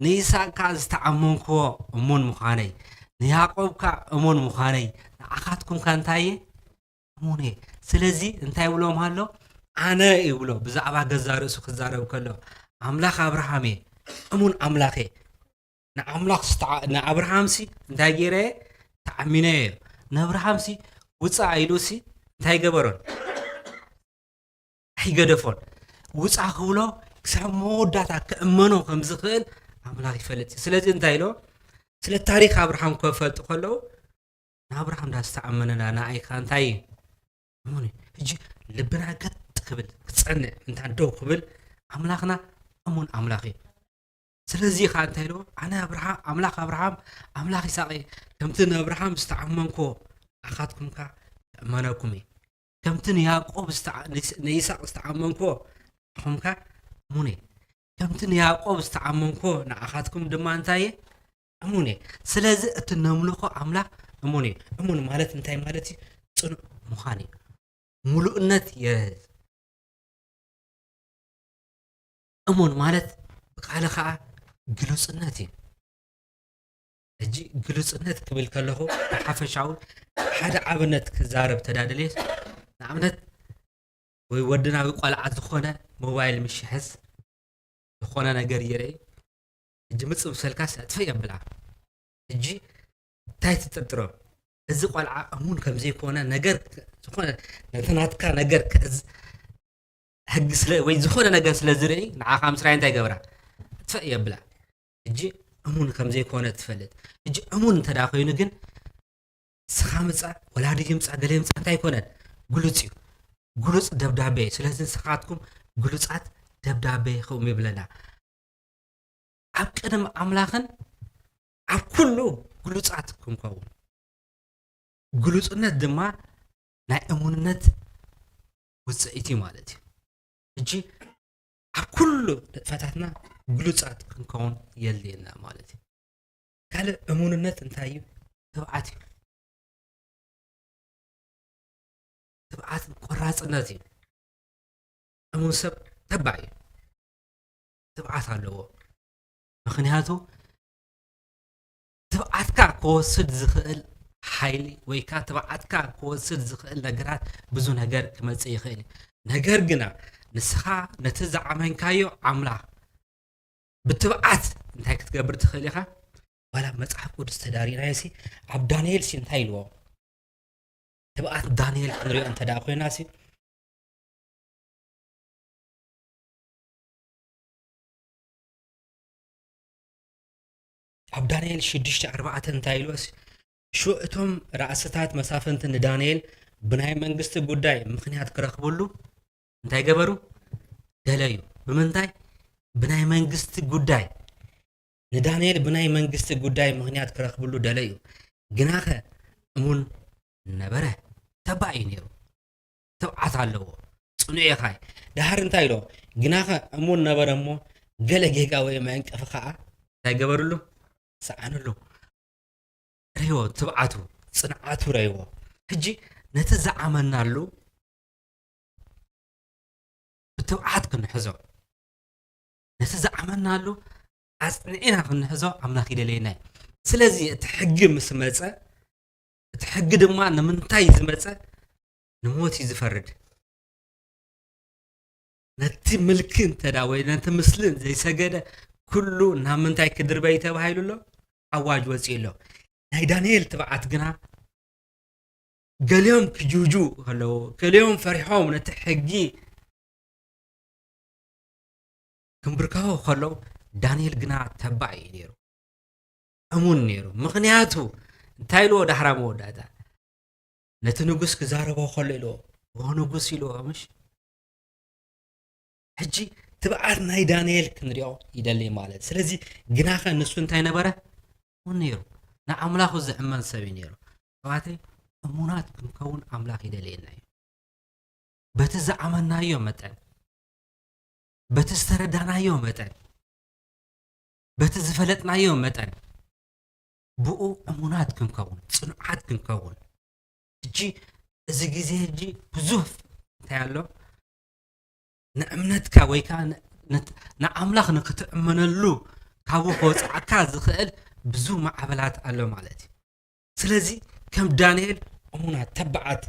ንይስሐቅ ከኣ ዝተኣመንክዎ እሙን ምዃነይ፣ ንያዕቆብ ከኣ እሙን ምዃነይ፣ ንኣኻትኩም ከ እንታይ እየ? እሙን እየ። ስለዚ እንታይ ይብሎም ኣሎ? ኣነ ይብሎ፣ ብዛዕባ ገዛ ርእሱ ክዛረብ ከሎ፣ ኣምላኽ ኣብርሃም እየ፣ እሙን ኣምላኽ እየ። ንኣምላኽ ዝተዓ-፣ ንኣብርሃምሲ እንታይ ገይረ እየ? ተኣሚነ እየ። ንኣብርሃምሲ ውፃእ ኢሉሲ እንታይ ገበሮን? ኣይገደፎን። ውፃእ ክብሎ ክሳብ መወዳእታ ክእመኖ ከም ዝኽእል ኣምላኽ ይፈልጥ እዩ። ስለዚ እንታይ ኢሎ? ስለ ታሪኽ ኣብርሃም ክፈልጡ ከለዉ፣ ንኣብርሃም ዳ ዝተኣመነና ንኣይ ከ እንታይ እዩ? እሙን እዩ። ሕጂ ልብና ገጥ ክብል፣ ክጸንዕ፣ እንታ ደው ክብል፣ ኣምላኽና እሙን ኣምላኽ እዩ። ስለዚ ኸኣ እንታይ ኢልዎ? ኣነ ኣብርሃ-፣ ኣምላኽ ኣብርሃም፣ ኣምላኽ ይስሐቅ እየ። ከምቲ ንኣብርሃም ዝተኣመንክዎ፣ ንኣኻትኩም ከኣ ክእመነኩም እየ። ከምቲ ንያዕቆብ ዝተኣ-፣ ንይስ-፣ ንይስሐቅ ዝተኣመንክዎ፣ ንኣኹም ከኣ እሙን እየ። ከምቲ ንያዕቆብ ዝተኣመንክዎ፣ ንኣኻትኩም ድማ እንታይ እየ? እሙን እየ። ስለዚ እቲ ነምልኾ ኣምላኽ እሙን እዩ። እሙን ማለት እንታይ ማለት እዩ? ጽኑዕ ምዃን እዩ። ምሉእነት የዝ-፣ እሙን ማለት ብቃል ኸኣ ግሉጽነት እዩ። ሕጂ ግሉጽነት ክብል ከለኹ ብሓፈሻዊ ሓደ ኣብነት ክዛረብ ተዳደልየ፣ ንኣብነት ወይ ወድና ወይ ቆልዓ ዝኾነ ሞባይል ምስ ይሕዝ ዝኾነ ነገር ይርኢ፣ ሕጂ ምጽእ ምሰልካስ ኣጥፍእ የብላ። ሕጂ እንታይ ትጥርጥሮ? እዚ ቆልዓ እሙን ከም ዘይኮነ ነገር ክ-፣ ዝኾነ ነቲ ናትካ ነገር ክ-፣ እዚ ሕጊ ስለ፣ ወይ ዝኾነ ነገር ስለ ዝርኢ ንዓኻ ምስ ራእየ እንታይ ይገብራ? ኣጥፍእ የብላ። ሕጂ እሙን ከም ዘይኮነ ትፈልጥ። ሕጂ እሙን እንተ ደኣ ኮይኑ ግን ንስኻ ምጻእ፣ ወላዲ ይምጻእ፣ ገለ ይምጻእ እንታይ ኣይኮነን፣ ግሉጽ እዩ። ግሉጽ ደብዳቤ እዩ። ስለዚ ንስኻትኩም ግሉጻት ደብዳቤ ኢኹም ይብለና። ኣብ ቅድሚ ኣምላኽን ኣብ ኩሉ ግሉጻት ክንከውን። ግሉጽነት ድማ ናይ እሙንነት ውጽኢት እዩ ማለት እዩ። ሕጂ ኣብ ኩሉ ንጥፈታትና ግሉጻት ክንከውን የድልየና ማለት እዩ። ካልእ እሙንነት እንታይ እዩ? ትብዓት እዩ። ትብዓት ቆራጽነት እዩ። እሙን ሰብ ተባዕ እዩ። ትብዓት ኣለዎ። ምኽንያቱ ትብዓትካ ክወስድ ዝኽእል ሓይሊ ወይ ከኣ ትብዓትካ ክወስድ ዝኽእል ነገራት ብዙ ነገር ክመጽእ ይኽእል እዩ። ነገር ግና ንስኻ ነቲ ዝኣመንካዮ ኣምላኽ ብትብዓት እንታይ ክትገብር ትኽእል ኢኻ? ዋላ ኣብ መጽሓፍ ቅዱስ ተዳሪናዮ ሲ፣ ኣብ ዳንኤል ሲ እንታይ ኢልዎ? ትብዓት ዳንኤል ክንሪኦ እንተ ደኣ ኮይና ሲ፣ ኣብ ዳንኤል ሽዱሽተ ኣርባዕተ እንታይ ኢልዎ ሲ፣ ሽዑ እቶም ራእስታት መሳፍንቲ ንዳንኤል ብናይ መንግስቲ ጉዳይ ምኽንያት ክረኽብሉ እንታይ ገበሩ? ደለዩ። ብምንታይ? ብናይ መንግስቲ ጉዳይ። ንዳንኤል ብናይ መንግስቲ ጉዳይ ምኽንያት ክረኽብሉ ደለዩ። ግናኸ እሙን ነበረ። ተባዕ እዩ ነይሩ። ትብዓት ኣለዎ። ጽኑዕ ኢኻ። ደሃር እንታይ ኢሎ? ግናኸ እሙን ነበረ እሞ ገለ ጌጋ ወይ መዕንቀፊ ኸኣ እንታይ ገበርሉ? ሰኣንሉ። ረይዎ ትብዓቱ፣ ጽንዓቱ ረይዎ። ሕጂ ነቲ ዝኣመናሉ ብትብዓት ክንሕዞ፣ ነቲ ዝኣመናሉ ኣጽኒዕና ክንሕዞ ኣምላኽ ይደለየና እዩ። ስለዚ እቲ ሕጊ ምስ መጸ፣ እቲ ሕጊ ድማ ንምንታይ ዝመጸ? ንሞት እዩ ዝፈርድ። ነቲ ምልኪ እንተ ደኣ ወይ ነቲ ምስሊ ዘይሰገደ ኩሉ ናብ ምንታይ ክድርበይ ተባሂሉ ኣሎ? ኣዋጅ ወጺኡ ኣሎ። ናይ ዳንኤል ትብዓት ግና ገሊኦም ክጅውጁ ከለዉ፣ ገሊኦም ፈሪሖም ነቲ ሕጊ ክምብርከኹ ከለዉ፣ ዳንኤል ግና ተባዕ እዩ ነይሩ። እሙን ነይሩ። ምኽንያቱ እንታይ ኢልዎ ዳሕራ መወዳእታ? ነቲ ንጉስ ክዛረቦ ከሎ ኢልዎ፣ "ዎ ንጉስ" ኢልዎ፣ ምሽ? ሕጂ ትብዓት ናይ ዳንኤል ክንሪኦ ይደሊ ማለት። ስለዚ ግናኸ ንሱ እንታይ ነበረ? እውን ነይሩ። ንኣምላኹ ዝእመን ሰብ እዩ ነይሩ። ኣሕዋተይ፣ እሙናት ክንከውን ኣምላኽ ይደልየና እዩ። በቲ ዝኣመናዮ መጠን፣ በቲ ዝተረዳናዮ መጠን፣ በቲ ዝፈለጥናዮ መጠን፣ ብኡ እሙናት ክንከውን፣ ጽኑዓት ክንከውን። ሕጂ፣ እዚ ግዜ ሕጂ ብዙሕ እንታይ ኣሎ? ንእምነትካ ወይ ከኣ ን-፣ ነት-፣ ንኣምላኽ ንክትእመነሉ ካብኡ ከውጽኣካ ዝኽእል ብዙ ማዕበላት ኣሎ ማለት እዩ። ስለዚ ከም ዳንኤል እሙናት፣ ተባዓት፣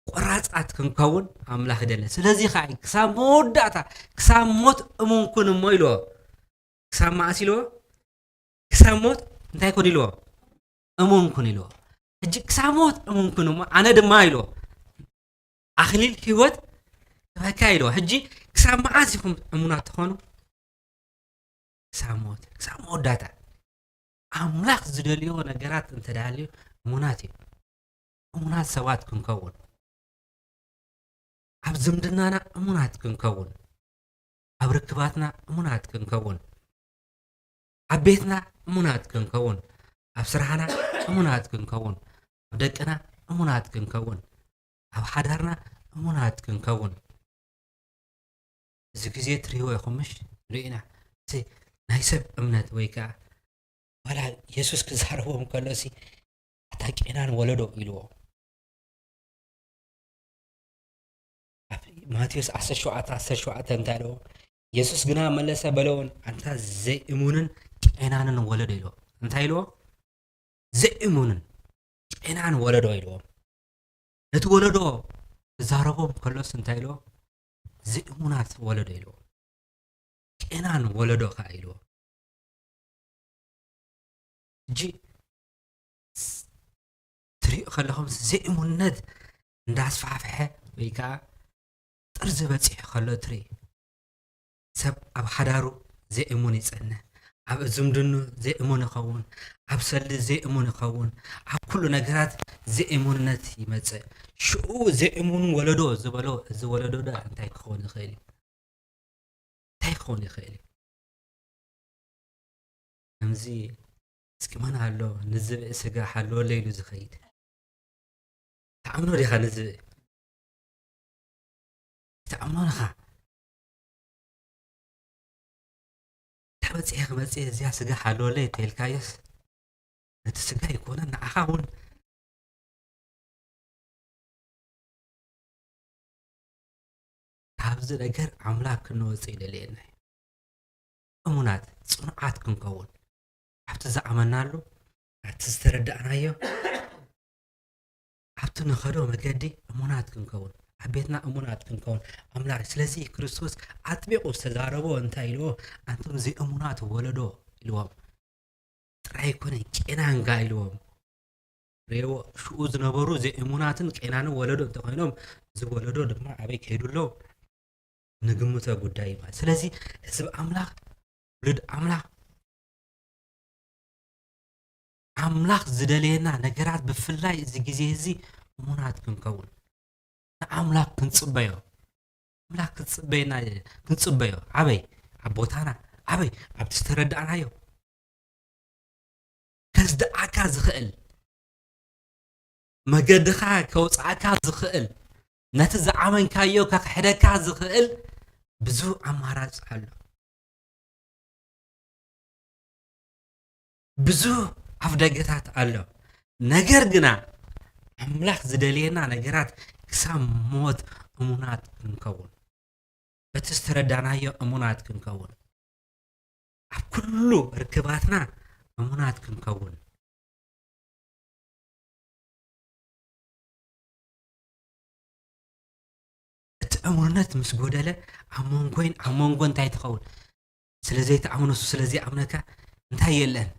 ቆራጻት ክንከውን ኣምላኽ ይደሊ። ስለዚ ከኣ ክሳብ መወዳእታ፣ ክሳብ ሞት እሙን ኩን እሞ ኢልዎ። ክሳብ መዓስ ኢልዎ? ክሳብ ሞት እንታይ ኩን ኢልዎ? እሙን ኩን ኢልዎ። ሕጂ ክሳብ ሞት እሙን ኩን እሞ ኣነ ድማ ኢልዎ፣ ኣኽሊል ህይወት ክበካ ኢልዎ። ሕጂ ክሳብ መዓስ ኢኹም እሙናት ትኾኑ? ክሳብ ሞት፣ ክሳብ መወዳእታ። ኣምላኽ ዝደልዮ ነገራት እንተዳልዩ እሙናት እዩ። እሙናት ሰባት ክንከውን፣ ኣብ ዝምድናና እሙናት ክንከውን፣ ኣብ ርክባትና እሙናት ክንከውን፣ ኣብ ቤትና እሙናት ክንከውን፣ ኣብ ስራሕና እሙናት ክንከውን፣ ኣብ ደቅና እሙናት ክንከውን፣ ኣብ ሓዳርና እሙናት ክንከውን። እዚ ግዜ ትርእይዎ ኢኹም፣ ምሽ? ርኢና፣ እቲ ናይ ሰብ እምነት ወይ ከኣ ዋላ የሱስ ክዛረቦም ከሎ ሲ፣ "ኣታ ቄናን ወለዶ" ኢልዎ። ኣብ ማቴዎስ ዓሰርተ ሸውዓተ ዓሰርተ ሸውዓተ እንታይ ኢልዎ? የሱስ ግና መለሰ በለውን፣ "ኣንታ ዘይእሙንን ቄናንን ወለዶ" ኢልዎ። እንታይ ኢልዎ? ዘይእሙንን ቄናን ወለዶ ኢልዎም። ነቲ ወለዶ ክዛረቦም ከሎስ እንታይ ኢልዎ? ዘይእሙናት ወለዶ ኢልዎ። ቄናን ወለዶ ከኣ ኢልዎ። ሕጂ ስ-፣ ትሪኡ ከለኹም ዘይእሙንነት እንዳስፋሕፍሐ ወይ ከኣ ጥርዚ በጺሑ ከሎ ትርኢ። ሰብ ኣብ ሓዳሩ ዘይእሙን ይጸንሕ፣ ኣብ ዝምድኑ ዘይእሙን ይኸውን፣ ኣብ ሰልዲ ዘይእሙን ይኸውን፣ ኣብ ኩሉ ነገራት ዘይእሙንነት ይመጽእ። ሽኡ ዘይእሙን ወለዶ ዝበሎ፣ እዚ ወለዶ ደኣ እንታይ ክኸውን ይኽእል እዩ? እንታይ ክኸውን ይኽእል እዩ? ከምዚ እስኪ መን ኣሎ ንዝብኢ ስጋ ሓልወለይ ኢሉ ዝኸይድ? ትኣምኖ ዲኻ ንዝብኢ? ትኣምኖ ዲኻ? እንተ በጺሐ ክመጽእ እዚኣ ስጋ ሓልወለይ እንተኢልካዮስ፣ ነቲ ስጋ ኣይኮነን ንዓኻ እውን ካብዚ ነገር ኣምላኽ ክንወጽእ ይደልየና እዩ። እሙናት፣ ጽኑዓት ክንከውን፣ ኣብቲ ዝኣመናሉ፣ ኣብቲ ዝተረዳእናዮ፣ ኣብቲ ንኸዶ መገዲ እሙናት ክንከውን፣ ኣብ ቤትና እሙናት ክንከውን ኣምላኽ። ስለዚ ክርስቶስ ኣጥቢቑ ዝተዛረቦ እንታይ ኢልዎ? "ኣንቱም ዘይእሙናት ወለዶ" ኢልዎም። ጥራይ ኣይኮነን፣ ቄናን ከኣ ኢልዎም። ርእይዎ፣ ሽኡ ዝነበሩ ዘይእሙናትን ቄናንን ወለዶ እንተኾይኖም፣ እዚ ወለዶ ድማ ኣበይ ከይዱ ኣሎ? ንግምቶ ጉዳይ እዩ ማለት። ስለዚ ህዝቢ ኣምላኽ፣ ውሉድ ኣምላኽ፣ ኣምላኽ ዝደልየና ነገራት፣ ብፍላይ እዚ ግዜ እዚ እሙናት ክንከውን፣ ንኣምላኽ ክንጽበዮ፣ ኣምላኽ ክጽበየና፣ ክንጽበዮ። ኣበይ? ኣብ ቦታና። ኣበይ? ኣብቲ ዝተረዳእናዮ። ከስድዓካ ዝኽእል፣ መገድኻ ከውጽኣካ ዝኽእል፣ ነቲ ዝኣመንካዮ ከኽሕደካ ዝኽእል ብዙህ ኣማራጺ ኣሎ። ብዙህ ኣፍደገታት ኣሎ። ነገር ግና ኣምላኽ ዝደልየና ነገራት ክሳብ ሞት እሙናት ክንከውን፣ በቲ ዝተረዳናዮ እሙናት ክንከውን፣ ኣብ ኩሉ ርክባትና እሙናት ክንከውን። እቲ እሙንነት ምስ ጎደለ፣ ኣብ መንጎይን ኣብ መንጎ እንታይ ትኸውን? ስለ ዘይትኣምኖ፣ እሱ ስለ ዘይኣምነካ እንታይ የለን?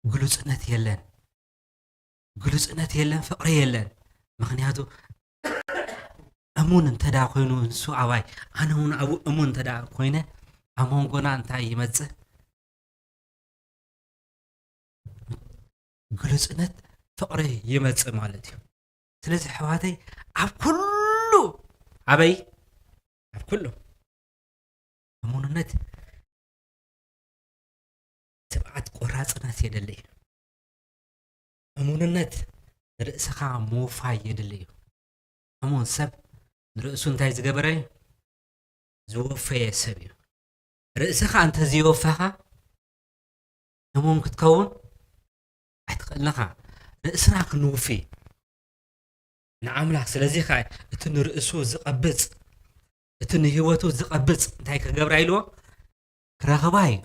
ግሉጽነት የለን። ግሉጽነት የለን፣ ፍቕሪ የለን። ምኽንያቱ እሙን እንተ ደኣ ኮይኑ ንሱ ኣባይ፣ ኣነ እውን ኣብኡ እሙን እንተ ደኣ ኮይነ፣ ኣብ መንጎና እንታይ ይመጽእ? ግሉጽነት፣ ፍቕሪ ይመጽእ ማለት እዩ። ስለዚ ኣሕዋተይ ኣብ ኩሉ ኣበይ ኣብ ኩሉ እሙንነት ትብዓት ቆራጽነት የድሊ እዩ። እሙንነት ንርእስኻ ምውፋይ የድሊ እዩ። እሙን ሰብ ንርእሱ እንታይ ዝገበረ እዩ? ዝወፈየ ሰብ እዩ። ርእስኻ እንተዘይወፈኻ እሙን ክትከውን ኣይትኽእልኻ። ርእስና ክንውፊ ንኣምላኽ። ስለዚ ኸ እቲ ንርእሱ ዝቐብጽ እቲ ንህይወቱ ዝቐብጽ እንታይ ክገብራ ኢልዎ? ክረኽባ እዩ።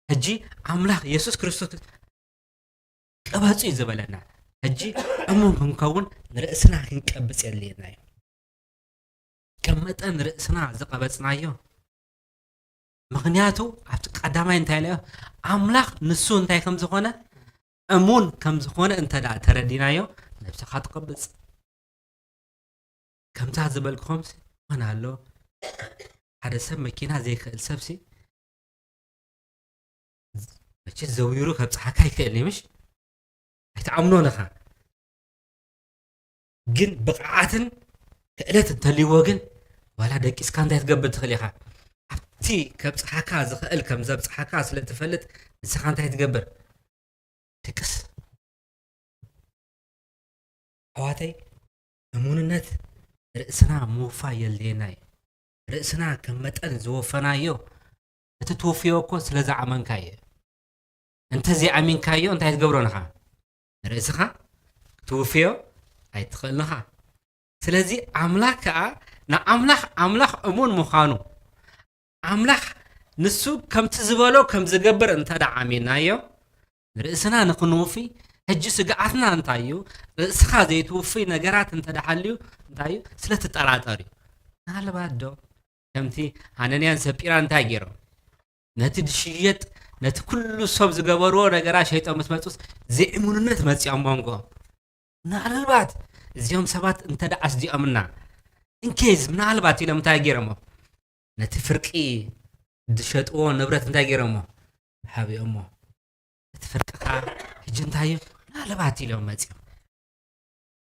ሕጂ ኣምላኽ የሱስ ክርስቶስ ቅበጹ እዩ ዝበለና። ሕጂ እሙን ክንከውን ንርእስና ክንቀብጽ የድልየና እዩ። ከም መጠን ርእስና ዝቐበጽናዮ ምኽንያቱ ኣብቲ ቀዳማይ እንታይ ኢለ ኣምላኽ ንሱ እንታይ ከም ዝኾነ እሙን ከም ዝኾነ እንተ ደኣ ተረዲናዮ ነብስኻ ትቐብጽ። ከምታ ዝበልክኹም ሲ መን ኣሎ ሓደ ሰብ መኪና ዘይክእል ሰብሲ መቸ ዘዊሩ ከብፅሓካ ይክእል እዩ ምሽ ኣይትኣምኖን ኢኻ። ግን ብቕዓትን ክእለት እንተልይዎ ግን ዋላ ደቂስካ እንታይ ትገብር ትኽእል ኢኻ። ኣብቲ ከብፅሓካ ዝኽእል ከም ዘብፅሓካ ስለ ትፈልጥ ንስኻ እንታይ ትገብር? ደቅስ። ኣሕዋተይ እሙንነት ርእስና ምውፋይ የድልየና እዩ። ርእስና ከም መጠን ዝወፈናዮ እቲ ትውፍዮ እኮ ስለ ዝኣመንካዮ እዩ። እንተዘይኣሚንካዮ እንታይ ትገብሮ ንኻ? ንርእስኻ ክትውፍዮ ኣይትኽእልን ኢኻ። ስለዚ ኣምላኽ ከኣ ንኣምላኽ ኣምላኽ እሙን ምዃኑ ኣምላኽ ንሱ ከምቲ ዝበሎ ከም ዝገብር እንተ ደኣ ኣሚንናዮ ንርእስና ንኽንውፊ ሕጂ ስግኣትና እንታይ እዩ? ርእስኻ ዘይትውፍይ ነገራት እንተ ደኣ ሃልዩ እንታይ እዩ? ስለ ትጠራጠር እዩ። ምናልባት ዶ ከምቲ ሃነንያን ሰጲራን እንታይ ገይሮም? ነቲ ድሽየጥ ነቲ ኩሉ ሰብ ዝገበርዎ ነገራት ሸይጦም ምስ መጹስ ዘይእሙንነት መጺኦም መንጎ ምናልባት እዚኦም ሰባት እንተ ደኣ ኣስዲኦምና እንኬዝ ምናልባት ኢሎም እንታይ ገይሮሞ ነቲ ፍርቂ ዝሸጥዎ ንብረት እንታይ ገይሮሞ ሃቢኦሞ እቲ ፍርቅኻ ሕጂ እንታይ እዩ ምናልባት ኢሎም መጺኦም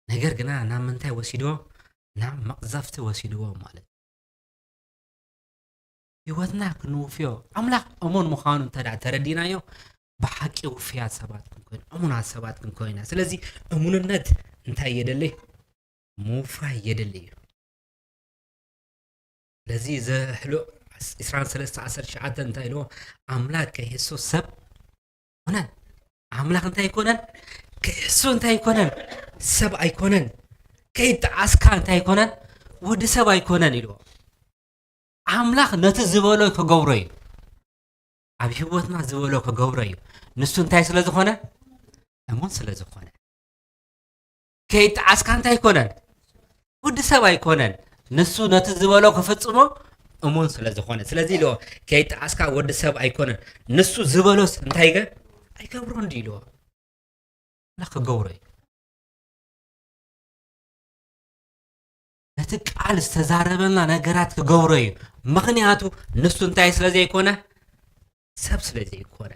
ነገር ግና ናብ ምንታይ ወሲድዎ ናብ መቕዘፍቲ ወሲድዎ ማለት እዩ። ህይወትና ክንውፍዮ ኣምላኽ እሙን ምዃኑ እንተ ደኣ ተረዲናዮ ብሓቂ ውፍያት ሰባት ክንኮይን እሙናት ሰባት ክንኮይና ስለዚ እሙንነት እንታይ የደሊ ምውፋይ የደሊ እዩ። ስለዚ ዘሕሉቕ ዕስራን ሰለስተ ዓሰርተ ትሽዓተ እንታይ ኢልዎ ኣምላኽ ከይህሱ ሰብ ኣይኮነን። ኣምላኽ እንታይ ኣይኮነን? ክሕሱ እንታይ ኣይኮነን? ሰብ ኣይኮነን። ከይጠዓስካ እንታይ ኣይኮነን? ወዲ ሰብ ኣይኮነን ኢልዎ። ኣምላኽ ነቲ ዝበሎ ክገብሮ እዩ። ኣብ ህይወትና ዝበሎ ክገብሮ እዩ። ንሱ እንታይ ስለ ዝኾነ? እሙን ስለ ዝኾነ። ከይጠዓስካ እንታይ ኣይኮነን? ወዲ ሰብ ኣይኮነን። ንሱ ነቲ ዝበሎ ክፍጽሞ እሙን ስለ ዝኾነ። ስለዚ ኢልዎ ከይጠዓስካ ወዲ ሰብ ኣይኮነን። ንሱ ዝበሎስ እንታይ ገ ኣይገብሮን ድዩ ኢልዎ። ኣምላኽ ክገብሮ እዩ። ነቲ ቃል ዝተዛረበልና ነገራት ክገብሮ እዩ። ምኽንያቱ ንሱ እንታይ ስለ ዘይኮነ? ሰብ ስለ ዘይኮነ።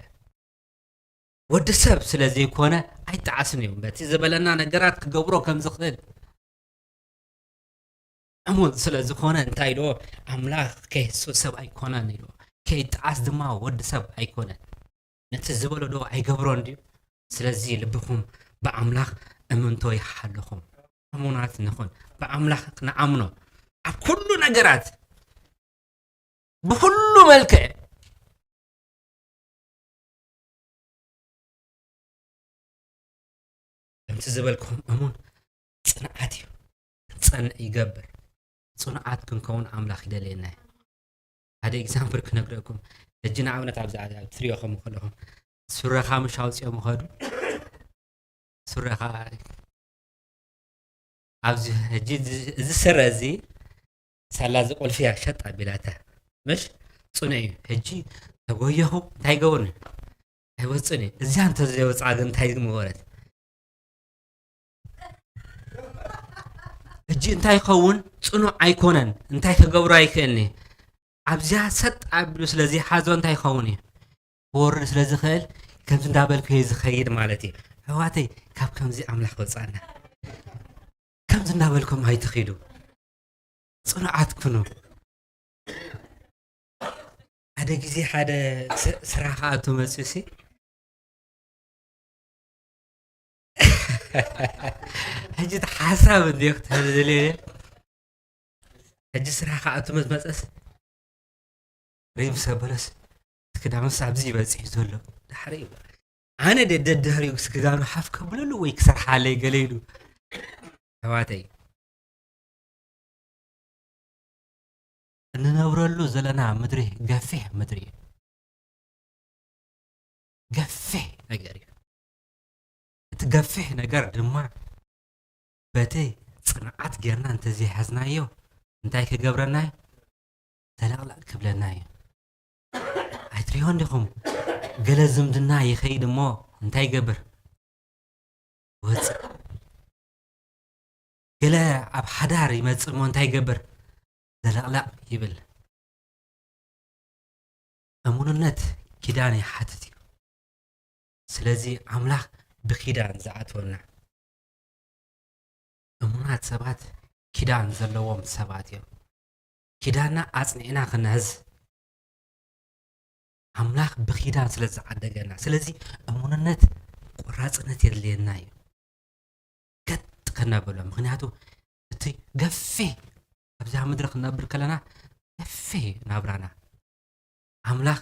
ወዲ ሰብ ስለ ዘይኮነ ኣይጠዓስን እዩ። በቲ ዝበለና ነገራት ክገብሮ ከም ዝኽእል እሙን ስለ ዝኾነ እንታይ ኢልዎ? ኣምላኽ ከይህሱ ሰብ ኣይኮነን ኢልዎ። ከይጠዓስ ድማ ወዲ ሰብ ኣይኮነን። ነቲ ዝበሎ ዶ ኣይገብሮን ድዩ? ስለዚ ልብኹም ብኣምላኽ እምንቶ ይሓልኹም። እሙናት ንኹን። ብኣምላኽ ንኣምኖ። ኣብ ኩሉ ነገራት ብኹሉ መልክዕ ከምቲ ዝበልክኹም እሙን ጽንዓት እዩ። ክንጸንዕ ይገብር። ጽኑዓት ክንከውን ኣምላኽ ይደልየና እዩ። ሓደ ኤግዛምፕል ክነግረኩም። ሕጂ ንኣብነት ኣብዚ ኣብ ትሪኦ ከም ከለኹም ሱረኻ ምሽ ኣውፅኦም ኸዱ ሱረኻ ኣብዚ ሕጂ እዚ ስረ እዚ ሳላ እዚ ቁልፊ እያ ሸጥ ኣቢላታ ምሽ ጽኑዕ እዩ። ሕጂ ተጎየኹ እንታይ ይገብር ኣይወፅን እዩ። እዚኣ እንተዘይወፅኣ ግን እንታይ ምበለት? ሕጂ እንታይ ይኸውን? ጽኑዕ ኣይኮነን። እንታይ ክገብሮ ኣይክእልን እዩ። ኣብዚኣ ሰጥ ኣቢሉ ስለ ዘይሓዞ እንታይ ይኸውን እዩ? ክወርድ ስለ ዝኽእል ከምዚ እንዳበልኩ እየ ዝኸይድ ማለት እዩ። ኣሕዋተይ፣ ካብ ከምዚ ኣምላኽ ወጻና። ከምዚ እናበልኩም ኣይትኺዱ። ጽኑዓት ኩኑ። ሓደ ግዜ ሓደ ስ-፣ ስራሕ ክኣቱ መጽዩ ሲ፣ ሕጂ እቲ ሓሳብ እንድዮ ክትሕዝ ደልየ። ሕጂ ስራሕ ክኣቱ መስ-፣ መጸስ፣ ሪም ሰበለስ፣ እቲ ክዳንስ ኣብዚ ይበጽሕ ዘሎ። ዳሕሪ እዩ። ኣነ ደ-፣ ደድሕሪኡ ክስ ክዳኑ ሓፍ ከብለሉ ወይ ክሰርሓለይ ገለ ኢሉ። ኣሕዋተይ፣ እንነብረሉ ዘለና ምድሪ ገፊሕ ምድሪ እዩ። ገፊሕ ነገር እዩ። እቲ ገፊሕ ነገር ድማ በቲ ጽንዓት ጌርና እንተዘይሓዝናዮ፣ እንታይ ክገብረና እዩ? ተለቕለቕ ክብለና እዩ። ኣይትሪኦን ዲኹም? ገለ ዝምድና ይኸይድ እሞ እንታይ ይገብር? ይወጽእ። ገለ ኣብ ሓዳር ይመጽእ እሞ እንታይ ይገብር? ዘለቕለቕ ይብል። እሙንነት ኪዳን ይሓትት እዩ። ስለዚ ኣምላኽ ብኪዳን ዝኣትወና። እሙናት ሰባት ኪዳን ዘለዎም ሰባት እዮም። ኪዳንና ኣጽኒዕና ክንሕዝ ኣምላኽ ብኪዳን ስለ ዝዓደገና። ስለዚ እሙንነት ቆራጽነት የድልየና እዩ። ገጥ ከነብሎ። ምኽንያቱ እቲ ገፊሕ ኣብዛ ምድሪ ክንነብር ከለና ገፊሕ ናብራና። ኣምላኽ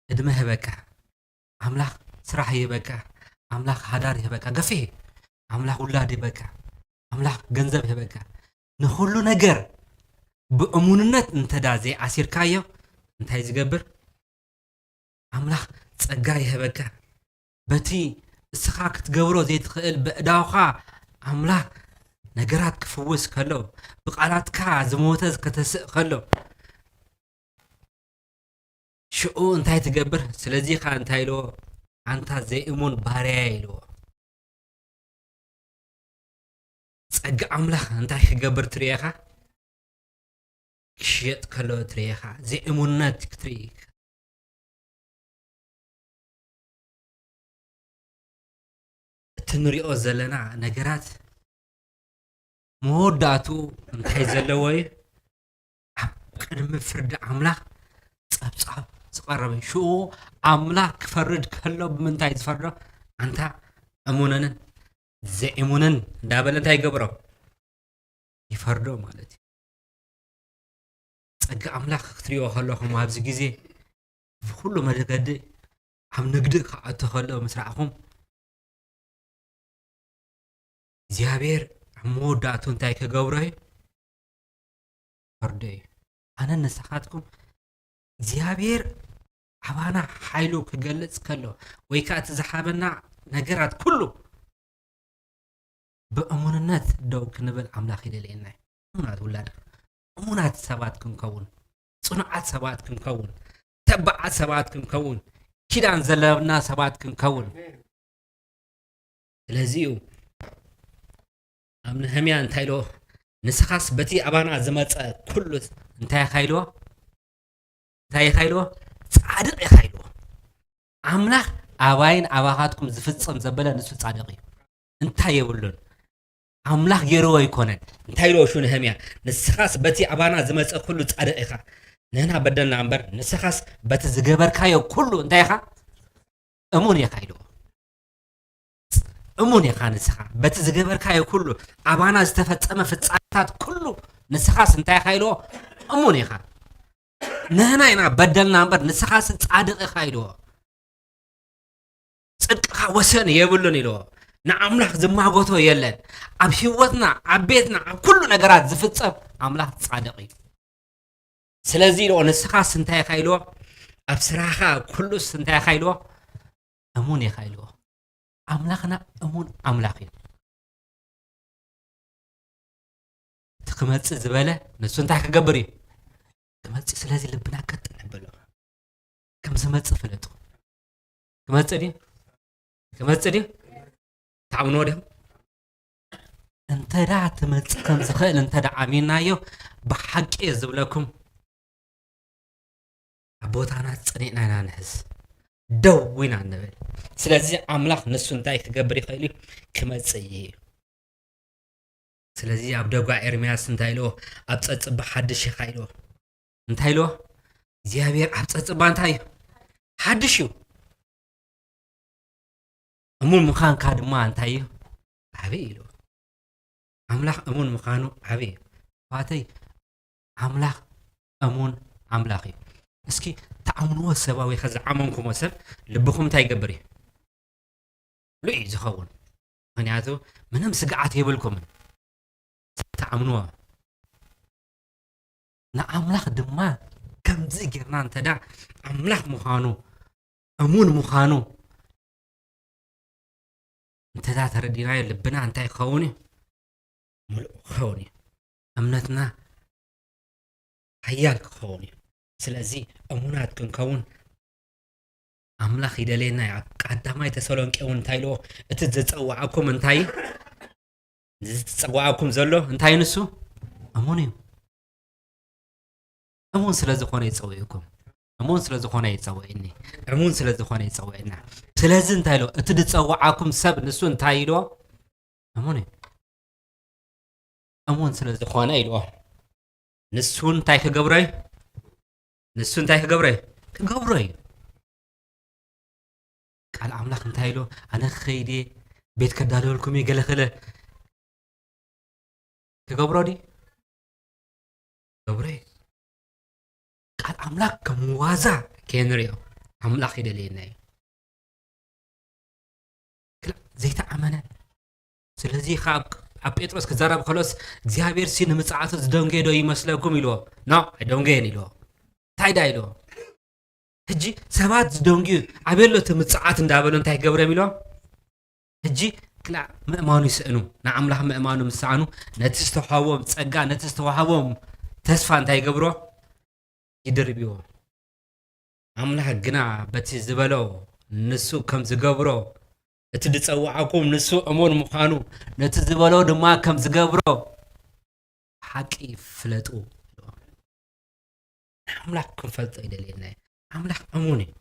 ዕድመ ይህበካ። ኣምላኽ ስራሕ ይህበካ። ኣምላኽ ሓዳር ይህበካ። ገፊሕ። ኣምላኽ ውላድ ይህበካ። ኣምላኽ ገንዘብ ይህበካ። ንኹሉ ነገር ብእሙንነት እንተ ዳ ዘይኣሲርካዮ እንታይ ዝገብር? ኣምላኽ ጸጋ ይህበካ። በቲ እስኻ ክትገብሮ ዘይትኽእል በእዳውኻ ኣምላኽ ነገራት ክፍውስ ከሎ፣ ብቓላትካ ዝሞተ ከተስእ ከሎ፣ ሽዑ እንታይ ትገብር? ስለዚ ኸኣ እንታይ ኢልዎ? ኣንታ ዘይእሙን ባርያየ ኢልዎ። ጸጋ ኣምላኽ እንታይ ክገብር ትርኢ ኢኻ? ክሽየጥ ከሎ ትርኢ ኢኻ። ዘይእሙንነት ክትርኢ ኢኻ። እቲ ንሪኦ ዘለና ነገራት መወዳእትኡ እንታይ ዘለዎ እዩ? ኣብ ቅድሚ ፍርዲ ኣምላኽ ጸብጻብ ዝቐረበ እዩ። ሽዑ ኣምላኽ ክፈርድ ከሎ ብምንታይ ዝፈርዶ? ኣንታ እሙነንን ዘይእሙንን እንዳበለ እንታይ ይገብሮ? ይፈርዶ ማለት እዩ። ጸጋ ኣምላኽ ክትሪኦ ከለኹም ኣብዚ ግዜ ብኹሉ መገዲ ኣብ ንግዲ ክኣቱ ከሎ ምስ ረኣኹም፣ እግዚኣብሔር ኣብ መወዳእቱ እንታይ ክገብሮ እዩ? ክፈርዶ እዩ። ኣነ ንስኻትኩም እግዚኣብሔር ኣባና ሓይሉ ክገልጽ ከሎ ወይ ከኣ እቲ ዝሃበና ነገራት ኩሉ ብእሙንነት ደው ክንብል ኣምላኽ ይደልየና እዩ። እሙናት ውላድ፣ እሙናት ሰባት ክንከውን፣ ጽኑዓት ሰባት ክንከውን፣ ተባዓት ሰባት ክንከውን፣ ኪዳን ዘለና ሰባት ክንከውን። ስለዚ እዩ ኣብ ነህምያ እንታይ ኢልዎ? ንስኻስ በቲ ኣባና ዝመጸ ኩሉ እንታይ ኢኻ ኢልዎ? እንታይ ኢኻ ኢልዎ? ጻድቕ ኢኻ ኢልዎ። ኣምላኽ ኣባይን ኣባኻትኩም ዝፍጸም ዘበለ ንሱ ጻድቕ እዩ። እንታይ የብሉን። ኣምላኽ ገይርዎ ኣይኮነን። እንታይ ኢልዎ ሽዑ ነህምያ? ንስኻስ በቲ ኣባና ዝመጸ ኩሉ ጻድቕ ኢኻ። ንህና በደልና እምበር፣ ንስኻስ በቲ ዝገበርካዮ ኩሉ እንታይ ኢኻ? እሙን ኢኻ ኢልዎ። እሙን ኢኻ ንስኻ። በቲ ዝገበርካዮ ኩሉ፣ ኣባና ዝተፈጸመ ፍጻሜታት ኩሉ፣ ንስኻስ እንታይ ኢኻ ኢልዎ? እሙን ኢኻ። ንህና ኢና በደልና እምበር፣ ንስኻስ ጻድቕ ኢኻ ኢልዎ። ጽድቅኻ ወሰን የብሉን ኢልዎ። ንኣምላኽ ዝማጎቶ የለን። ኣብ ህይወትና፣ ኣብ ቤትና፣ ኣብ ኩሉ ነገራት ዝፍጸም ኣምላኽ ጻድቕ እዩ። ስለዚ ኢልዎ፣ ንስኻስ እንታይ ኢኻ ኢልዎ? ኣብ ስራሕኻ ኩሉስ እንታይ ኢኻ ኢልዎ? እሙን ኢኻ ኢልዎ። ኣምላኽና እሙን ኣምላኽ እዩ። እቲ ክመጽእ ዝበለ ንሱ እንታይ ክገብር እዩ? ክመጽእ። ስለዚ ልብና ቀጥ ነብሎ። ከም ዝመጽእ ፍለጡ። ክመጽእ ድዩ? ክመጽእ ድዩ? ትኣምንዎ ዲኹም? እንተ ደኣ ትመጽእ ከም ዝኽእል እንተ ደኣ ኣሚንናዮ፣ ብሓቂ እየ ዝብለኩም፣ ኣብ ቦታና ጸኒዕና ኢና ንሕዝ። ደው ኢና ንብል። ስለዚ ኣምላኽ ንሱ እንታይ ክገብር ይኽእል እዩ? ክመጽእ እዩ። ስለዚ ኣብ ደጓ ኤርምያስ እንታይ ኢልዎ? ኣብ ጸጽባ ሓድሽ ኢኻ ኢልዎ። እንታይ ኢልዎ? እግዚኣብሔር ኣብ ጸጽባ እንታይ እዩ? ሓድሽ እዩ። እሙን ምዃንካ ድማ እንታይ እዩ? ዓብይ ኢልዎ። ኣምላኽ እሙን ምዃኑ ዓብይ እዩ። ኣሕዋተይ፣ ኣምላኽ እሙን ኣምላኽ እዩ። እስኪ ትኣምንዎ ሰብ፣ ወይ ከ ዝኣመንኩሞ ሰብ ልብኹም እንታይ ይገብር እዩ? ልዑል እዩ ዝኸውን። ምኽንያቱ ምንም ስግኣት የብልኩምን። ትኣምንዎ። ንኣምላኽ ድማ ከምዚ ጌርና እንተዳ ኣምላኽ ምዃኑ፣ እሙን ምዃኑ እንተዳ ተረዲናዮ፣ ልብና እንታይ ክኸውን እዩ? ምሉእ ክኸውን እዩ። እምነትና ሓያል ክኸውን እዩ። ስለዚ እሙናት ክንከውን ኣምላኽ ይደልየና እዩ። ኣብ ቀዳማይ ተሰሎንቄ እውን እንታይ ኢልዎ? እቲ ዝጸዋዓኩም እንታይ እዩ? እዚ ዝጸዋዓኩም ዘሎ እንታይ እዩ ንሱ? እሙን እዩ። እሙን ስለ ዝኾነ ይጸውዕኩም። እሙን ስለ ዝኾነ ይጸውዕኒ። እሙን ስለ ዝኾነ ይጸውዕና። ስለዚ እንታይ ኢልዎ? እቲ ዝጸዋዓኩም ሰብ ንሱ እንታይ ኢልዎ? እሙን እዩ። እሙን ስለ ዝኾነ ኢልዎ። ንሱ እንታይ ክገብሮ እዩ? ንሱ እንታይ ክገብሮ እዩ? ክገብሮ እዩ። ቃል ኣምላኽ እንታይ ኢሉ? ኣነ ክኸይድ እየ፣ ቤት ከዳልወልኩም እየ፣ ገለ ከለ ክገብሮ ድዩ? ክገብሮ እዩ። ቃል ኣምላኽ ከም ዋዛ ከየንሪኦ ኣምላኽ ይደልየና እዩ። ክላ-፣ ዘይተኣመነ። ስለዚ ካብ፣ ኣብ ጴጥሮስ ክዛረብ ከሎስ እግዚኣብሔር ሲ ንምጽኣቱ ዝደንገየ ዶ ይመስለኩም ኢልዎ። ኖ፣ ኣይደንገየን ኢልዎ። እንታይ ዳ ኢልዎ? ሕጂ ሰባት ዝደንግዩ ኣበሎ እቲ ምጽኣት እንዳበሉ እንታይ ይገብሮም ኢልዎ? ሕጂ ክላ ምእማኑ ይስእኑ። ንኣምላኽ ምእማኑ ምስ ሰኣኑ ነቲ ዝተዋህቦም ጸጋ፣ ነቲ ዝተዋህቦም ተስፋ እንታይ ይገብሮ? ይድርብዎ። ኣምላኽ ግና በቲ ዝበሎ ንሱ ከም ዝገብሮ፣ እቲ ዝጸውዓኩም ንሱ እሙን ምዃኑ፣ ነቲ ዝበሎ ድማ ከም ዝገብሮ ሓቂ ፍለጡ። ንኣምላኽ ክንፈልጦ ይደልየና እዩ። ኣምላኽ እሙን እዩ።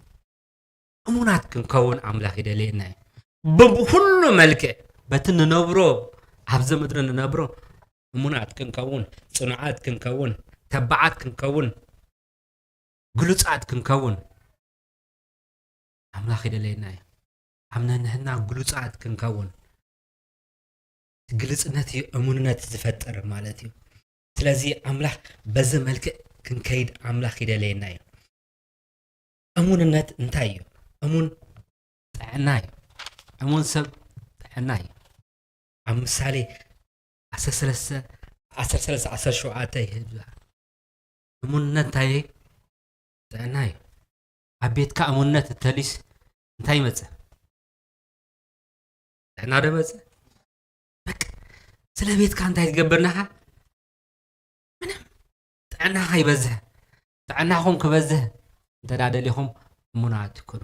እሙናት ክንከውን ኣምላኽ ይደልየና እዩ። ብኹሉ መልክዕ በቲ ንነብሮ፣ ኣብዚ ምድሪ ንነብሮ እሙናት ክንከውን፣ ጽኑዓት ክንከውን፣ ተባዓት ክንከውን፣ ግሉጻት ክንከውን ኣምላኽ ይደልየና እዩ። ኣብ ነንሕና ግሉጻት ክንከውን፣ ግልጽነት እዩ እሙንነት ዝፈጥር ማለት እዩ። ስለዚ ኣምላኽ በዚ መልክዕ ክንከይድ ኣምላኽ ይደልየና እዩ። እሙንነት እንታይ እዩ? እሙን ጥዕና እዩ። እሙን ሰብ ጥዕና እዩ። ኣብ ምሳሌ ዓሰርተ ሰለስተ፣ ዓሰርተ ሰለስተ፣ ዓሰርተ ሸውዓተ ይህብ። እሙንነት እንታይ እዩ? ጥዕና እዩ። ኣብ ቤትካ እሙንነት እተልዩስ እንታይ ይመጽእ? ጥዕና ዶ መጽእ? በቃ፣ ስለ ቤትካ እንታይ ትገብር ኣለኻ? ምንም። ጥዕናኻ ይበዝሕ። ጥዕናኹም ክበዝሕ እንተ ደኣ ደሊኹም እሙናት ኩኑ።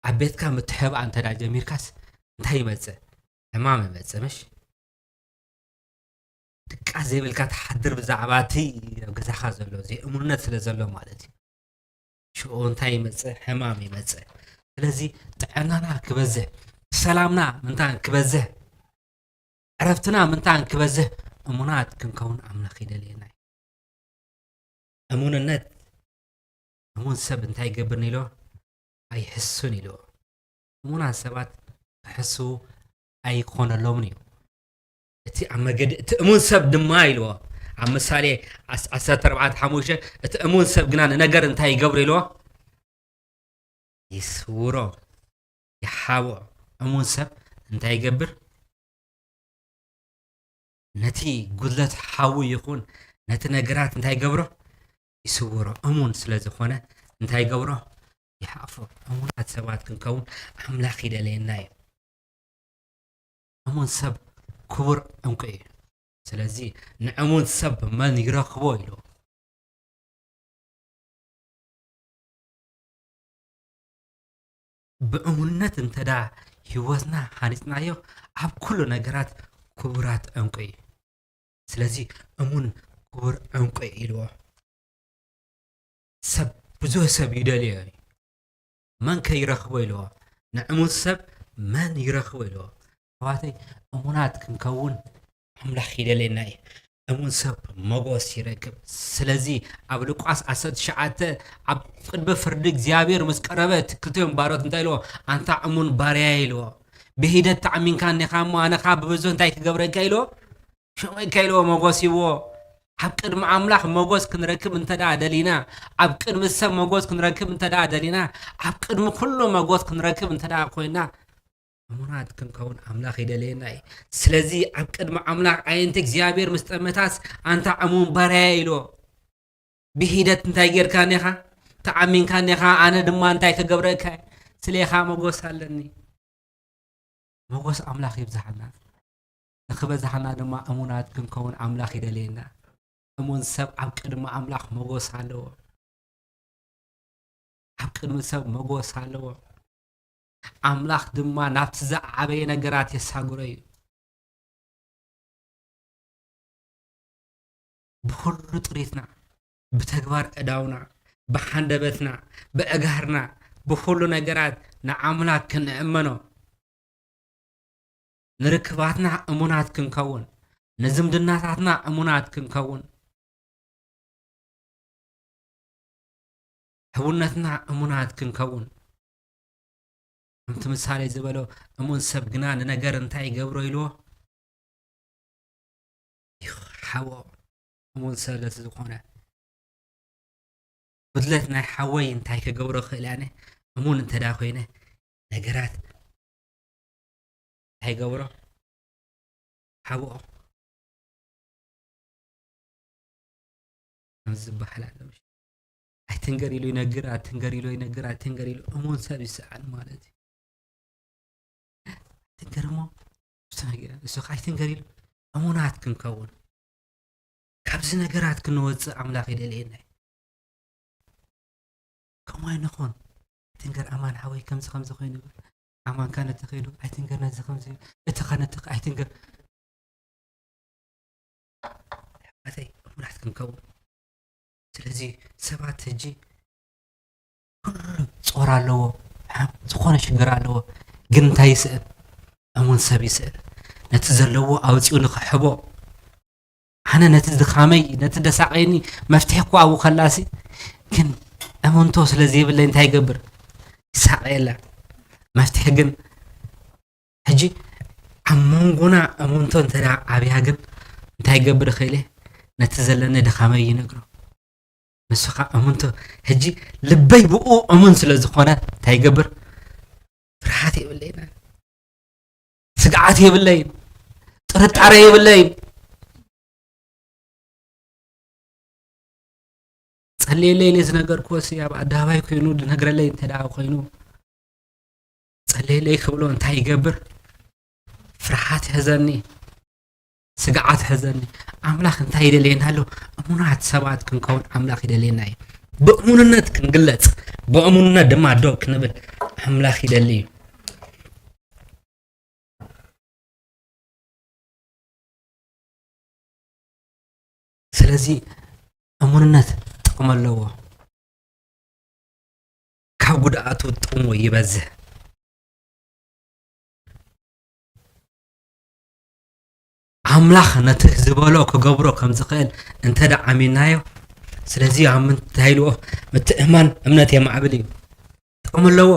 ኣብ ቤትካ ምትሕብኣ እንተ ደኣ ጀሚርካስ እንታይ ይመጽእ? ሕማም ይመጽእ፣ ምሽ? ድቃስ ዘይብልካ ትሓድር ብዛዕባ እቲ ኣብ ገዛኻ ዘሎ ዘይእሙንነት ስለ ዘሎ ማለት እዩ። ሽዑ እንታይ ይመጽእ? ሕማም ይመጽእ። ስለዚ ጥዕናና ክበዝሕ፣ ሰላምና ምንታን ክበዝሕ፣ ዕረፍትና ምንታን ክበዝሕ እሙናት ክንከውን ኣምላኽ ይደልየና እዩ። እሙንነት፣ እሙን ሰብ እንታይ ይገብር ኢልዎ? ኣይሕሱን ኢልዎ። እሙናት ሰባት ክሕስዉ ኣይኮነሎምን እዩ። እቲ ኣብ መገዲ እቲ እሙን ሰብ ድማ ኢልዎ። ኣብ ምሳሌ ዓስ-፣ ዓሰርተ ኣርባዕተ ሓሙሽተ፣ እቲ እሙን ሰብ ግና ንነገር እንታይ ይገብር ኢልዎ? ይስውሮ፣ ይሓብኦ። እሙን ሰብ እንታይ ይገብር? ነቲ ጉድለት ሓዉ ይኹን ነቲ ነገራት እንታይ ይገብሮ? ይስውሮ። እሙን ስለ ዝኾነ እንታይ ይገብሮ? ይሓፎ። እሙናት ሰባት ክንከውን ኣምላኽ ይደልየና እዩ። እሙን ሰብ ክቡር ዕንቁ እዩ። ስለዚ ንእሙን ሰብ መን ይረኽቦ ኢሉ። ብእሙንነት እንተ ደኣ ህይወትና ሃኒጽናዮ፣ ኣብ ኩሉ ነገራት ክቡራት ዕንቁ እዩ። ስለዚ እሙን ክቡር ዕንቁ እዩ ኢልዎ። ሰብ፣ ብዙሕ ሰብ ይደልዮ እዩ። መን ከ ይረኽቦ ኢልዎ? ንዕሙት ሰብ መን ይረኽቦ ኢልዎ? ኣሕዋተይ፣ እሙናት ክንከውን ኣምላኽ ይደልየና እዩ። እሙን ሰብ መጎስ ይረክብ። ስለዚ ኣብ ሉቃስ ዓሰርተ ትሽዓተ ኣብ ቅድሚ ፍርዲ እግዚኣብሔር ምስ ቀረበ እቲ ክልቲኦም ባሮት እንታይ ኢልዎ? ኣንታ እሙን ባርያ ኢልዎ። ብሂደት ተኣሚንካ እኒኻ እሞ ኣነ ኸዓ ብብዙሕ እንታይ ክገብረካ ኢልዎ? ሸመካ ኢልዎ መጎስ ይብዎ። ኣብ ቅድሚ ኣምላኽ መጎስ ክንረክብ እንተ ደኣ ደሊና፣ ኣብ ቅድሚ ሰብ መጎስ ክንረክብ እንተ ደኣ ደሊና፣ ኣብ ቅድሚ ኩሉ መጎስ ክንረክብ እንተ ደኣ ኮይና፣ እሙናት ክንከውን ኣምላኽ ይደልየና እዩ። ስለዚ ኣብ ቅድሚ ኣምላኽ ኣየንቲ እግዚኣብሔር ምስ ጠመታስ ኣንታ እሙን ባርያየ ኢልዎ። ብሂደት እንታይ ጌርካኒ ኢኻ? ተኣሚንካኒ ኢኻ፣ ኣነ ድማ እንታይ ክገብረካ እየ? ስሌኻ መጎስ ኣለኒ። መጎስ ኣምላኽ ይብዝሓልና። ንኽበዝሓና ድማ እሙናት ክንከውን ኣምላኽ ይደልየና። እሙን ሰብ ኣብ ቅድሚ ኣምላኽ መጎስ ኣለዎ። ኣብ ቅድሚ ሰብ መጎስ ኣለዎ። ኣምላኽ ድማ ናብቲ ዝዓበየ ነገራት የሳግሮ እዩ። ብኹሉ ጥሪትና፣ ብተግባር እዳውና፣ ብሓንደበትና፣ ብእጋርና፣ ብኹሉ ነገራት ንኣምላኽ ክንእመኖ፣ ንርክባትና እሙናት ክንከውን፣ ንዝምድናታትና እሙናት ክንከውን፣ ሕውነትና እሙናት ክንከውን። ከምቲ ምሳሌ ዝበሎ፣ እሙን ሰብ ግና ንነገር እንታይ ይገብሮ ኢልዎ? ይሓብኦ። እሙን ሰብ ስለቲ ዝኾነ፣ ጉድለት ናይ ሓወይ እንታይ ክገብሮ ክእል ኣነ? እሙን እንተ ደኣ ኮይነ፣ ነገራት እንታይ ይገብሮ? ሓብኦ። ከምዚ ዝበሃል ኣሎ፣ ምሽ? ኣይትንገር ኢሉ ይነግር፣ ኣትንገር ኢሉ ይነግር፣ ኣይትንገር ኢሉ እሙን ሰብ ይስኣን ማለት እዩ። ኣይትንገር እሞ፣ እሱ ነገር፣ እሱ ኸዓ ኣይትንገር ኢሉ እሙናት ክንከውን፣ ካብዚ ነገራት ክንወጽእ ኣምላኽ ይደልየና እዩ። ከምኡ ኣይንኹን። ኣይትንገር ኣማን ሓወይ፣ ከምዚ ከምዚ ኮይኑ፣ ኣማንካ ነቲ ኸይዱ፣ ኣይትንገር ነዚ ከምዚ፣ እቲ ኸ ነቲ ኸ ኣይትንገር። ኣተይ እሙናት ክንከውን። ስለዚ ሰባት ሕጂ ኩሉ ጾር ኣለዎ፣ ዝኾነ ሽግር ኣለዎ፣ ግን እንታይ ይስእን? እሙን ሰብ ይስእን። ነቲ ዘለዎ ኣውጺኡ ንኽሕቦ፣ ኣነ ነቲ ድኻመይ፣ ነቲ ደሳቐየኒ መፍትሒ እኮ ኣብኡ ከላሲ፣ ግን እሙንቶ ስለ ዘይብለይ እንታይ ይገብር? ይሳቐየላ። መፍትሒ ግን ሕጂ ኣብ መንጎና እሙንቶ እንተ ደኣ ዓብያ ግን እንታይ ይገብር ይኽእል እየ? ነቲ ዘለኒ ድኻመይ ይነግሮ። ንሱ ኸዓ እሙንቶ፣ ሕጂ ልበይ ብኡ እሙን ስለ ዝኾነ እንታይ ይገብር? ፍርሃት የብለይን። ስግዓት የብለይን። ጥርጣረ የብለይን። ጸልየለይ ኢለ ዝነገርክዎሲ ኣብ ኣደባባይ ኮይኑ ዝነግረለይ እንተ ደኣ ኮይኑ፣ ጸልየለይ ክብሎ እንታይ ይገብር? ፍርሓት ይሕዘኒ፣ ስግዓት ይሕዘኒ። ኣምላኽ እንታይ ይደልየና ኣሎ? እሙናት ሰባት ክንከውን ኣምላኽ ይደልየና እዩ። ብእሙንነት ክንግለጽ፣ ብእሙንነት ድማ ደው ክንብል ኣምላኽ ይደሊ እዩ። ስለዚ እሙንነት ጥቕሚ ኣለዎ። ካብ ጉድኣቱ ጥቕሙ ይበዝሕ። ኣምላኽ ነቲ ዝበሎ ክገብሮ ከም ዝኽእል እንተ ደኣ ኣሚንናዮ፣ ስለዚ ኣብ ምንታይ ኢልዎ? ምትእምማን እምነት የማዕብል እዩ። ጥቕሚ ኣለዎ።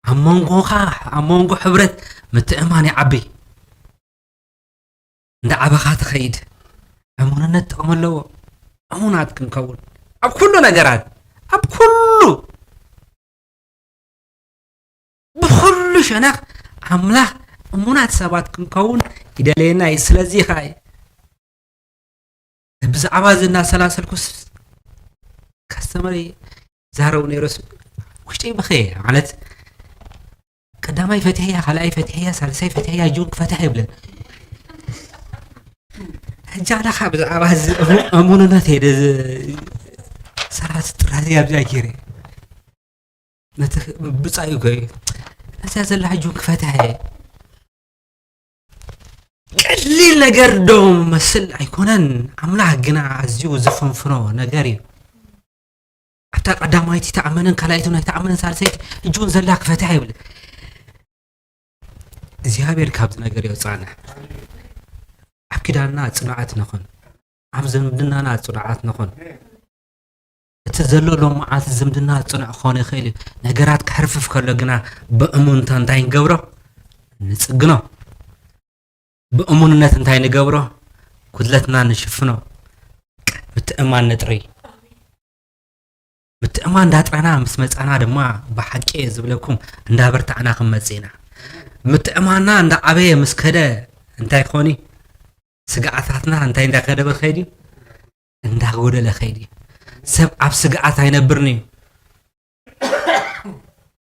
ኣብ መንጎኻ፣ ኣብ መንጎ ሕብረት ምትእምማን ይዓቢ። እንዳ ዓበኻ ትኸይድ። እሙንነት ጥቕሚ ኣለዎ። እሙናት ክንከውን ኣብ ኩሉ ነገራት፣ ኣብ ኩሉ፣ ብኹሉ ሸነኽ ኣምላኽ እሙናት ሰባት ክንከውን ይደለየና እዩ። ስለዚ ኸኣ እዩ ብዛዕባ እዚ እናሰላሰልኩስ ካስተመር ዛረቡ ነይረስ ውሽጠይ በኸየ። ማለት ቀዳማይ ፈትሕያ፣ ካልኣይ ፈትሕያ፣ ሳልሳይ ፈትሕያ፣ ጁን ክፈትሕ ይብለን። ሕጂ ኣነ ኸኣ ብዛዕባ እዚ እሙ-፣ እሙንነት እየ ደ-፣ ሰላሳ ጥራዚ ኣብዚኣ ገይረ። ነቲ ብጻዩ እኮ እዩ። እዚኣ ዘላ ሕጂ እውን ክፈትሕ እየ። ቀሊል ነገር ዶ መስል ኣይኮነን፣ ኣምላኽ ግና ኣዝዩ ዝፍንፍኖ ነገር እዩ። ኣብ እታ ቀዳማይቲ ተኣመነን ካልኣይቲ ናይ ተኣመነን ሳልሰይቲ ሕጂ እውን ዘላ ክፈትሕ ይብል እግዚኣብሔር። ካብዚ ነገር የውፅኣና። ኣብ ኪዳንና ፅኑዓት ንኹን። ኣብ ዝምድናና ፅኑዓት ንኹን። እቲ ዘሎ ሎመዓልቲ ዝምድና ፅኑዕ ክኾን ይኽእል እዩ። ነገራት ክሕርፍፍ ከሎ ግና ብእሙንታ እንታይ ንገብሮ? ንፅግኖ። ብእሙንነት እንታይ ንገብሮ? ጉድለትና ንሽፍኖ። ምትእማን ነጥሪ። ምትእማን እንዳጥረና ምስ መጻና ድማ ብሓቂ እየ ዝብለኩም እንዳበርታዕና ክንመጽእ ኢና። ምትእማንና እንዳዓበየ ምስ ከደ እንታይ ክኾን እዩ? ስግኣታትና እንታይ እንዳከደበ ከይድ እዩ? እንዳጎደለ ከይድ እዩ። ሰብ ኣብ ስግኣት ኣይነብርን እዩ።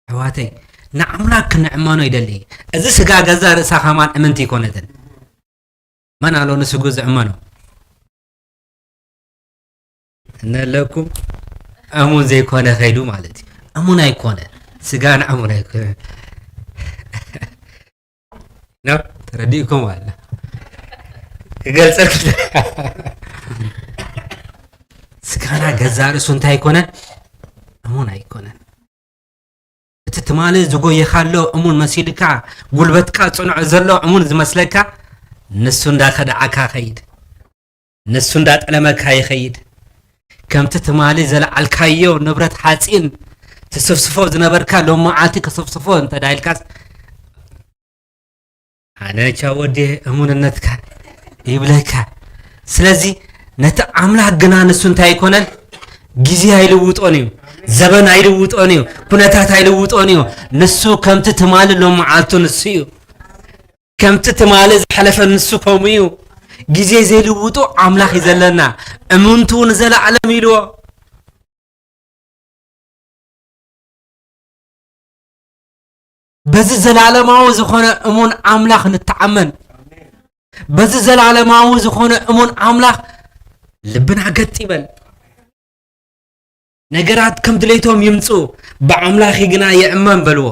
ኣሕዋተይ፣ ንኣምላክ ክንዕመኖ ይደሊ። እዚ ስጋ ገዛ ርእሳ ከማን እምንቲ ይኮነትን። መን ኣሎ ንስጉ ዝዕመኖ? እነለኩም እሙን ዘይኮነ ከይዱ ማለት እዩ። እሙን ኣይኮነ። ስጋን እሙን ኣይኮነ። ነው ተረዲእኩም ኣለ። ክገልጸልኩም። ስጋና ገዛ ርእሱ እንታይ ኣይኮነን? እሙን ኣይኮነን። እቲ ትማሊ ዝጎየኻሎ እሙን መሲልካ፣ ጉልበትካ ጽኑዕ ዘሎ እሙን ዝመስለካ፣ ንሱ እንዳኸድዓካ ይኸይድ። ንሱ እንዳጠለመካ ይኸይድ። ከምቲ ትማሊ ዘለዓልካዮ ንብረት ሓጺን ትስፍስፎ ዝነበርካ፣ ሎሚ መዓልቲ ክስፍስፎ እንተ ዳ ኢልካስ፣ ኣነ ቻው ወዴ እሙንነትካ ይብለካ። ስለዚ ነቲ ኣምላኽ ግና ንሱ እንታይ ኣይኮነን? ግዜ ኣይልውጦን እዩ። ዘበን ኣይልውጦን እዩ። ኩነታት ኣይልውጦን እዩ። ንሱ ከምቲ ትማሊ ሎም መዓልቱ ንሱ እዩ። ከምቲ ትማሊ ዝሓለፈ ንሱ ከምኡ እዩ። ግዜ ዘይልውጦ ኣምላኽ እዩ ዘለና። እምንቱ ንዘለዓለም ኢልዎ። በዚ ዘላለማዊ ዝኾነ እሙን ኣምላኽ ንተኣመን። በዚ ዘላለማዊ ዝኾነ እሙን ኣምላኽ ልብና ገጥ ይበል። ነገራት ከም ድሌቶም ይምጹ፣ ብኣምላኺ ግና ይእመን በልዎ።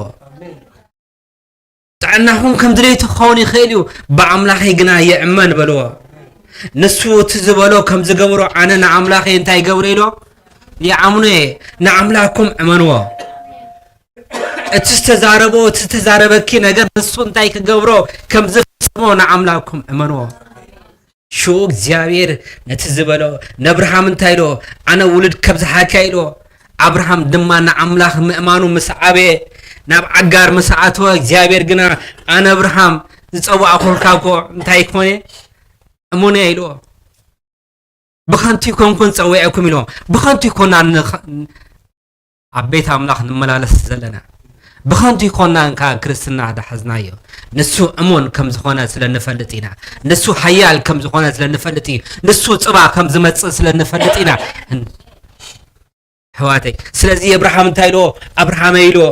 ጥዕናኹም ከም ድሌቱ ክኸውን ይኽእል እዩ፣ ብኣምላኺ ግና ይእመን በልዎ። ንሱ እቲ ዝበሎ ከም ዝገብሮ ኣነ ንኣምላኸይ እንታይ ይገብሮ ኢሎ? ይኣምኖ እየ። ንኣምላኽኩም እመንዎ። እቲ ዝተዛረቦ፣ እቲ ዝተዛረበኪ ነገር ንሱ እንታይ ክገብሮ ከም ዝፍጽሞ ንኣምላኽኩም እመንዎ። ሽዑ እግዚኣብሔር ነቲ ዝበሎ ነብርሃም እንታይ ኢልዎ? ኣነ ውሉድ ከብዝሓካ ኢልዎ። ኣብርሃም ድማ ንኣምላኽ ምእማኑ ምስ ዓበየ፣ ናብ ዓጋር ምስ ኣተወ፣ እግዚኣብሔር ግና ኣነ ኣብርሃም ዝጸዋዕኩልካ እኮ እንታይ ኮነ? እሙን እየ ኢልዎ። ብኸንቱ ይኮንኩን ጸዊዐኩም ኢልዎ። ብኸንቱ ይኮና ንኸ-፣ ኣብ ቤት ኣምላኽ ንመላለስ ዘለና። ብኸንቱ ይኮና እንካ ክርስትና ዳሕዝናዮ። ንሱ እሙን ከም ዝኾነ ስለ ንፈልጥ ኢና። ንሱ ሓያል ከም ዝኾነ ስለ ንፈልጥ እዩ። ንሱ ጽባ ከም ዝመጽእ ስለ ንፈልጥ ኢና። ኣሕዋተይ፣ ስለዚ ኣብርሃም እንታይ ኢልዎ? ኣብርሃመይ ኢልዎ።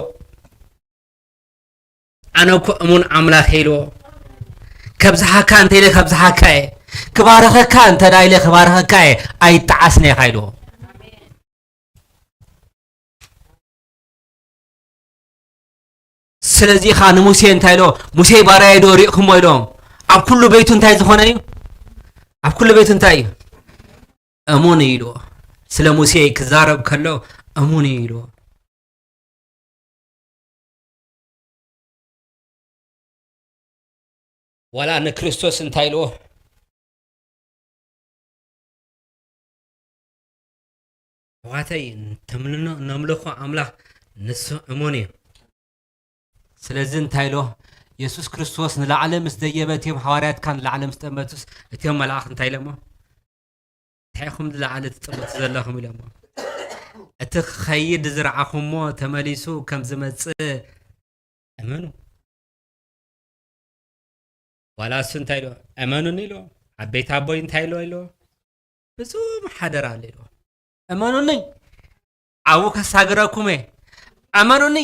ኣነ እኮ እሙን ኣምላኽ እየ ኢልዎ። ከብዝሓካ እንተ ኢለ ከብዝሓካ እየ። ክባርኸካ እንተ ዳ ኢለ ክባርኸካ እየ። ኣይጠዓስን ኢኻ ኢልዎ። ስለዚ ኸኣ ንሙሴ እንታይ ኢሎ? "ሙሴ ባርያይ ዶ ሪእኹሞ?" ኢሎ። ኣብ ኩሉ ቤቱ እንታይ ዝኾነ እዩ? ኣብ ኩሉ ቤቱ እንታይ እዩ? እሙን እዩ ኢልዎ። ስለ ሙሴ ክዛረብ ከሎ እሙን እዩ ኢልዎ። ዋላ ንክርስቶስ እንታይ ኢልዎ? ኣሕዋተይ፣ ተምልኖ-፣ ነምልኾ ኣምላኽ ንሱ እሙን እዩ። ስለዚ እንታይ ኢሎ? የሱስ ክርስቶስ ንላዕሊ ምስ ደየበ፣ እቲኦም ሓዋርያት ከኣ ንላዕሊ ምስ ጠመቱስ፣ እቲኦም መላእኽቲ እንታይ ኢሎሞ? እንታይ ኢኹም ንላዕሊ ትጥምቱ ዘለኹም? ኢሎሞ። እቲ ክኸይድ ዝረኣኹሞ ተመሊሱ ከም ዝመጽእ እመኑ። ዋላ እሱ እንታይ ኢልዎ? "እመኑኒ" ኢልዎ። ዓበይቲ ኣቦይ እንታይ ኢልዎ? ኢልዎ፣ "ብዙ ሓደራ ኣሎ" ኢልዎ። "እመኑኒ፣ ኣብኡ ከሳግረኩም እየ። እመኑኒ፣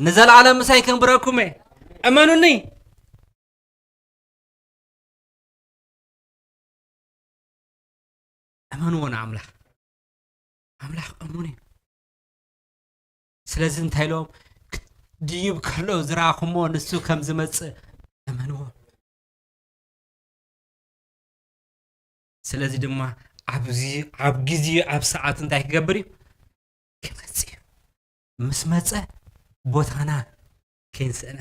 ንዘለኣለም ምሳይ ከንብረኩም እየ። እመኑኒ።" እመንዎ ንኣምላኽ። ኣምላኽ እሙን እዩ። ስለዚ እንታይ ኢሎም? ክድይብ ከሎ ዝረኣኹሞ ንሱ ከም ዝመጽእ እመንዎ። ስለዚ ድማ ኣብዚ፣ ኣብ ግዜ፣ ኣብ ሰዓት እንታይ ክገብር እዩ? ክመጽእ እዩ። ምስ መጸ ቦታና ከይንስእና።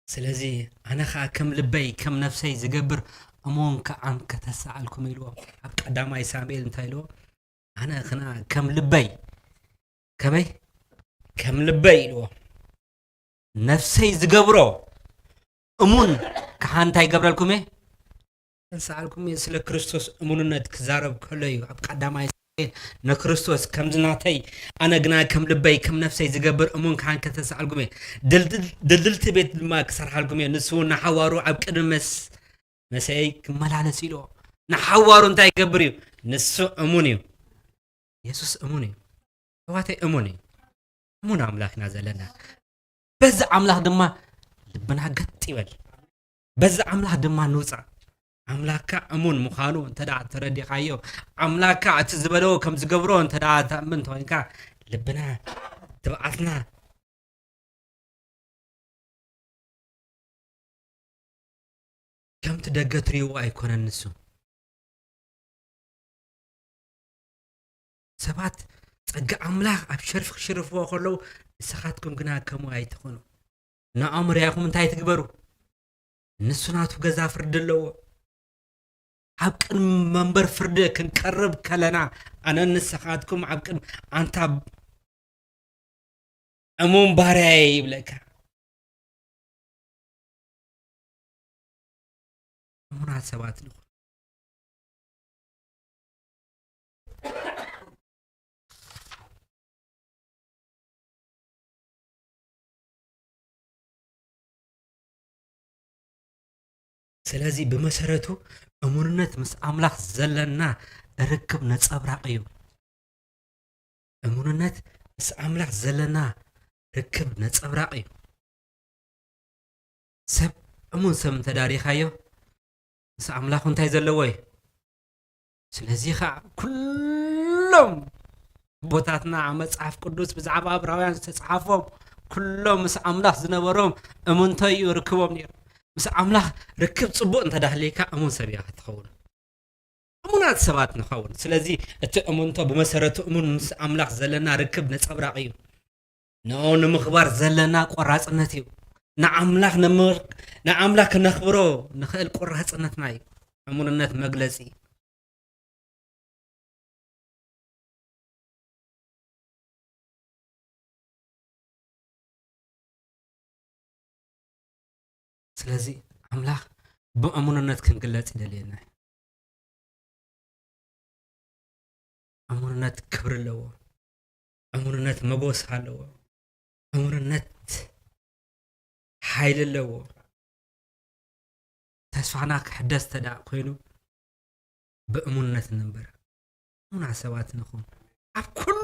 ስለዚ ኣነ ኸኣ ከም ልበይ ከም ነፍሰይ ዝገብር እሙን ከዓም ከተሰኣልኩም ኢልዎ። ኣብ ቀዳማይ ሳሙኤል እንታይ ኢልዎ? ኣነ ኽና ከም ልበይ ከመይ ከም ልበይ ኢልዎ። ነፍሰይ ዝገብሮ እሙን ከሓ እንታይ ይገብረልኩም እየ? እንስኣልኩም እየ። ስለ ክርስቶስ እሙንነት ክዛረብ ከሎ እዩ። ኣብ ቀዳማይ ንክርስቶስ ከምዚ ናተይ ኣነ ግና ከም ልበይ ከም ነፍሰይ ዝገብር እሙን ከሓን ከተስኣልኩም እየ። ድልድልቲ ቤት ድማ ክሰርሓልኩም እየ። ንሱ እውን ንሓዋሩ ኣብ ቅድሚ መስ መሰይ ክመላለስ ኢልዎ። ንሓዋሩ እንታይ ይገብር እዩ? ንሱ እሙን እዩ። የሱስ እሙን እዩ። ኣሕዋተይ እሙን እዩ። እሙን ኣምላኽ ኢና ዘለና። በዚ ኣምላኽ ድማ ልብና ገጥ ይበል። በዚ ኣምላኽ ድማ ንውፃእ። ኣምላኽካ እሙን ምዃኑ እንተ ደኣ ተረዲኻዮ፣ ኣምላኽካ እቲ ዝበለዎ ከም ዝገብሮ እንተ ደኣ ተኣምን እንተኾይንካ፣ ልብና፣ ትብዓትና፣ ከምቲ ደገ ትርእይዎ ኣይኮነን ንሱ። ሰባት ጸጋ ኣምላኽ ኣብ ሸርፊ ክሽርፍዎ ከለዉ፣ ንስኻትኩም ግና ከምኡ ኣይትኹኑ። ንዖም ርያኹም እንታይ ትግበሩ? ንሱ ናቱ ገዛ ፍርዲ ኣለዎ። ኣብ ቅድሚ መንበር ፍርዲ ክንቀርብ ከለና፣ ኣነን ንስኻትኩም ኣብ ቅድሚ፣ ኣንታ እሙን ባርያየ ይብለካ። እሙናት ሰባት ንኹን። ስለዚ ብመሰረቱ እሙንነት ምስ ኣምላኽ ዘለና ርክብ ነጸብራቕ እዩ። እሙንነት ምስ ኣምላኽ ዘለና ርክብ ነጸብራቕ እዩ። ሰብ እሙን ሰብ እንተ ዳሪኻዮ፣ ምስ ኣምላኹ እንታይ ዘለዎ እዩ? ስለዚ ኸዓ ኩሎም ኣቦታትና ኣብ መጽሓፍ ቅዱስ ብዛዕባ ዕብራውያን ዝተጽሓፎም ኩሎም ምስ ኣምላኽ ዝነበሮም እሙንቶ እዩ ርክቦም ነይሩ። ምስ ኣምላኽ ርክብ ጽቡቕ እንተ ዳህልየካ እሙን ሰብ ኢኻ ትኸውን። እሙናት ሰባት ንኸውን። ስለዚ እቲ እሙንቶ ብመሰረቱ እሙን ምስ ኣምላኽ ዘለና ርክብ ነጸብራቕ እዩ። ንኡ ንምኽባር ዘለና ቆራጽነት እዩ። ንኣምላኽ ንምር-፣ ንኣምላኽ ክነኽብሮ ንኽእል ቆራጽነትና እዩ። እሙንነት መግለጺ። ስለዚ ኣምላኽ ብእሙንነት ክንግለጽ ይደልየና እዩ። እሙንነት ክብሪ ኣለዎ። እሙንነት መጎስ ኣለዎ። እሙንነት ሓይሊ ኣለዎ። ተስፋና ክሕደስ እንተ ደኣ ኮይኑ ብእሙንነት ንንበር። እሙናት ሰባት ንኹን። ኣብ ኩሉ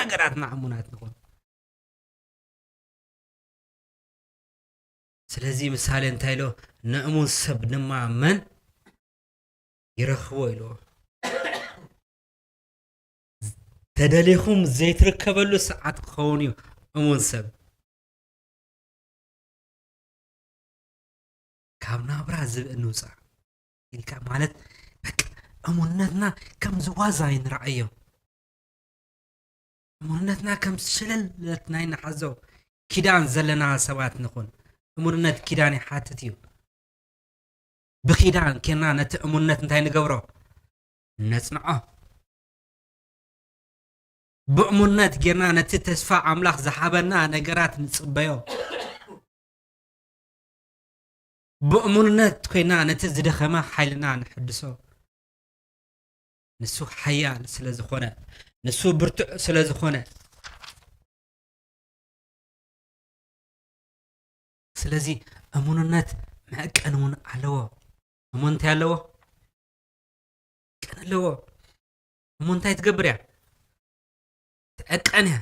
ነገራትና እሙናት ንኹን። ስለዚ ምሳሌ እንታይ ኢሎ? ንእሙን ሰብ ድማ መን ይረኽቦ ኢልዎ። ተደሊኹም ዘይትርከበሉ ሰዓት ክኸውን እዩ። እሙን ሰብ ካብ ናብራ ዝብኢ ንውፃእ ኢልካ ማለት በቃ እሙንነትና ከም ዝዋዛ ኣይንረኣዮ። እሙንነትና ከም ሽለለት ናይ ንሓዞ ኪዳን ዘለና ሰባት ንኹን። እሙንነት ኪዳን ይሓትት እዩ። ብኪዳን ኬና ነቲ እሙንነት እንታይ ንገብሮ? ነጽንዖ። ብእሙንነት ጌርና ነቲ ተስፋ ኣምላኽ ዝሃበና ነገራት ንጽበዮ። ብእሙንነት ኮይና ነቲ ዝደኸመ ሓይልና ንሕድሶ። ንሱ ሓያል ስለ ዝኾነ፣ ንሱ ብርቱዕ ስለ ዝኾነ። ስለዚ እሙንነት መዕቀኒ እውን ኣለዎ። እሙን እንታይ ኣለዎ? መዕቀኒ ኣለዎ። እሙን እንታይ ትገብር እያ? ትዕቀን እያ።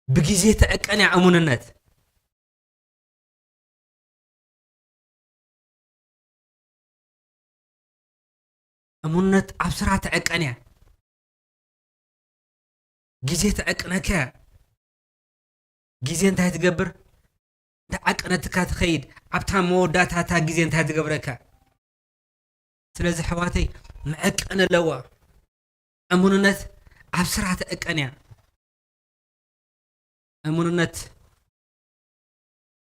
ብግዜ ትዕቀን እያ እሙንነት። እሙንነት ኣብ ስራ ትዕቀን እያ። ግዜ ትዕቅነካ እያ። ግዜ እንታይ ትገብር? እንዳዓቀነትካ ትኸይድ። ኣብታ መወዳእታታ ግዜ እንታይ ትገብረካ? ስለዚ ኣሕዋተይ፣ መዐቀኒ ኣለዋ። እሙንነት ኣብ ስራሕ ትዕቀን እያ። እሙንነት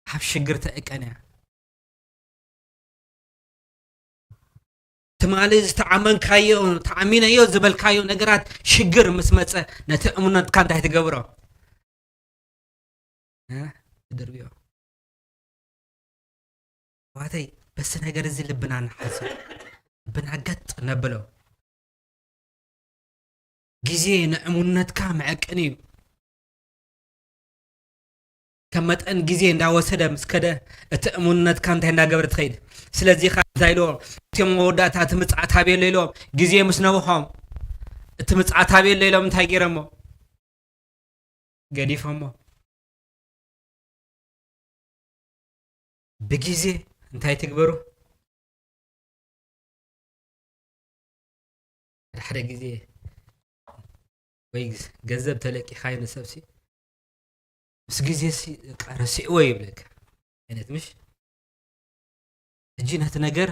ኣብ ሽግር ትዕቀን እያ። ትማሊ ዝተኣመንካዮ፣ ተኣሚነዮ ዝበልካዮ ነገራት ሽግር ምስ መጸ፣ ነቲ እሙነትካ እንታይ ትገብሮ? እ? ትድርብዮ። ኣሕዋተይ፣ በዚ ነገር እዚ ልብና ንሓዞ፣ ልብና ገጥ ነብሎ። ግዜ ንእሙንነትካ መዐቀኒ እዩ። ከም መጠን ግዜ እንዳወሰደ ምስ ከደ፣ እቲ እሙንነትካ እንታይ እንዳገበረ ትኸይድ። ስለዚ ኸ እንታይ ኢልዎ? እቶም መወዳእታ፣ እቲ ምጽኣት ኣበይ ኣሎ ኢልዎም፣ ግዜ ምስ ነውሖም፣ እቲ ምጽኣት ኣበይ ኣሎ ኢሎም እንታይ ገይሮሞ? ገዲፎሞ። ብግዜ እንታይ ትግበሩ? ሓደ ሓደ ግዜ ወይ ገንዘብ ተለቂኻዮ ንሰብሲ፣ ምስ ግዜሲ በቃ ረሲዕዎ ይብለካ ዓይነት፣ ምሽ? ሕጂ ነቲ ነገር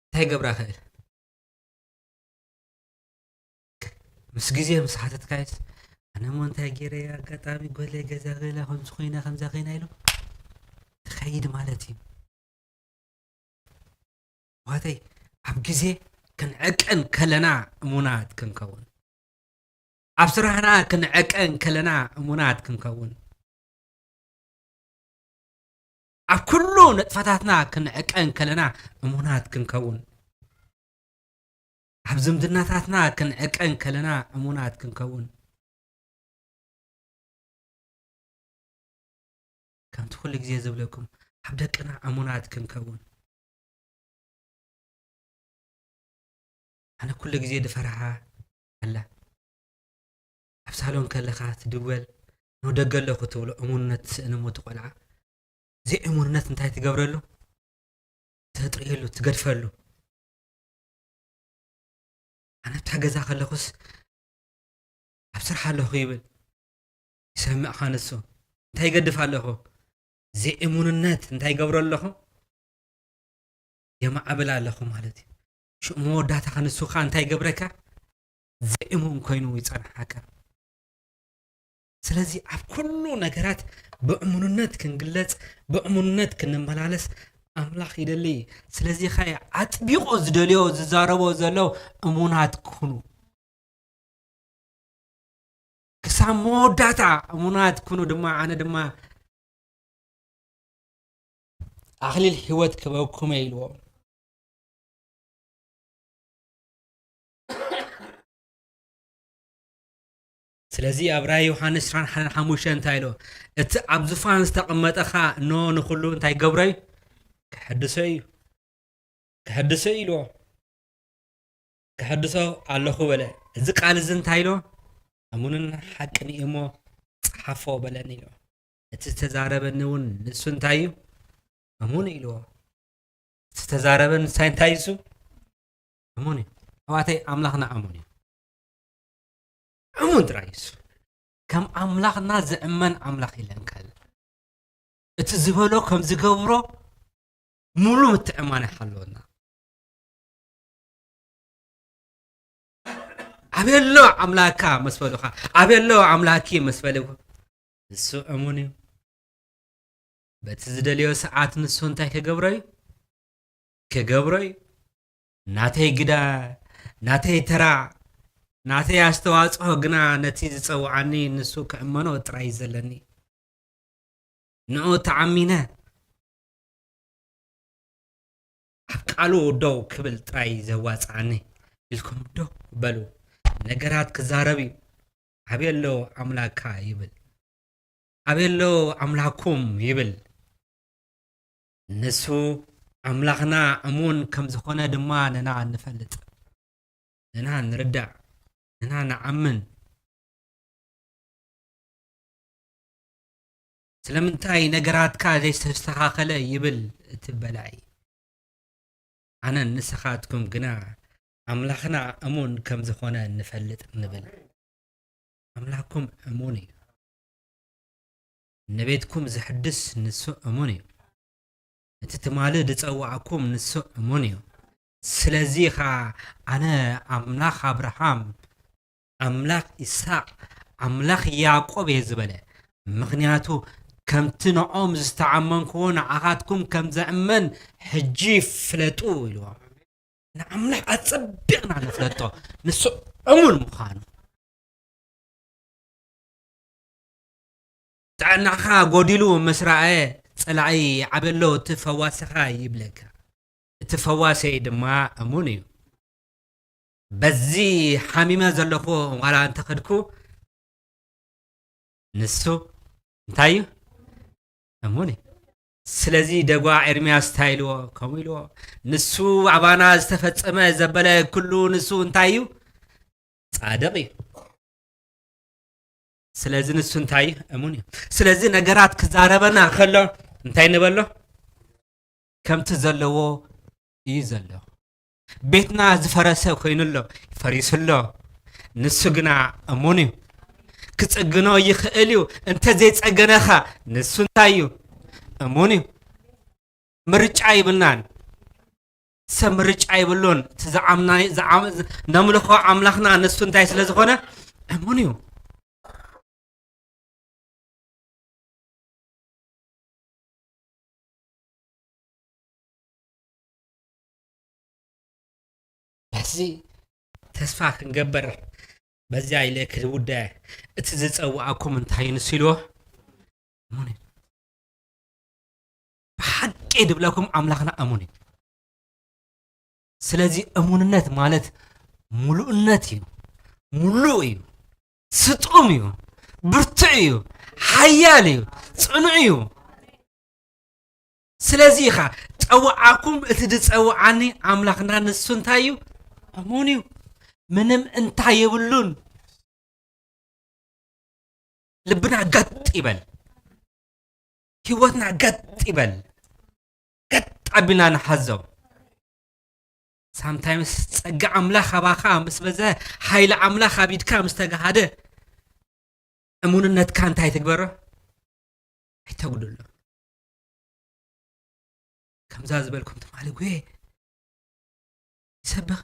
እንታይ ገብራ ክእል? ምስ ግዜ ምስ ሓተትካዮስ፣ ኣነ እሞ እንታይ ገይረ፣ ኣጋጣሚ ጎለ ገዛ ገለ ከምዚ ኮይነ፣ ከምዛ ኮይና ኢሉ ትኸይድ ማለት እዩ። ኣሕዋተይ፣ ኣብ ግዜ ክንዕቀን ከለና እሙናት ክንከውን፣ ኣብ ስራሕና ክንዕቀን ከለና እሙናት ክንከውን፣ ኣብ ኩሉ ንጥፈታትና ክንዕቀን ከለና እሙናት ክንከውን፣ ኣብ ዝምድናታትና ክንዕቀን ከለና እሙናት ክንከውን፣ ከምቲ ኩሉ ግዜ ዝብለኩም፣ ኣብ ደቅና እሙናት ክንከውን። ኣነ ኩሉ ግዜ ድፈርሓ ኣላ። ኣብ ሳሎን ከለኻ ትድወል፣ "ኖ ደገ ኣለኹ" ትብሎ፣ እሙንነት ትስእን እሞ እቲ ቆልዓ። ዘይእሙንነት እንታይ ትገብረሉ? ተጥርየሉ፣ ትገድፈሉ። ኣነ ኣብታ ገዛ ከለኹስ ኣብ ስራሕ ኣለኹ ይብል። ይሰምዕኻ ንሱ። እንታይ ይገድፍ ኣለኹ? ዘይእሙንነት እንታይ ይገብሮ ኣለኹ? የማዕብል ኣለኹ ማለት እዩ። ሽዑ መወዳእታ ንሱ ኸኣ እንታይ ይገብረካ? ዘይእሙን ኮይኑ ይጸንሓካ። ስለዚ ኣብ ኩሉ ነገራት ብእሙንነት ክንግለጽ፣ ብእሙንነት ክንመላለስ ኣምላኽ ይደሊ። ስለዚ ኸኣ ኣጥቢቑ ዝደልዮ ዝዛረቦ ዘሎ እሙናት ኩኑ። ክሳብ መወዳእታ እሙናት ኩኑ ድማ፣ ኣነ ድማ ኣኽሊል ህይወት ክበኩም እየ ኢልዎም። ስለዚ ኣብ ራእይ ዮሃንስ ዕስራን ሓሙሽተን እንታይ ኢሎ? እቲ ኣብ ዙፋን ዝተቐመጠ ኸኣ እነሆ ንኹሉ እንታይ ገብሮ እዩ? ክሕድሶ እዩ። ክሕድሶ እዩ ኢልዎ። ክሕድሶ ኣለኹ በለ። እዚ ቃል እዚ እንታይ ኢልዎ? እሙንን ሓቅን እዩ እሞ ጸሓፎ በለኒ ኢልዎ። እቲ ዝተዛረበኒ እውን ንሱ እንታይ እዩ? እሙን እዩ ኢልዎ። እቲ ዝተዛረበ ንሳይ እንታይ እዩ እሱ? እሙን እዩ። ኣሕዋተይ፣ ኣምላኽና እሙን እዩ። እሙን ጥራይ እዩ እሱ። ከም ኣምላኽና ዝእመን ኣምላኽ የለን ካልእ። እቲ ዝበሎ ከም ዝገብሮ ሙሉ ምትእምማን ይሃልወና። ኣበሎ ኣምላካ መስ በሉኻ፣ ኣበሎ ኣምላኪ መስ በልዎ፣ ንሱ እሙን እዩ። በቲ ዝደልዮ ሰዓት ንሱ እንታይ ክገብሮ እዩ? ክገብሮ እዩ። ናተይ ግደ፣ ናተይ ተራ፣ ናተይ ኣስተዋጽኦ ግና ነቲ ዝጸውዓኒ ንሱ ክእመኖ ጥራይ እዩ ዘለኒ። ንዑ ተኣሚነ ኣብ ቃሉ ደው ክብል ጥራይ ዘዋጽኣኒ ኢልኩም ደው በሉ። ነገራት ክዛረብ እዩ። ኣበሎ ኣምላካ ይብል። ኣበሎ ኣምላኩም ይብል። ንሱ ኣምላኽና እሙን ከም ዝኾነ ድማ ንሕና ንፈልጥ። ንሕና ንርዳእ። ንሕና ንኣምን። ስለምንታይ ነገራትካ ዘይተስተኻኸለ ይብል እቲ በላዒ። ኣነን ንስኻትኩም ግና ኣምላኽና እሙን ከም ዝኾነ ንፈልጥ ንብል። ኣምላኽኩም እሙን እዩ። ንቤትኩም ዝሕድስ ንሱ እሙን እዩ። እቲ ትማሊ ዝጸዋዕኩም ንሱ እሙን እዩ። ስለዚ ኸኣ ኣነ ኣምላኽ ኣብርሃም፣ ኣምላኽ ይስሐቅ፣ ኣምላኽ ያዕቆብ እየ ዝበለ። ምኽንያቱ ከምቲ ንኦም ዝተኣመንክዎ ንዓኻትኩም ከም ዘእመን ሕጂ ፍለጡ ኢልዎም። ንኣምላኽ ኣጸቢቕና ንፍለጦ፣ ንሱ እሙን ምዃኑ። ጥዕናኻ ጎዲሉ ምስ ረኣየ፣ ጸላኢ ዓበሎ እቲ ፈዋስኻ ይብለካ። እቲ ፈዋሰይ ድማ እሙን እዩ። በዚ ሓሚመ ዘለኹ ዋላ እንተኸድኩ፣ ንሱ እንታይ እዩ? እሙን እዩ። ስለዚ ደጓ ኤርምያስ እንታይ ኢልዎ? ከምኡ ኢልዎ፣ "ንሱ ኣባና ዝተፈጸመ ዘበለ ኩሉ ንሱ እንታይ እዩ? ጻድቕ እዩ። ስለዚ ንሱ እንታይ እዩ? እሙን እዩ። ስለዚ ነገራት ክዛረበና ከሎ እንታይ ንበሎ? ከምቲ ዘለዎ እዩ ዘሎ። ቤትና ዝፈረሰ ኮይኑ ኣሎ፣ ፈሪሱ ኣሎ። ንሱ ግና እሙን እዩ። ክጽግኖ ይኽእል እዩ። እንተዘይጸገነኻ ንሱ እንታይ እዩ? እሙን እዩ። ምርጫ ይብልናን። ሰብ ምርጫ ይብሉን። እቲ ዝዓምና-፣ ዝዓም-፣ ነምልኾ ኣምላኽና ንሱ እንታይ ስለ ዝኾነ? እሙን እዩ። በዚ ተስፋ ክንገብር፣ በዚኣ ኢለ ክውደ፣ እቲ ዝጸውዓኩም እንታይ እዩ ንሱ ኢልዎ? እሙን እዩ። ብሓቂ ድብለኩም ኣምላኽና እሙን እዩ። ስለዚ እሙንነት ማለት ሙሉእነት እዩ። ሙሉእ እዩ። ስጡም እዩ። ብርቱዕ እዩ። ሓያል እዩ። ጽኑዕ እዩ። ስለዚ ኢኻ ጸውዓኩም፣ እቲ ዝጸውዓኒ ኣምላኽና ንሱ እንታይ እዩ? እሙን እዩ። ምንም እንታይ የብሉን። ልብና ገጥ ይበል። ህይወትና ገጥ ይበል። ገጥ ኣቢልና ንሓዞ። ሳምታይምስ ጸጋ ኣምላኽ ኣባኻ ምስ በዝሐ፣ ሓይሊ ኣምላኽ ኣብ ኢድካ ምስ ተጋሃደ፣ እሙንነትካ እንታይ ትግበሮ? ኣይተጉድሎ። ከምዛ ዝበልኩም ትማሊ ጉየ ይሰብኽ።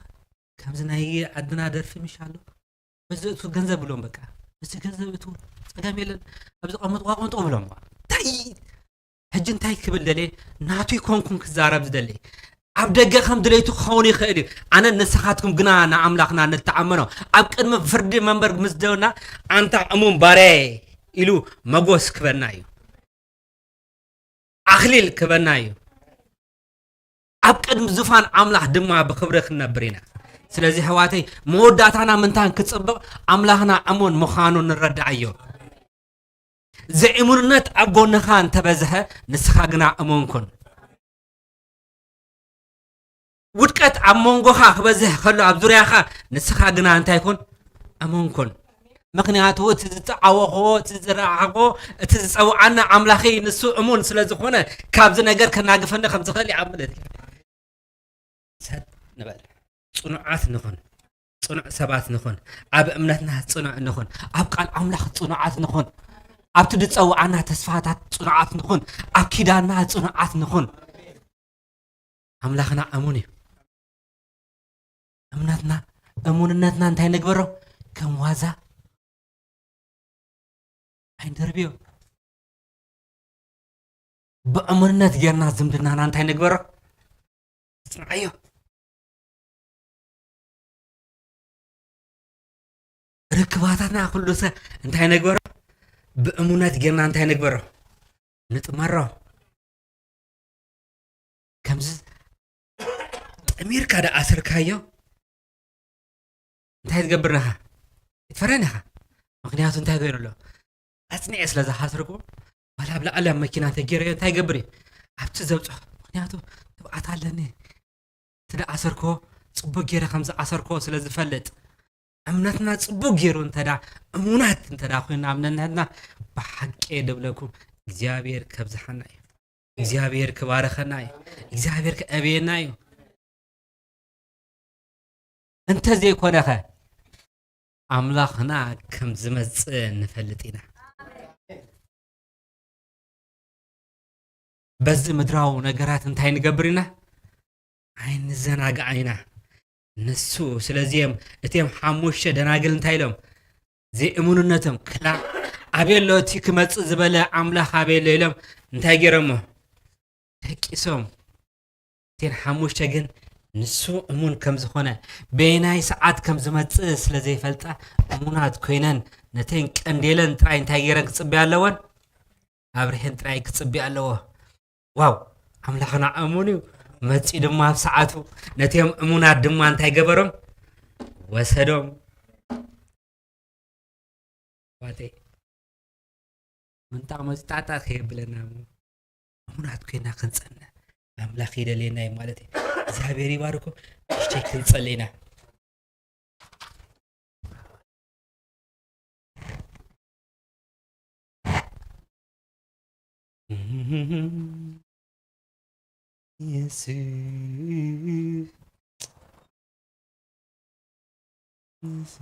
ከምዚ ናይ ዓድና ደርፊ ምሽ ኣሎ። በዚ እቱ ገንዘብ ብሎም በቃ። በዚ ገንዘብ እቱ ጸገም የለን። ኣብዚ ቀመጥዋ ቆንጦ ብሎም። እንታይ? ሕጂ እንታይ ክብል ደልየ? ናቱ ይኮንኩን ክዛረብ ዝደሊ። ኣብ ደገ ከም ድሌቱ ክኸውን ይኽእል እዩ። ኣነ ንስኻትኩም ግና ንኣምላኽና ንተኣመኖ። ኣብ ቅድሚ ፍርዲ መንበር ምስ ደውና፣ ኣንታ እሙን ባርያየ ኢሉ መጎስ ክበና እዩ። ኣኽሊል ክበና እዩ። ኣብ ቅድሚ ዙፋን ኣምላኽ ድማ ብኽብሪ ክንነብር ኢና። ስለዚ ኣሕዋተይ፣ መወዳእታና ምንታን ክጽብቕ፣ ኣምላኽና እሙን ምዃኑ ንረዳኣዮ። ዘይእሙንነት ኣብ ጎንኻ እንተበዝሐ፣ ንስኻ ግና እሙን ኩን። ውድቀት ኣብ መንጎኻ ክበዝሕ ከሎ ኣብ ዙርያኻ፣ ንስኻ ግና እንታይ ኩን? እሙን ኩን። ምኽንያቱ እቲ ዝዓወኽዎ፣ እቲ ዝረኣኽዎ፣ እቲ ዝጸውዓና ኣምላኸይ ንሱ እሙን ስለ ዝኾነ፣ ካብዚ ነገር ከናግፈኒ ከም ዝኽእል ይኣምን እየ። ሰጥ ንበል። ጽኑዓት ንኹን። ጽኑዕ ሰባት ንኹን። ኣብ እምነትና ጽኑዕ ንኹን። ኣብ ቃል ኣምላኽ ጽኑዓት ንኹን። ኣብቲ ዝጸውዓና ተስፋታት ጽኑዓት ንኹን። ኣብ ኪዳንና ጽኑዓት ንኹን። ኣምላኽና እሙን እዩ። እምነትና፣ እሙንነትና እንታይ ንግበሮ? ከም ዋዛ ኣይንደርብዮ። ብእሙንነት ጌርና ዝምድናና እንታይ ንግበሮ? ንጽንዓዮ። ርክባታትና ኩሉ ሰ እንታይ ንግበሮ? ብእሙነት ጌርና እንታይ ንግበሮ? ንጥመሮ። ከምዚ ጠሚርካ ደኣ ኣሰርካዮ፣ እንታይ ትገብር ኢኻ? ይትፈረን ኢኻ። ምኽንያቱ እንታይ ገይሩ ኣሎ? ኣጽኒዐ ስለ ዝሓሰርኩ፣ ዋላ ኣብ ላዕሊ ኣብ መኪና እንተገይረዮ እንታይ ይገብር እዩ? ኣብቲ ዘብጽሖ። ምኽንያቱ ትብዓት ኣለኒ። እቲ ደኣ ኣሰርኮ፣ ጽቡቅ ገይረ ከም ዝኣሰርኮ ስለ ዝፈልጥ። እምነትና ጽቡቅ ገይሩ እንተ ደኣ፣ እሙናት እንተ ደኣ ኮይንና ኣብ ነንሕድና፣ ብሓቂ እየ ድብለኩም፣ እግዚኣብሔር ከብዝሓና እዩ። እግዚኣብሔር ክባርኸና እዩ። እግዚኣብሔር ከዕብየና እዩ። እንተዘይኮነኸ፣ ኣምላኽና ከም ዝመጽእ ንፈልጥ ኢና። በዚ ምድራዊ ነገራት እንታይ ንገብር ኢና? ኣይንዘናጋዕ ኢና። ንሱ፣ ስለዚ እዮም እቲኦም ሓሙሽተ ደናግል እንታይ ኢሎም? ዘይእሙንነቶም ክላ ኣበይ ኣሎ እቲ ክመጽእ ዝበለ ኣምላኽ ኣበይ ኣሎ ኢሎም እንታይ ገይሮሞ? ደቂሶም። እተን ሓሙሽተ ግን ንሱ እሙን ከም ዝኾነ፣ በየናይ ሰዓት ከም ዝመጽእ ስለ ዘይፈልጣ፣ እሙናት ኮይነን ነተን ቀንዴለን ጥራይ እንታይ ገይረን ክጽበያ ኣለወን? ኣብሪሀን ጥራይ ክጽበያ ኣለዎ። ዋው! ኣምላኽና እሙን እዩ። መጺኡ ድማ ኣብ ሰዓቱ፣ ነቲኦም እሙናት ድማ እንታይ ገበሮም? ወሰዶም። ዋተይ። ምንጣቕ መጺኡ ጣጣ ከየብለና እሞ፣ እሙናት ኮይና ክንጸንዕ ኣምላኽ ይደልየና እዩ ማለት እዩ። እግዚኣብሔር ይባርኮ። ንእሽተይ ክንጸሊ ኢና። የሱስ፣ የሱስ።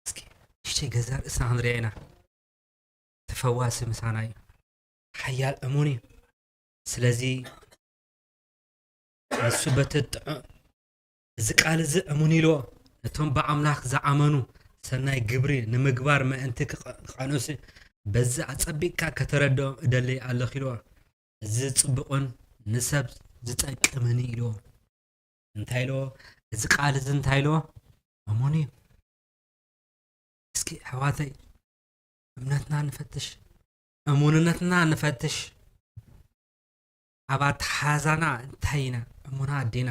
እስኪ ንእሽተይ ገዛ ርእስና ክንሪኣ ኢና። እቲ ፈዋሲ ምሳና እዩ። ሓያል እሙን እዩ። ስለዚ ንሱ በቲ ጥዑ-፣ እዚ ቃል እዚ እሙን ኢልዎ፣ ነቶም ብኣምላኽ ዝኣመኑ ሰናይ ግብሪ ንምግባር ምእንቲ ክቐ-፣ ክቐንሱ፣ በዚ ኣጸቢቕካ ከተረድኦም እደሊ ኣለኹ ኢልዎ። እዚ ጽቡቕን ንሰብ ዝጠቅምን ኢልዎ። እንታይ ኢልዎ? እዚ ቃል እዚ እንታይ ኢልዎ? እሙን እዩ። እስኪ ኣሕዋተይ፣ እምነትና ንፈትሽ፣ እሙንነትና ንፈትሽ። ኣብ ኣተሓዛና እንታይ ኢና? እሙናት ዲና?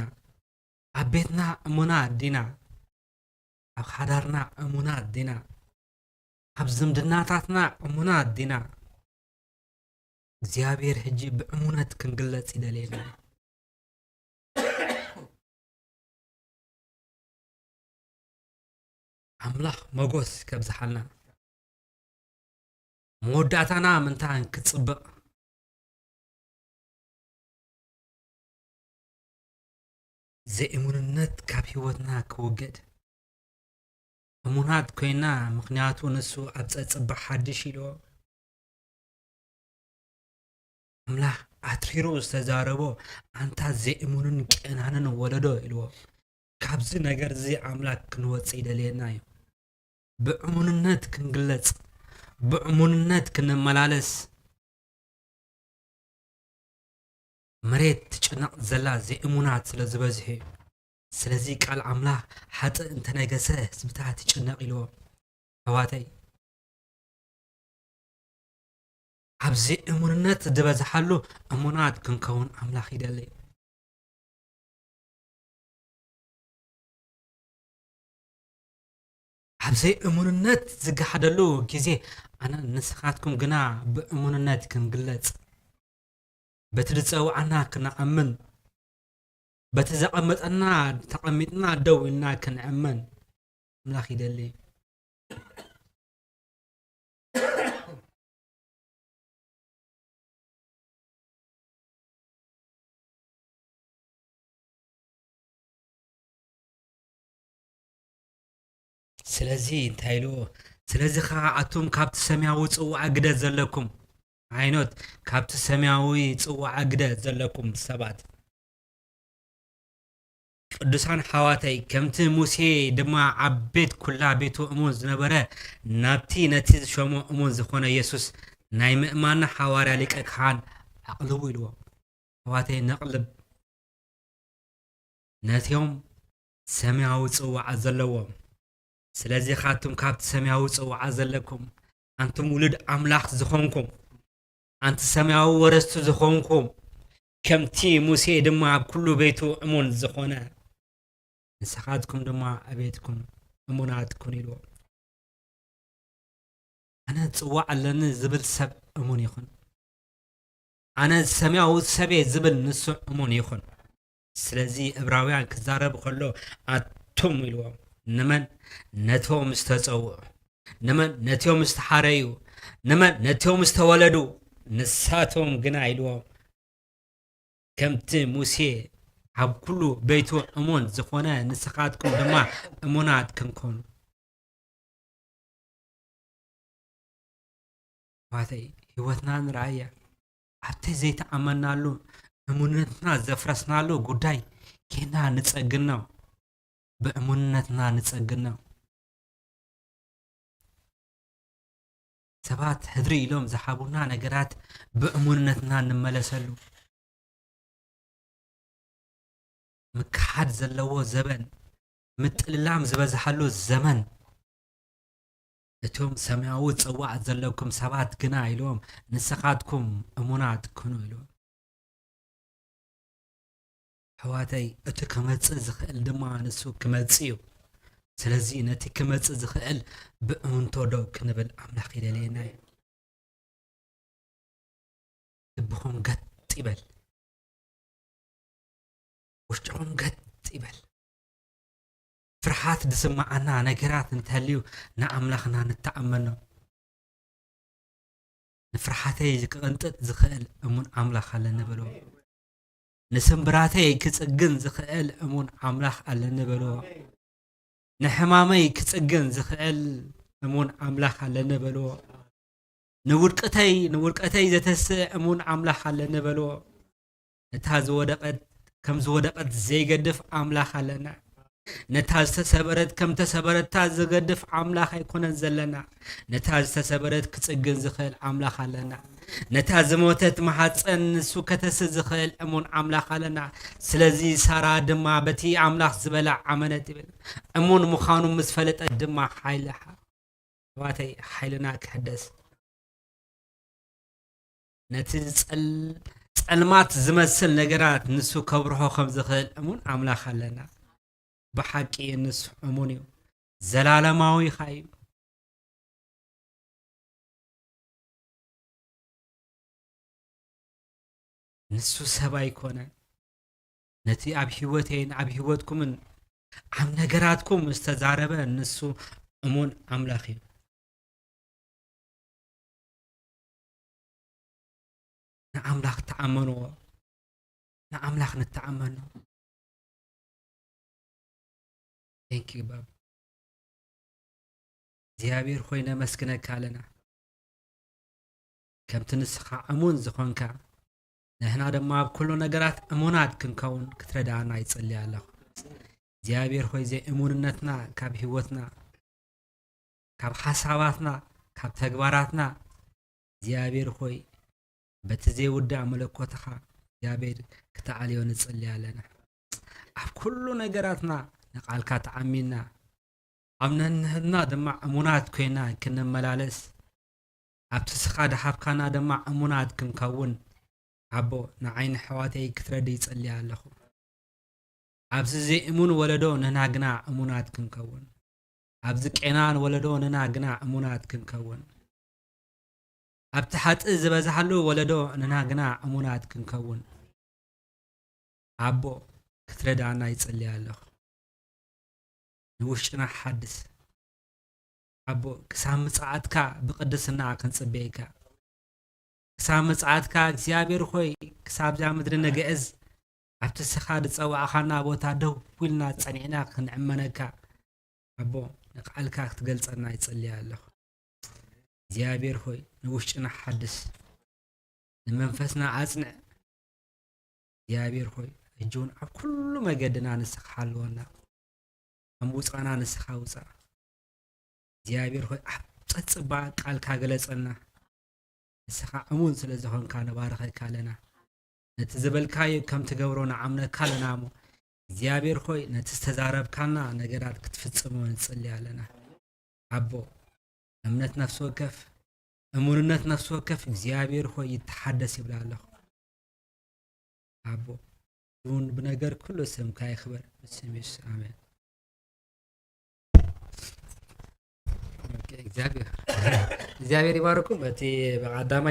ኣብ ቤትና እሙናት ዲና? ኣብ ሓዳርና እሙናት ዲና? ኣብ ዝምድናታትና እሙናት ዲና? እግዚኣብሔር ሕጂ ብእሙነት ክንግለጽ ይደልየና። ኣምላኽ መጎስ ከብዝሓልና። መወዳእታና ምንታን ክጽብቕ። ዘይእሙንነት ካብ ህይወትና ክውገድ። እሙናት ኮይና፣ ምኽንያቱ ንሱ ኣብ ጸጽባ ሓድሽ ኢልዎ። ኣምላኽ ኣትሪሩ ዝተዛረቦ፣ ኣንታ ዘይእሙንን ቄናንን ወለዶ ኢልዎ። ካብዚ ነገር እዚ ኣምላኽ ክንወጽእ ይደልየና እዩ። ብእሙንነት ክንግለጽ፣ ብእሙንነት ክንመላለስ። መሬት ትጭነቕ ዘላ ዘይእሙናት ስለ ዝበዝሑ እዩ። ስለዚ ቃል ኣምላኽ ሓጥእ እንተነገሰ ህዝብታት ይጭነቕ ኢልዎ። ኣሕዋተይ፣ ኣብ ዘይእሙንነት ዝበዝሓሉ እሙናት ክንከውን ኣምላኽ ይደሊ። ኣብ ዘይእሙንነት ዝገሓደሉ ግዜ ኣነ ንስኻትኩም ግና ብእሙንነት ክንግለጽ፣ በቲ ዝጸውዓና ክንኣምን፣ በቲ ዘቐመጠና ተቐሚጥና ደው ኢልና ክንእመን ኣምላኽ ይደሊ። ስለዚ እንታይ ኢሉ? ስለዚ ኸዓ ኣቱም ካብቲ ሰማያዊ ጽዋዕ ግደ ዘለኩም፣ ዓይኖት፣ ካብቲ ሰማያዊ ጽዋዕ ግደ ዘለኩም ሰባት፣ ቅዱሳን ሓዋተይ፣ ከምቲ ሙሴ ድማ ኣብ ቤት ኩላ ቤቱ እሙን ዝነበረ፣ ናብቲ ነቲ ዝሸሞ እሙን ዝኾነ የሱስ ናይ ምእማንና ሓዋርያ ሊቀ ካህን ኣቕልቡ ኢልዎ። ኣሕዋተይ፣ ነቕልብ። ነቲኦም ሰማያዊ ጽዋዓ ዘለዎም። ስለዚ ኻትኩም ካብቲ ሰማያዊ ጽዋዓ ዘለኩም፣ ኣንቱም ውሉድ ኣምላኽ ዝኾንኩም፣ ኣንቲ ሰማያዊ ወረስቲ ዝኾንኩም፣ ከምቲ ሙሴ ድማ ኣብ ኩሉ ቤቱ እሙን ዝኾነ፣ ንስኻትኩም ድማ ኣብ ቤትኩም እሙናት ኩኑ ኢልዎም። ኣነ ጽዋዕ ኣለኒ ዝብል ሰብ እሙን ይኹን። ኣነ ሰማያዊ ሰብ እየ ዝብል ንሱ እሙን ይኹን። ስለዚ ዕብራውያን ክዛረብ ከሎ ኣቱም ኢልዎም። ንመን? ነቶም ዝተጸውዑ። ንመን? ነቲኦም ዝተሓረዩ። ንመን? ነቲኦም ዝተወለዱ። ንሳቶም ግና ኢልዎም፣ ከምቲ ሙሴ ኣብ ኩሉ ቤቱ እሙን ዝኾነ፣ ንስኻትኩም ድማ እሙናት ክንኮኑ። ኣሕዋተይ፣ ህይወትና ንርኣያ። ኣብቲ ዘይተኣመናሉ፣ እሙንነትና ዘፍረስናሉ ጉዳይ ኬና ንጸግን ነው። ብእሙንነትና ንጸግን ነው። ሰባት ሕድሪ ኢሎም ዝሃቡና ነገራት ብእሙንነትና ንመለሰሉ። ምክሓድ ዘለዎ ዘበን፣ ምጥልላም ዝበዝሓሉ ዘመን። እቶም ሰማያዊ ጽዋዕ ዘለኩም ሰባት ግና ኢልዎም፣ ንስኻትኩም እሙናት ኩኑ ኢልዎም። ኣሕዋተይ፣ እቲ ክመጽእ ዝኽእል ድማ ንሱ ክመጽእ እዩ። ስለዚ ነቲ ክመጽእ ዝኽእል ብእምንቶ ደው ክንብል ኣምላኽ ይደልየና እዩ። ልብኹም ገጥ ይበል። ውሽጥኹም ገጥ ይበል። ፍርሃት ዝስምዓና ነገራት እንተልዩ ንኣምላኽና ንተኣመኖ። ንፍርሃተይ ክቕንጥጥ ዝኽእል እሙን ኣምላኽ ኣለኒ በልዎ። ንስምብራተይ ክጽግን ዝኽእል እሙን ኣምላኽ ኣለኒ በልዎ። ንሕማመይ ክጽግን ዝኽእል እሙን ኣምላኽ ኣለኒ በልዎ። ንውድቀተይ፣ ንውድቀተይ ዘተስእ እሙን ኣምላኽ ኣለኒ በልዎ። ነታ ዝወደቐት ከም ዝወደቐት ዘይገድፍ ኣምላኽ ኣለና። ነታ ዝተሰበረት ከም ተሰበረታ ዝገድፍ ኣምላኽ ኣይኮነን ዘለና። ነታ ዝተሰበረት ክጽግን ዝኽእል ኣምላኽ ኣለና። ነታ ዝሞተት ማሕጸን ንሱ ከተስእ ዝኽእል እሙን ኣምላኽ ኣለና። ስለዚ ሳራ ድማ በቲ ኣምላኽ ዝበላ ኣመነት ይብል። እሙን ምዃኑ ምስ ፈለጠት ድማ ሓይሊ ኣሕዋተይ፣ ሓይልና ክሕደስ። ነቲ ዝጸል-፣ ጸልማት ዝመስል ነገራት ንሱ ከብርሆ ከም ዝኽእል እሙን ኣምላኽ ኣለና። ብሓቂ ንሱ እሙን እዩ። ዘላለማዊ ኸኣ እዩ። ንሱ ሰብ ኣይኮነን። ነቲ ኣብ ህይወተይን ኣብ ህይወትኩምን ኣብ ነገራትኩም ዝተዛረበ ንሱ እሙን ኣምላኽ እዩ። ንኣምላኽ ተኣመንዎ። ንኣምላኽ ንተኣመኖ። Thank you ባባ እግዚኣብሔር ኾይ ነመስግነካ ኣለና። ከምቲ ንስኻ እሙን ዝኾንካ ንሕና ድማ ኣብ ኩሉ ነገራት እሙናት ክንከውን ክትረዳእና ይጸሊ ኣለኹ። እግዚኣብሔር ኾይ ዘይእሙንነትና ካብ ህይወትና ካብ ሓሳባትና ካብ ተግባራትና እግዚኣብሔር ኾይ በቲ ዘይውዳእ መለኮትኻ እግዚኣብሔር ክተኣልዮ ንጽሊ ኣለና። ኣብ ኩሉ ነገራትና ንቓልካ ተኣሚንና ኣብ ነንህድና ድማ እሙናት ኮይና ክንመላለስ ኣብቲ ስኻ ድሓፍካና ድማ እሙናት ክንከውን ኣቦ ንዓይ ንሕዋተይ ክትረዲ ይጸልያ ኣለኹ። ኣብዚ ዘይእሙን ወለዶ ንሕና ግና እሙናት ክንከውን ኣብዚ ቄናን ወለዶ ንሕና ግና እሙናት ክንከውን ኣብቲ ሓጢእ ዝበዝሓሉ ወለዶ ንሕና ግና እሙናት ክንከውን ኣቦ ክትረዳና ይጸልያ ኣለኹ። ንውሽጥና ሓድስ ኣቦ ክሳብ ምጽኣትካ ብቅድስና ክንጽበየካ ክሳብ ምጽኣትካ እግዚኣብሔር ኾይ ክሳብዛ ምድሪ ንግዕዝ ኣብቲ ስኻ ዝጸዋዕኻና ቦታ ደው ኢልና ጸኒዕና ክንዕመነካ ኣቦ ንቃልካ ክትገልጸና ይጸልያ ኣለኹ። እግዚኣብሔር ኾይ ንውሽጥና ሓድስ ንመንፈስና ኣጽንዕ። እግዚኣብሔር ኾይ ሕጂ እውን ኣብ ኩሉ መገድና ንስኻ ሓልወና። ኣብ ውፃና ንስኻ ውፃ። እግዚኣብሔር ኾይ ኣብ ፀፅባ ቃልካ ገለፀና። ንስኻ እሙን ስለ ዝኾንካ ንባርኸካ ኣለና። ነቲ ዝበልካዮ ከም ትገብሮ ንኣምነካ ኣለና እሞ እግዚኣብሔር ኾይ ነቲ ዝተዛረብካና ነገራት ክትፍጽሞ ንጽሊ ኣለና። ኣቦ እምነት ነፍሲ ወከፍ እሙንነት ነፍሲ ወከፍ እግዚኣብሔር ኾይ ይተሓደስ ይብላ ኣለኹ። ኣቦ እውን ብነገር ኩሉ ስምካ ይኽበር ብስም የሱስ ኣሜን። ኦኬ፣ እግዚኣብሔር እግዚኣብሔር ይባርኩም። እቲ ብቐዳማይ